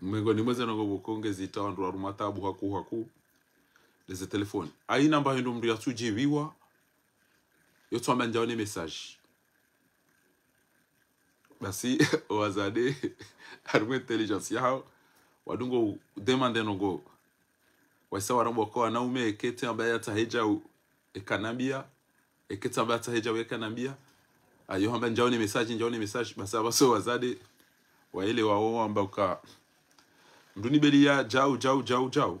Mengoni mweze ndrongoo pvoko ngezitao wandru waruma tabu haku haku. Leze telefoni. Haina mba hindru mdru yatsudjibiwa. Yo tsu amba ndjaone message. Basi, owazade, harumwa intelligence yahawo, wadungo udemande ndrongoo. Waisa warambwa ko wanaume, eka tsi amba yatsaha edjau, eka nambiya, eka tsi amba yatsaha edjau, eka nambiya. Ayo hamba ndjaone message, ndjaone message, basi apvaso wazade, waelewa wo wamba uka. Mdru nibeliya djau, djau, djau, djau.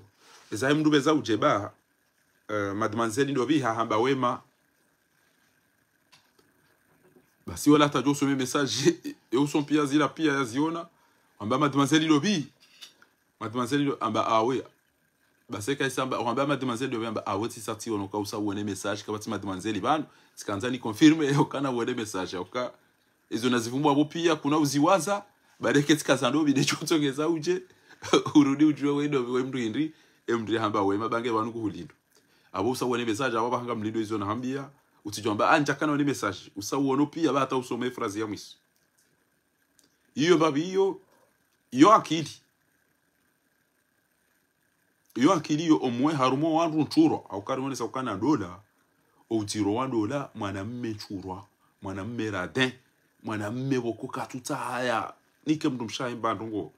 Eza ye mdru pveza udjeba, eh, mademoiselle ndopvi hahamba wema. Basi wala hata djo usome message, e uso mpiya zila piya yaziona. Wamba mademoiselle ndopvi. Mademoiselle ndo, amba awe. Basi kaisa amba, wamba mademoiselle ndopvi, amba awe tsisa tsiono ka usa uone message, kapvatsi mademoiselle pvanu. Tsikandza ni confirme, yo kana uone message, yo ka. Izo nazivumbwa apvo piya, kuna uziwaza, baada ketsika za ndopvi, nde tsi utsongeza udje, urudi udjuwe we ndopvi, we mdru hindri, e mdru hamba wema, bange pvanu kuhulindo. Apvo usa uone message, apvo pvahanga mlindo izo nahambiya, utsidjo amba, ah, ndjakana uone message, usa uono piya, ba hata usome phrase ya mwiso. Iyo mbapvi iyo, iyo akili. Iyo akili iyo omwe harumwa wandru ntsurwa, hauka ri wonesa ukana ndola, o udziro wa ndola, mwanamme ntsurwa, mwanamme radin, mwanamme pvoko katsutsaha ya, nike mdrumshe ahe mba ndrongoo.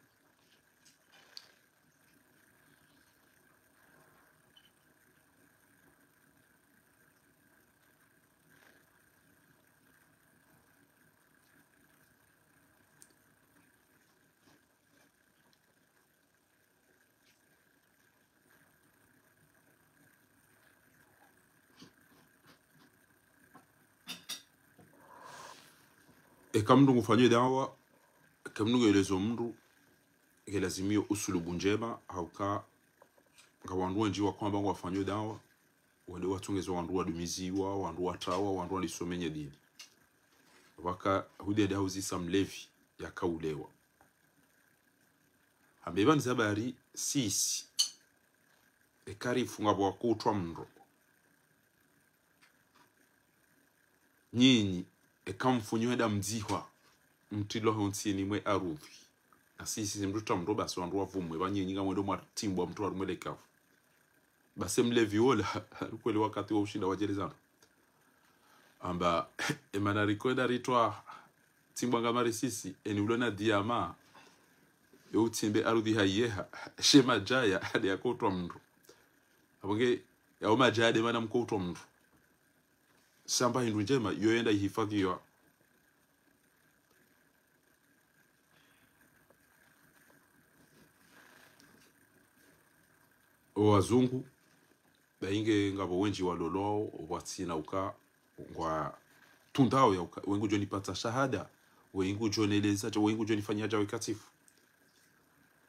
Eka mndru ngufanyo dawa, eka mndru ngu elezo mndru, nge lazimiyo usulubu ndjema, hauka nga wandru wendji wakohamba ngwafanyo dawa, wende watsongeze wandru wadumiziwa, wandru watrawa, wandru walisome ye dini. Waka hudja daho zisa mlevi, yakaulewa. Hamba eba niza bari sisi. Eka rifunga pvwa kutwa mndro. Nyinyi, eka mfunyo eda mdzihwa, mtrilwa ho ntsini mwe arudhi. Na sisi mndru tra mndro basi wandru wavumwe, ba nyinyi ngamwendo mwatimbwa mndru harumwa le kavu. Basi mlevi wola, alikweli wakati wa ushinda wajelezana. Amba, emana rikwenda ritwa, timbwa nga marisisi, eni ulo na diama, yo utsimbe arudhi hayeha, she majaya, ade yakotwa mndru. Apvo nge, yao majaya de mana mkotwa mndru. Shamba hindru ndjema, yo yenda ihifadhiwa. O wazungu, ba inge ngapvo wendji walolwao, watsina uka, ngwa tundao ya uka, wengu djo nipatsa shahada, wengu djo neleza, dja, wengu djo nifanya dja wekatifu.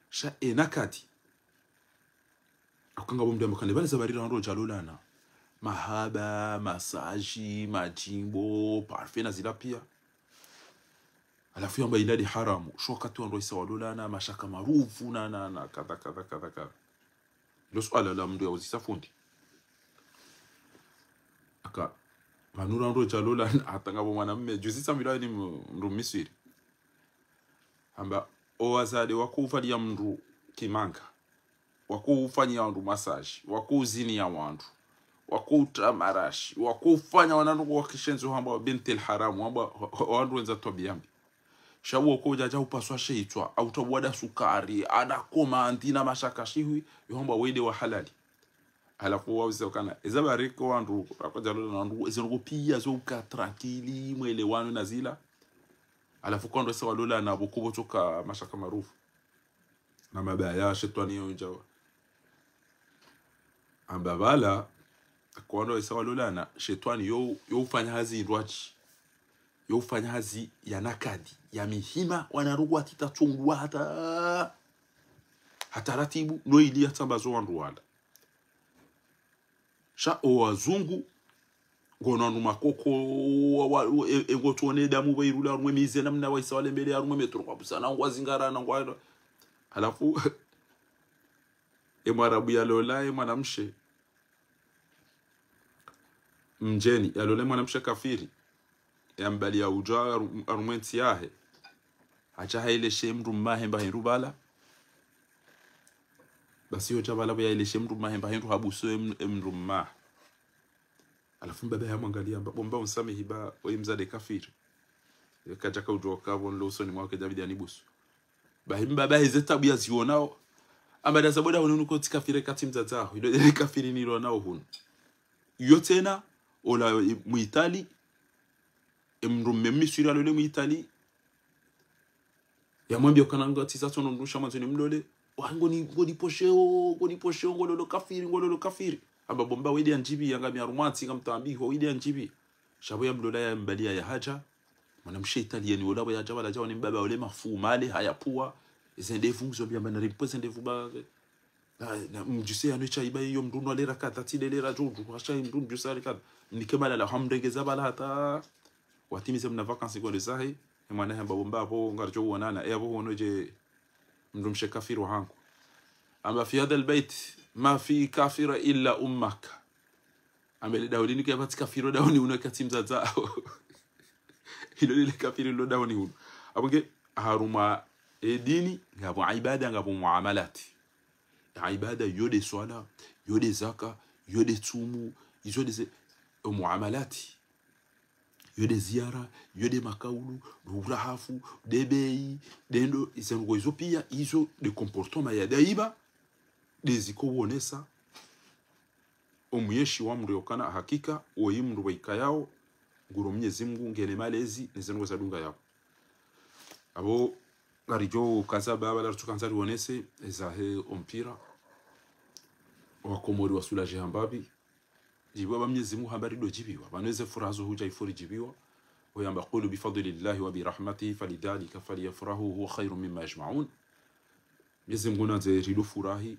Sha ena kati. Akanga bo mdru amba kane bale za barira wandru djalolana. Mahaba, masaji, madjimbo, parfait na zila pia. Halafu yamba ila de haramu. Sho wakati wandru isa walolana, mashaka marufu, na, na, na, kadha, kadha, kadha, kadha. Lo suala la mndru ya uzisa fundi. Aka, manura wandru djalolana, hata ngapvo mwanamme, juzi sambilwa ni mndru Misiri. Amba, o wazade wakoufanya mndru kimanga. Wakoufanya wandru masaji, wakouzini ya wandru, wakoutra marashi, wakoufanya wanandru wakishenzi hamba wa binti al-haram, hamba wa, wa, wandru wendza twabiya mbi. Sha wo kodja dja upaswa she itswa, au tabwada sukari, ana komandi na mashaka shihwi, yo hamba wende wa halali. Halafu wauze ukana, eza bariko wandru, rakodja lola na wandru, eze ndrongo pia zo uka tranquille, mwelewano na zila. Halafu kwandru isa walolana, pvo kubo tsoka mashaka marufu. Na mabaya, shetwani yo ndjawa. Amba bala, kwandru isa walolana, shetwani yo, yo ufanya hazi ndrwadji. Yo ufanya hazi ya nakadi, ya mihima, wanandru watita tsungwa hata, hata ratibu, no ili ya tsambazo wandru wala. Sha o wazungu, ngono wandru makoko, wa, wa, e, e, ngo tuone damu ba irula, harumwe mize namna waisa wale mbele, harumwe metro kwa busana, ngwa zingara na ngwa. Halafu, e mwarabu yalola, e mwanamshe. Mdjeni, yalola e mwanamshe kafiri. Yambali ya udja haru-, harumwe ntsi yahe. Hatsha haeleshe mndru mmahe mba hindru bala. Basi yo tsha bala pvo yaeleshe mndru mmahe mba hindru habusu em-, emndru mmahe. Halafu mbaba yamwangaliya amba, bo mba unsamihi ba, oyi mzade kafiri. Yeka tsha kaudjuwa ka pvo nilo usoni mwaho kedja bidi yanibusu. Bahi mbaba heze tabu ya zionao. Amba da za boda hunu nuko tsi kafiri kati mzadze aho. Ilo de kafiri nilonao hunu. Yo tsena, ola, e, mu Itali, emndru mme Misiri alole mu Itali. Yamwambia ukana nga tsi za tsono mndru sha mwandzo ni mlole. Wa, ngoni, ngoni posheo, ngoni posheo, ngololo kafiri, ngololo kafiri. Amba bo mba wende ya ndjibi, yanga mi harumwa ntsi, nga mtambiho, wende ya ndjibi. Sha pvo yamlola yambaliya ya hadja. Mwanamshe Italieni wola pvo yadja pvala dja wone mbaba ole mafu male, haya pua. Eze ndevu ngizo mbiya amba nari mpwe ze ndevu ba. Na, na, mdjuse yanu itsha iba iyo mndru nwa lera kadha, tsi lera djodjo, hasha mndru mdjuse ale kadha. Mnike malala, hamrengeza pvala hata. Watimize mna vacances kwende zahe. E mwana hamba bo mba pvo, ngaridjo uonana. E apvo huono dje mndru mshe kafiri wa hangu. Amba في هذا البيت ما في كافر إلا أمك. Amba le dahoni ni kuyapvatsi kafiri dahoni hunu kati mzadze aho. Ilo lile kafiri lo dahoni hunu. Apvo nge harumwa e dini, ngapvo ibada, ngapvo muamalati. Ibada yo de swala, yo de zaka, yo de tsumu, izo de ze, o muamalati. Yo de ziyara, yo de makaulu, de urahafu, de beyi, de ndo, izo ndrongo izo pia, izo de comportement ya daiba, de ziko wonesa, omuyeshi wa mndru yokana hakika, oyi mndru wa ikayao, nguro Mnyezi Mngu, ngena malezi, ne ze ndrongo za dunga yapvo. Apvo, ngaridjo kaza ba, bala rutsu kandza rionese, ezahe ompira, wa Komori wa sula jihambapvi, djibiwa ba Mnyezi Mngu hamba rido djibiwa. Pvanu eze furaha zo hudja ifo ridjibiwa. Oyamba: قل بفضل الله وبرحمته فبذلك فليفرحوا هو خير مما يجمعون. Mwenyezi Mungu nandze rido furahi,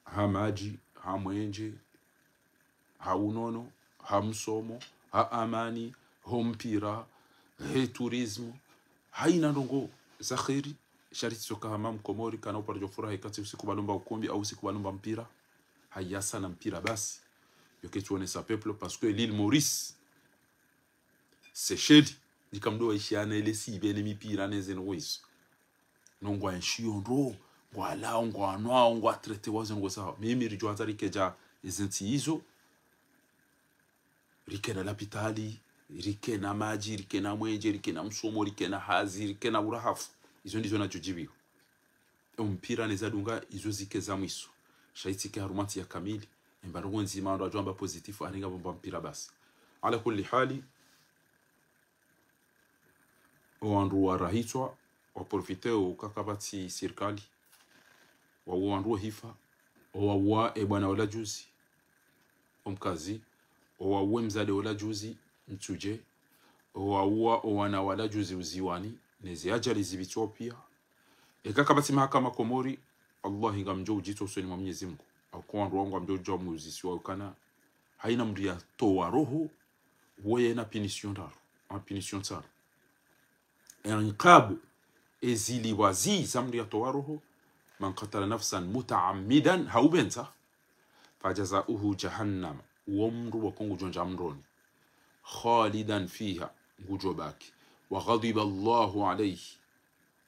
ha madji, ha mwenje, ha unono, ha msomo, ha amani, ho mpira, he tourisme, haina ndrongo za kheri, sha ritsi tsoka hama mkomori kana uparo djo furahi kati usiku balomba ukumbi au usiku balomba mpira. Haya sana mpira basi. Yo ketsuonesa peuple, parce que l'île Maurice, Seychelles, nika mdo waishiana ile sibe ne mipira ne ze ndrongo izo. No ngwa enshi yo ndro, ngwa lao, ngwa nwao, ngwa traité wa ze ndrongo zao. Mimi ridjo hata rike dja eze ntsi izo, rike na lapitali, rike na madji, rike na mwenje, rike na msomo, rike na hazi, rike na urahafu. Izo ndizo nadjo djibiwa. Mpira ne zadunga izo zike za mwiso. Sha itsike harumwa ntsi ya kamili, emba ndrongo ndzima wandru wadjo amba positif, aninga bomba mpira basi. Ala kulli hali, owandru warahitswa, waprofite uka kapvatsi sirikali, wauwa wandru wehifa, owauwa ebwana ola juzi, omkazi, owauwa emzade ola juzi, Mtsudje, owauwa owana wala juzi Uziwani, ne ze ajali zipvitso pia. Eka kapvatsi mahakama Komori, wallahi ngamdjo udjitso usoni mwa Mwenyezi Mungu. Hauka wandru wangu ngamdjo udja muzisiwa ukana haina mndru yatowa roho, woye ena punition ndraru, a punition ntsaru. Inqab, ezili wazi za mndru yatowa roho: من قتل نفسا متعمدا, haupvendza, فجزاؤه جهنم, uwo mndru woko ngudjo ndja mroni, خالدا فيها, ngudjo baki, وغضب الله عليه,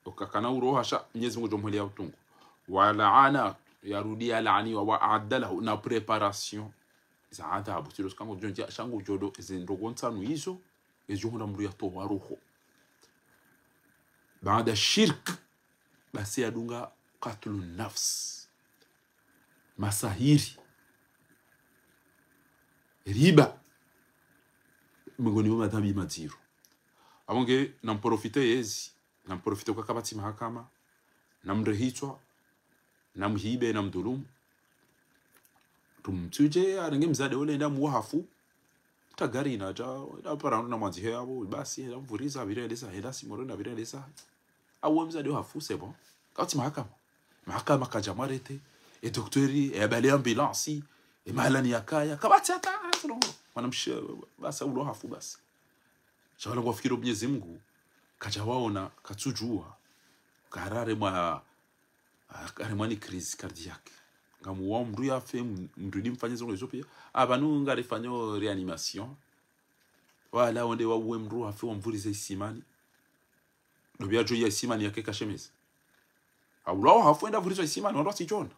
ukakana uroha sha Mwenyezi Mungu ngudjo mhwelea utungu, ولعنه, yarudi yalaaniwa, وأعد له, na préparation za adhabu, tsi ndo sha ngudjo ndja, sha ngudjo ndo, eze ndrongo ntsanu izo, ezidjo hundra mndru yatowa roho. Baada shirk, basi yadunga قتل النفس, masahiri, riba, miongoni mwa madhambi madziro. Apvo nge namprofite yezi, namprofite uka kapvatsi mahakama, namrehitswa, namhibe, namdhulumu. Mndru Mtsudje arenge mzade ole enda muwa hafu, tagari na dja, enda para ndo na mwandzihe yapvo, basi, enda mvuriza, apvire elesa, enda simoro na apvire elesa. Auwe mzade hafu, c'est bon. Kapvatsi mahakama. Mahakama kadja mwarete, e docteur, e bale ambulance, e mahalani yakaya, kapvatsi hata, mwanamshe, basi, ulo hafu, basi. Sha wala ngwafikiri Mwenyezi Mungu kadja waona, katsudjua, karare mwa, karare mwa ni crise cardiaque. Ngamuwa mndru yafe, m-, mndru ndi mfanye zongo izo pia. Apvanu ngarifanyo réanimation. Wala wonde wauwe mndru hafe wamvurize isimani. Ndo pia djo ya isimani yake kashemeza. Aulao hafu enda vurizwa isimani, wandru watsidjona.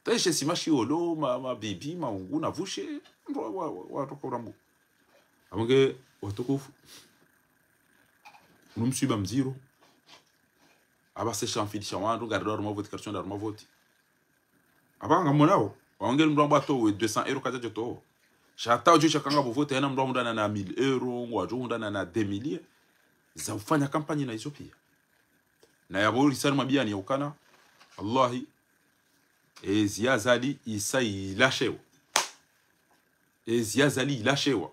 Taishe sima shiolo, ma, mabibi, maungu, na vushe, ndo wa, wa, wa, watoka urambu. Apvo nge watukufu, unu mswiba mdziro. Apvasa sha mfidisha wandru, ngari ndo harumwa voti, karitso ndo harumwa voti. Apvo ngamonao, waonge mndru amba atowe deux cents euros kadja djo towa. Sha hata udjo sha kanga pvo voti, haina mndru ahundrana na mille euros, ngwadjo hundrana na deux mille, za ufanya kampanyi na izo pia. Na yapvo risari mabiyani ya ukana, wallahi, ezi Azali isa ilashewa. Ezi Azali ilashewa.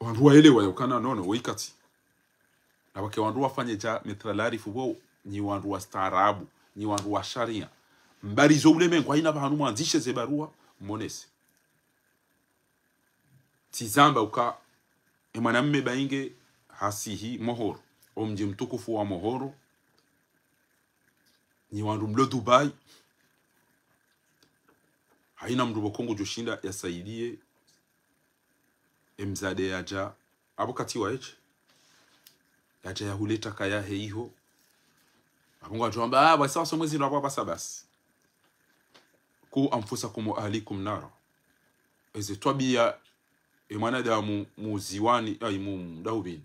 Wandru waelewa ya ukana, nono, wo ikati. Na wake wandru wafanye dja Maître Larifou pvo, nyi wandru wastaarabu, nyi wandru wa sharia. Mbari zo ulemengu, haina pvahanu mwandzishe ze barua, monese. Tsizamba uka, e mwanamme bainge hasihi Mohoro, o mdji mtukufu wa Mohoro, nyi wandru mlo Dubai, haina mndru pvoko ngudjo shinda yasaidiye, e mzade yadja, apvo kati wa eche, yadja yahuleta kaya heiho. Apvo ngwadjo amba, ah, basi wasomwe zindru apvo apvasa basi. قوا أنفسكم وأهليكم نارا. Eze twabiya, e mwanadamu Muziwani, ai, mu Mdahubini,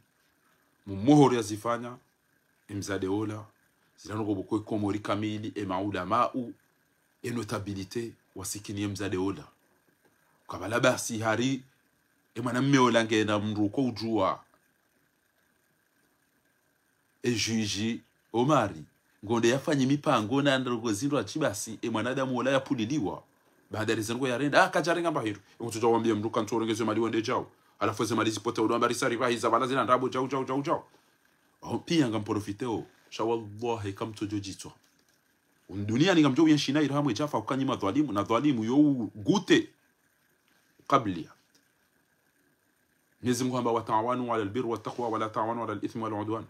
mu Mohoro yazifanya, e mzade ola, zilano kobo kwe Komori kamili, e maulamau, e notabilité, wasikini e mzade ola. Kabala basi hari, e mwanamme ola ngena mndru ko udjua, e juge Omari, ngonde yafanye mipango na ndrongo zindru atsi basi, e mwanadamu ola yapvuliliwa. Baada leze ndrongo yarenda, ah, kadjarenga mba hindru. Ngutsodja wambia mndru kantsu urenge ze mali wende djau. Halafu ze mali zipote udo amba risari pvahiza pvala zina ndrabo djau, djau, djau, djau. Aho pia ngamprofiteo. Sha wallahi kamtsodjo djitswa. Duniani ngamdjo uyenshi nayi raha mwedjafa ukanyi madhwalimu, na dhwalimu yo ugute. Kablia. Mwenyezi Mungu hamba, وتعاونوا على البر والتقوى ولا تعاونوا على الإثم والعدوان.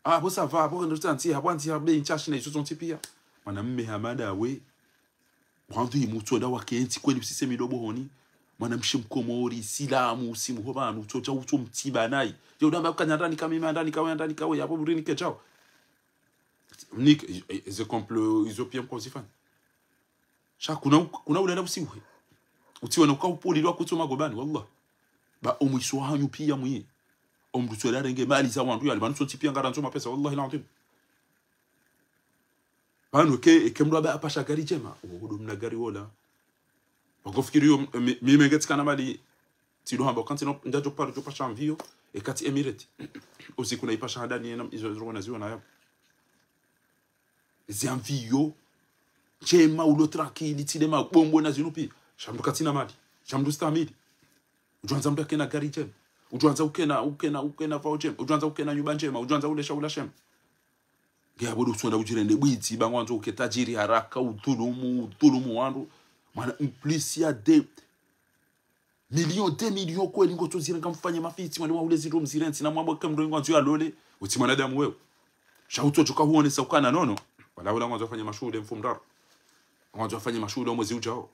Ah, bo ça va, bo ndo tsanti, ha bwanzi ha be ntsashi na izo zontsi pia. Mwanamme hamada we. Bwanzi mutsoda wakentsi kweli usise midobo honi. Mwanamshe mkomori, silamu, usimu ho pvanu, utsodja utso mtsiba nayi. Yo udamba kanya ndani kami, ma ndani kawe, ndani kawe, ya bo burini kedjao. Nik, e, e, ze complot izo pia mkozifanya. Sha kuna, kuna ulala usiuhe. Utsiwe na uka upulilwa kutso magobani, wallah. Ba omwiso wahanyu pia mwiye. Omndru tsoda renge mali za wandru yali, pvanu sontsi pia ngarandzo mapesa, wallahi al-adhim. Pvanu eke, eke mndru aba apasha gari djema. Oho, ndo mna gari wola. Wakofikiri yo, mi, mi menge tsikana mali, tsido hamba, wakati no, ndjadjo paro djo pasha avion, ekati Emirates. Usiku na ipasha handani, ena, izo, izo, na ziwa na yapo. Zi avion, djema ulo tranquille, tsile mabombo na zinu pia. Sha mndru katsina mali. Sha mndru stahamili. Udjwandza mndru akena gari djema. Udjwandza ukena, ukena, ukena pvao djema. Udjwandza ukena nyumba ndjema. Udjwandza ule shahula shema. Nge abodo utsonda udjirende bwitsi, ba ngwandzo uke tajiri haraka, udhulumu, udhulumu wandru. Mwana, en plus ya des millions, des millions kweli ngotso zirenga mfanye mafitsi, mwana wa ule zindru mzirentsi, na mwambo ke mndru ngwandzo yalole, utsi mwanadamu wewe. Sha utsodjoka huonesa ukana nono. Wala ula ngwandzo afanye mashuhuli mfumo ndraru. Ngwandzo afanye mashuhuli mwezi udjao.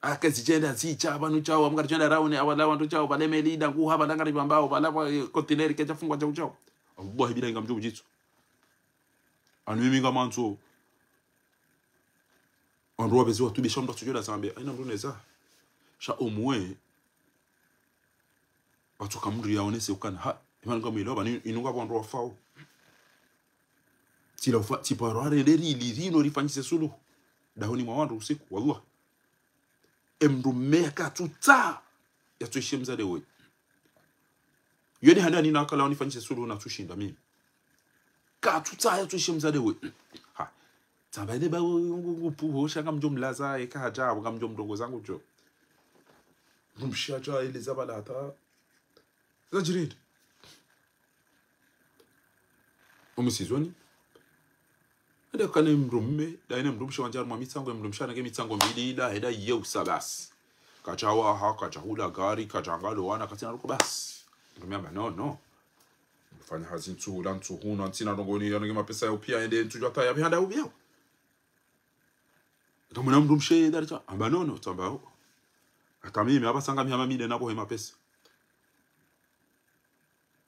Aka zidjenda zidja, pvanu djao, amkari djenda raone, awala wandru djao, pvale meli ida nguha, pvala ngari pvambao, pvala pva, eh, kontineri kedja fungwa djau djau. Wallahi billahi ngamdjo udjitswa. Anu mimi ngamandzo. Wandru wapvezi watubisha mndru atsudjoda zambe. Haina mndru neza. Sha omwe. Watsoka mndru yaonese ukana. Ha, imani ngamwelewa, pvanu inu ngapvo wandru wafao. Tsila ufa, tsiparo harende rili rino rifanyise suluhu. Dahoni mwa wandru usiku, wallah. Emndru mme katsutsaha yatsoishe mzade we. Yoni handani na kala wanifanyise suluhu natsushinda mimi. Katsutsaha yatsoishe mzade we. Ha. Tsamba ine ba ngu, ngu, ngu puho, sha ngamdjo mlaza, eka hadja, ngamdjo mrongoza ngudjo. Mndru mshe hadja, eleza pvala hata. Zadjirindi. Omusizoni. Ende kana mndru mme, da ine mndru mshe wandja harumwa mitsango, mndru mshe anenge mitsango mbili, da heda ye usa basi. Kadjawaha, kadjahula gari, kadjangalo wana, katsina ruko basi. Mndru mme amba, no, no. Fanya hazi ntsu, la ntsu, huna, ntsina ndrongo ni, yanenge mapesa ya upia, ende ntsu djwata ya bihanda upia. Kamwona mndru mshe, da ritsa, amba, no, no, tsamba, oh. Hata mimi, apvasa ngami hama mide napvo he mapesa.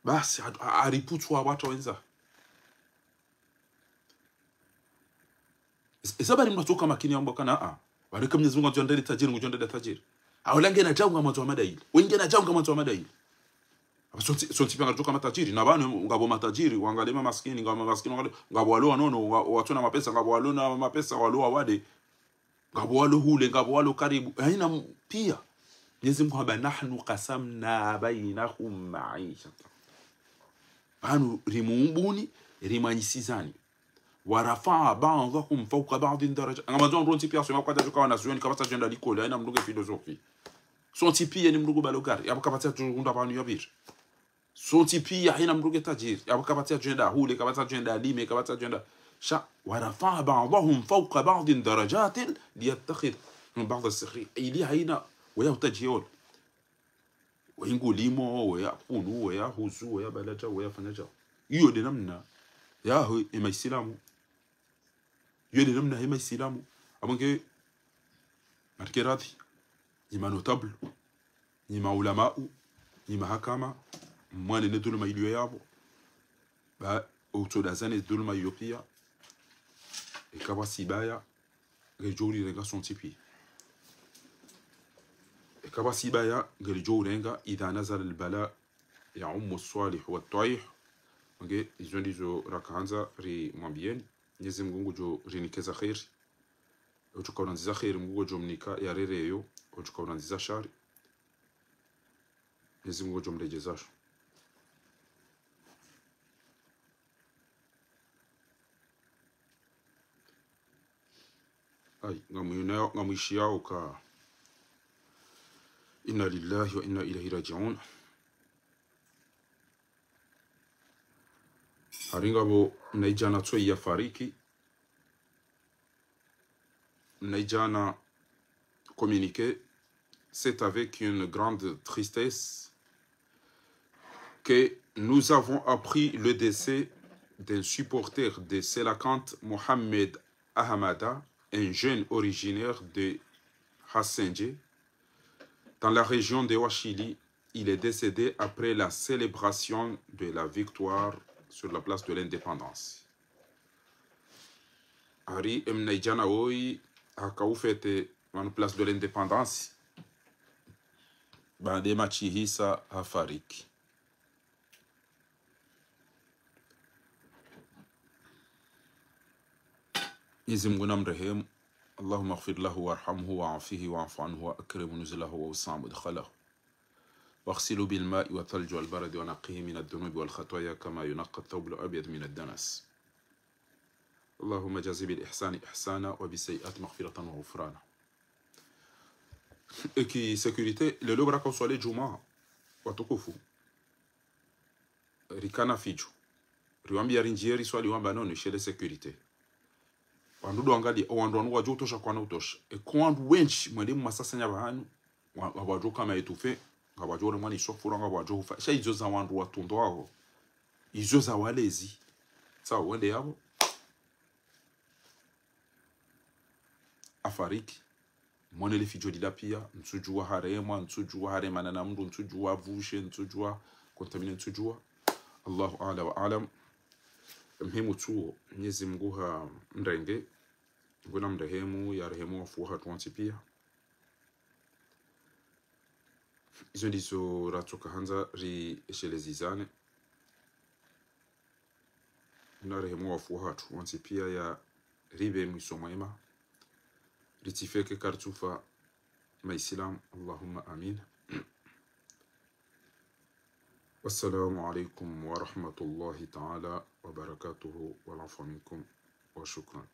Basi, a, a, ariputswa wandru wendza. Es-, esa bari mndru atsoka makini yamba kana, a. Pvanu eka Mwenyezi Mungu ngudjo ndele tajiri, ngudjo ndele tajiri. Aula ngena djau ngamwandzo wa madaili. Wengena djau ngamwandzo wa madaili. Apvo sontsi, sontsi pia ngatsoka matajiri. Na pvanu ngapvo matajiri, wangale mamaskini, ngapvo mamaskini, wangale, ngapvo walo wanono, wa, watsona mapesa, ngapvo walo na mapesa, walo wawade. Ngapvo walo hule, ngapvo walo karibu. Haina m-, pia. Mwenyezi Mungu hamba, نحن قسمنا بينهم معيشتهم. Pvanu rimuumbuni, rimanyisizani. ورفع بعضهم فوق بعض درجات. Ngamandzo mndru ntsi pia, sema kwa tadjuka wanazuoni, kapvatsi djenda likoli, haina mndru nge filozofi. Sontsi pia ni mndru ngu balo gari, yapvo kapvatsi djunda pvanu yapviri. Sontsi pia haina mndru nge tajiri. Yapvo kapvatsi djenda hule, kapvatsi djenda lime, kapvatsi djenda. Sha, ورفع بعضهم فوق بعض درجات ليتخذ من بعض السخرية. Ili haina, weya utajiol. Weya ngulimo, weya kunu, weya huzu, weya baladja, weya fanyadja. Iyo nde namna. Yaho, ema Isilamu. Iyo nde namna hema Isilamu. Apvo nge, marike radhi, nyi ma notable, nyi ma ulamau, nyi mahakama, mwane ne dhuluma iliyo yapvo. Ba, utsodazane dhuluma iyo pia. Eka pvwa sibaya, ngedjo urirenga sontsi pia. Eka pvwa sibaya, ngedjo urenga, إذا نزل البلاء يعم الصالح والطائع. Nge, izo ndizo rakandza rimwambieni. Mwenyezi Mungu ngudjo rinike za kheri. Otsuka urandziza kheri, Mungu ngudjo mnika ya rereyo. Otsuka urandziza shari, Mwenyezi Mungu ngudjo mredjeza sho. Ayi, ngamwinao, ngamwishiyao ka. Inna lillahi wa inna ilayhi raji'un. Hari ngapvo mnaidjana tsoyi yafariki. Mnaidjana communiqué, c'est avec une grande tristesse que nous avons appris le décès d'un supporter de Cœlacanthe, Mohamed Ahamada, un jeune originaire de Hassendjé, dans la région de Washili. Il est décédé après la célébration de la victoire sur la place de l'Indépendance. Hari emnaidjana woyi haka ufêté pvanu place de l'Indépendance, baanda ematch ihisa hafariki. Mwenyezi Mungu namrehemu. اللهم اغفر له وارحمه وعافه واعف عنه وأكرم نزله ووسع مدخله واغسله بالماء والثلج والبرد ونقه من الذنوب والخطايا كما ينقى الثوب الأبيض من الدنس. اللهم جازه بالإحسان إحسانا وبالسيئات مغفرة وغفرانا. Eki sécurité, leo baraka uswali djumwa, watukufu. Rikana fidjo. Riwambiya rindjiye riswali wamba non, non, ishele sécurité. Wandru ndo angalia, owandru wanu wadjo utosha kwana utosha. Eka wandru wendji, mwende mumasasanya pvahanu, wa-, ngapvwadjo kama étouffé, ngapvwadjo uremwa ni sofura, ngapvwadjo hufa. Sha izo za wandru watundu wawo. Izo za walezi. Sawa, wende yapvo. Afariki. Mwonele fidjo lila piya, ntsudjuwa haremwa, ntsudjuwa haremana na mndru, ntsudjuwa pvushe, ntsudjuwa contaminé, ntsudjuwa. Allahu a'la wa a'lam. Mhemu tsuwo, Mwenyezi Mungu hamrenge, Mungu namrehemu, yarehemu wafu wahatru wontsi piya. Izo ndizo ratsoka handza rieshelezizane. Mungu narehemu wafu wahatru wontsi piya, yaripve mwiso mwema. Ritsifeke karitsufa maisilamu. Allahumma amin. والسلام عليكم ورحمة الله تعالى وبركاته والعفو منكم وشكرا.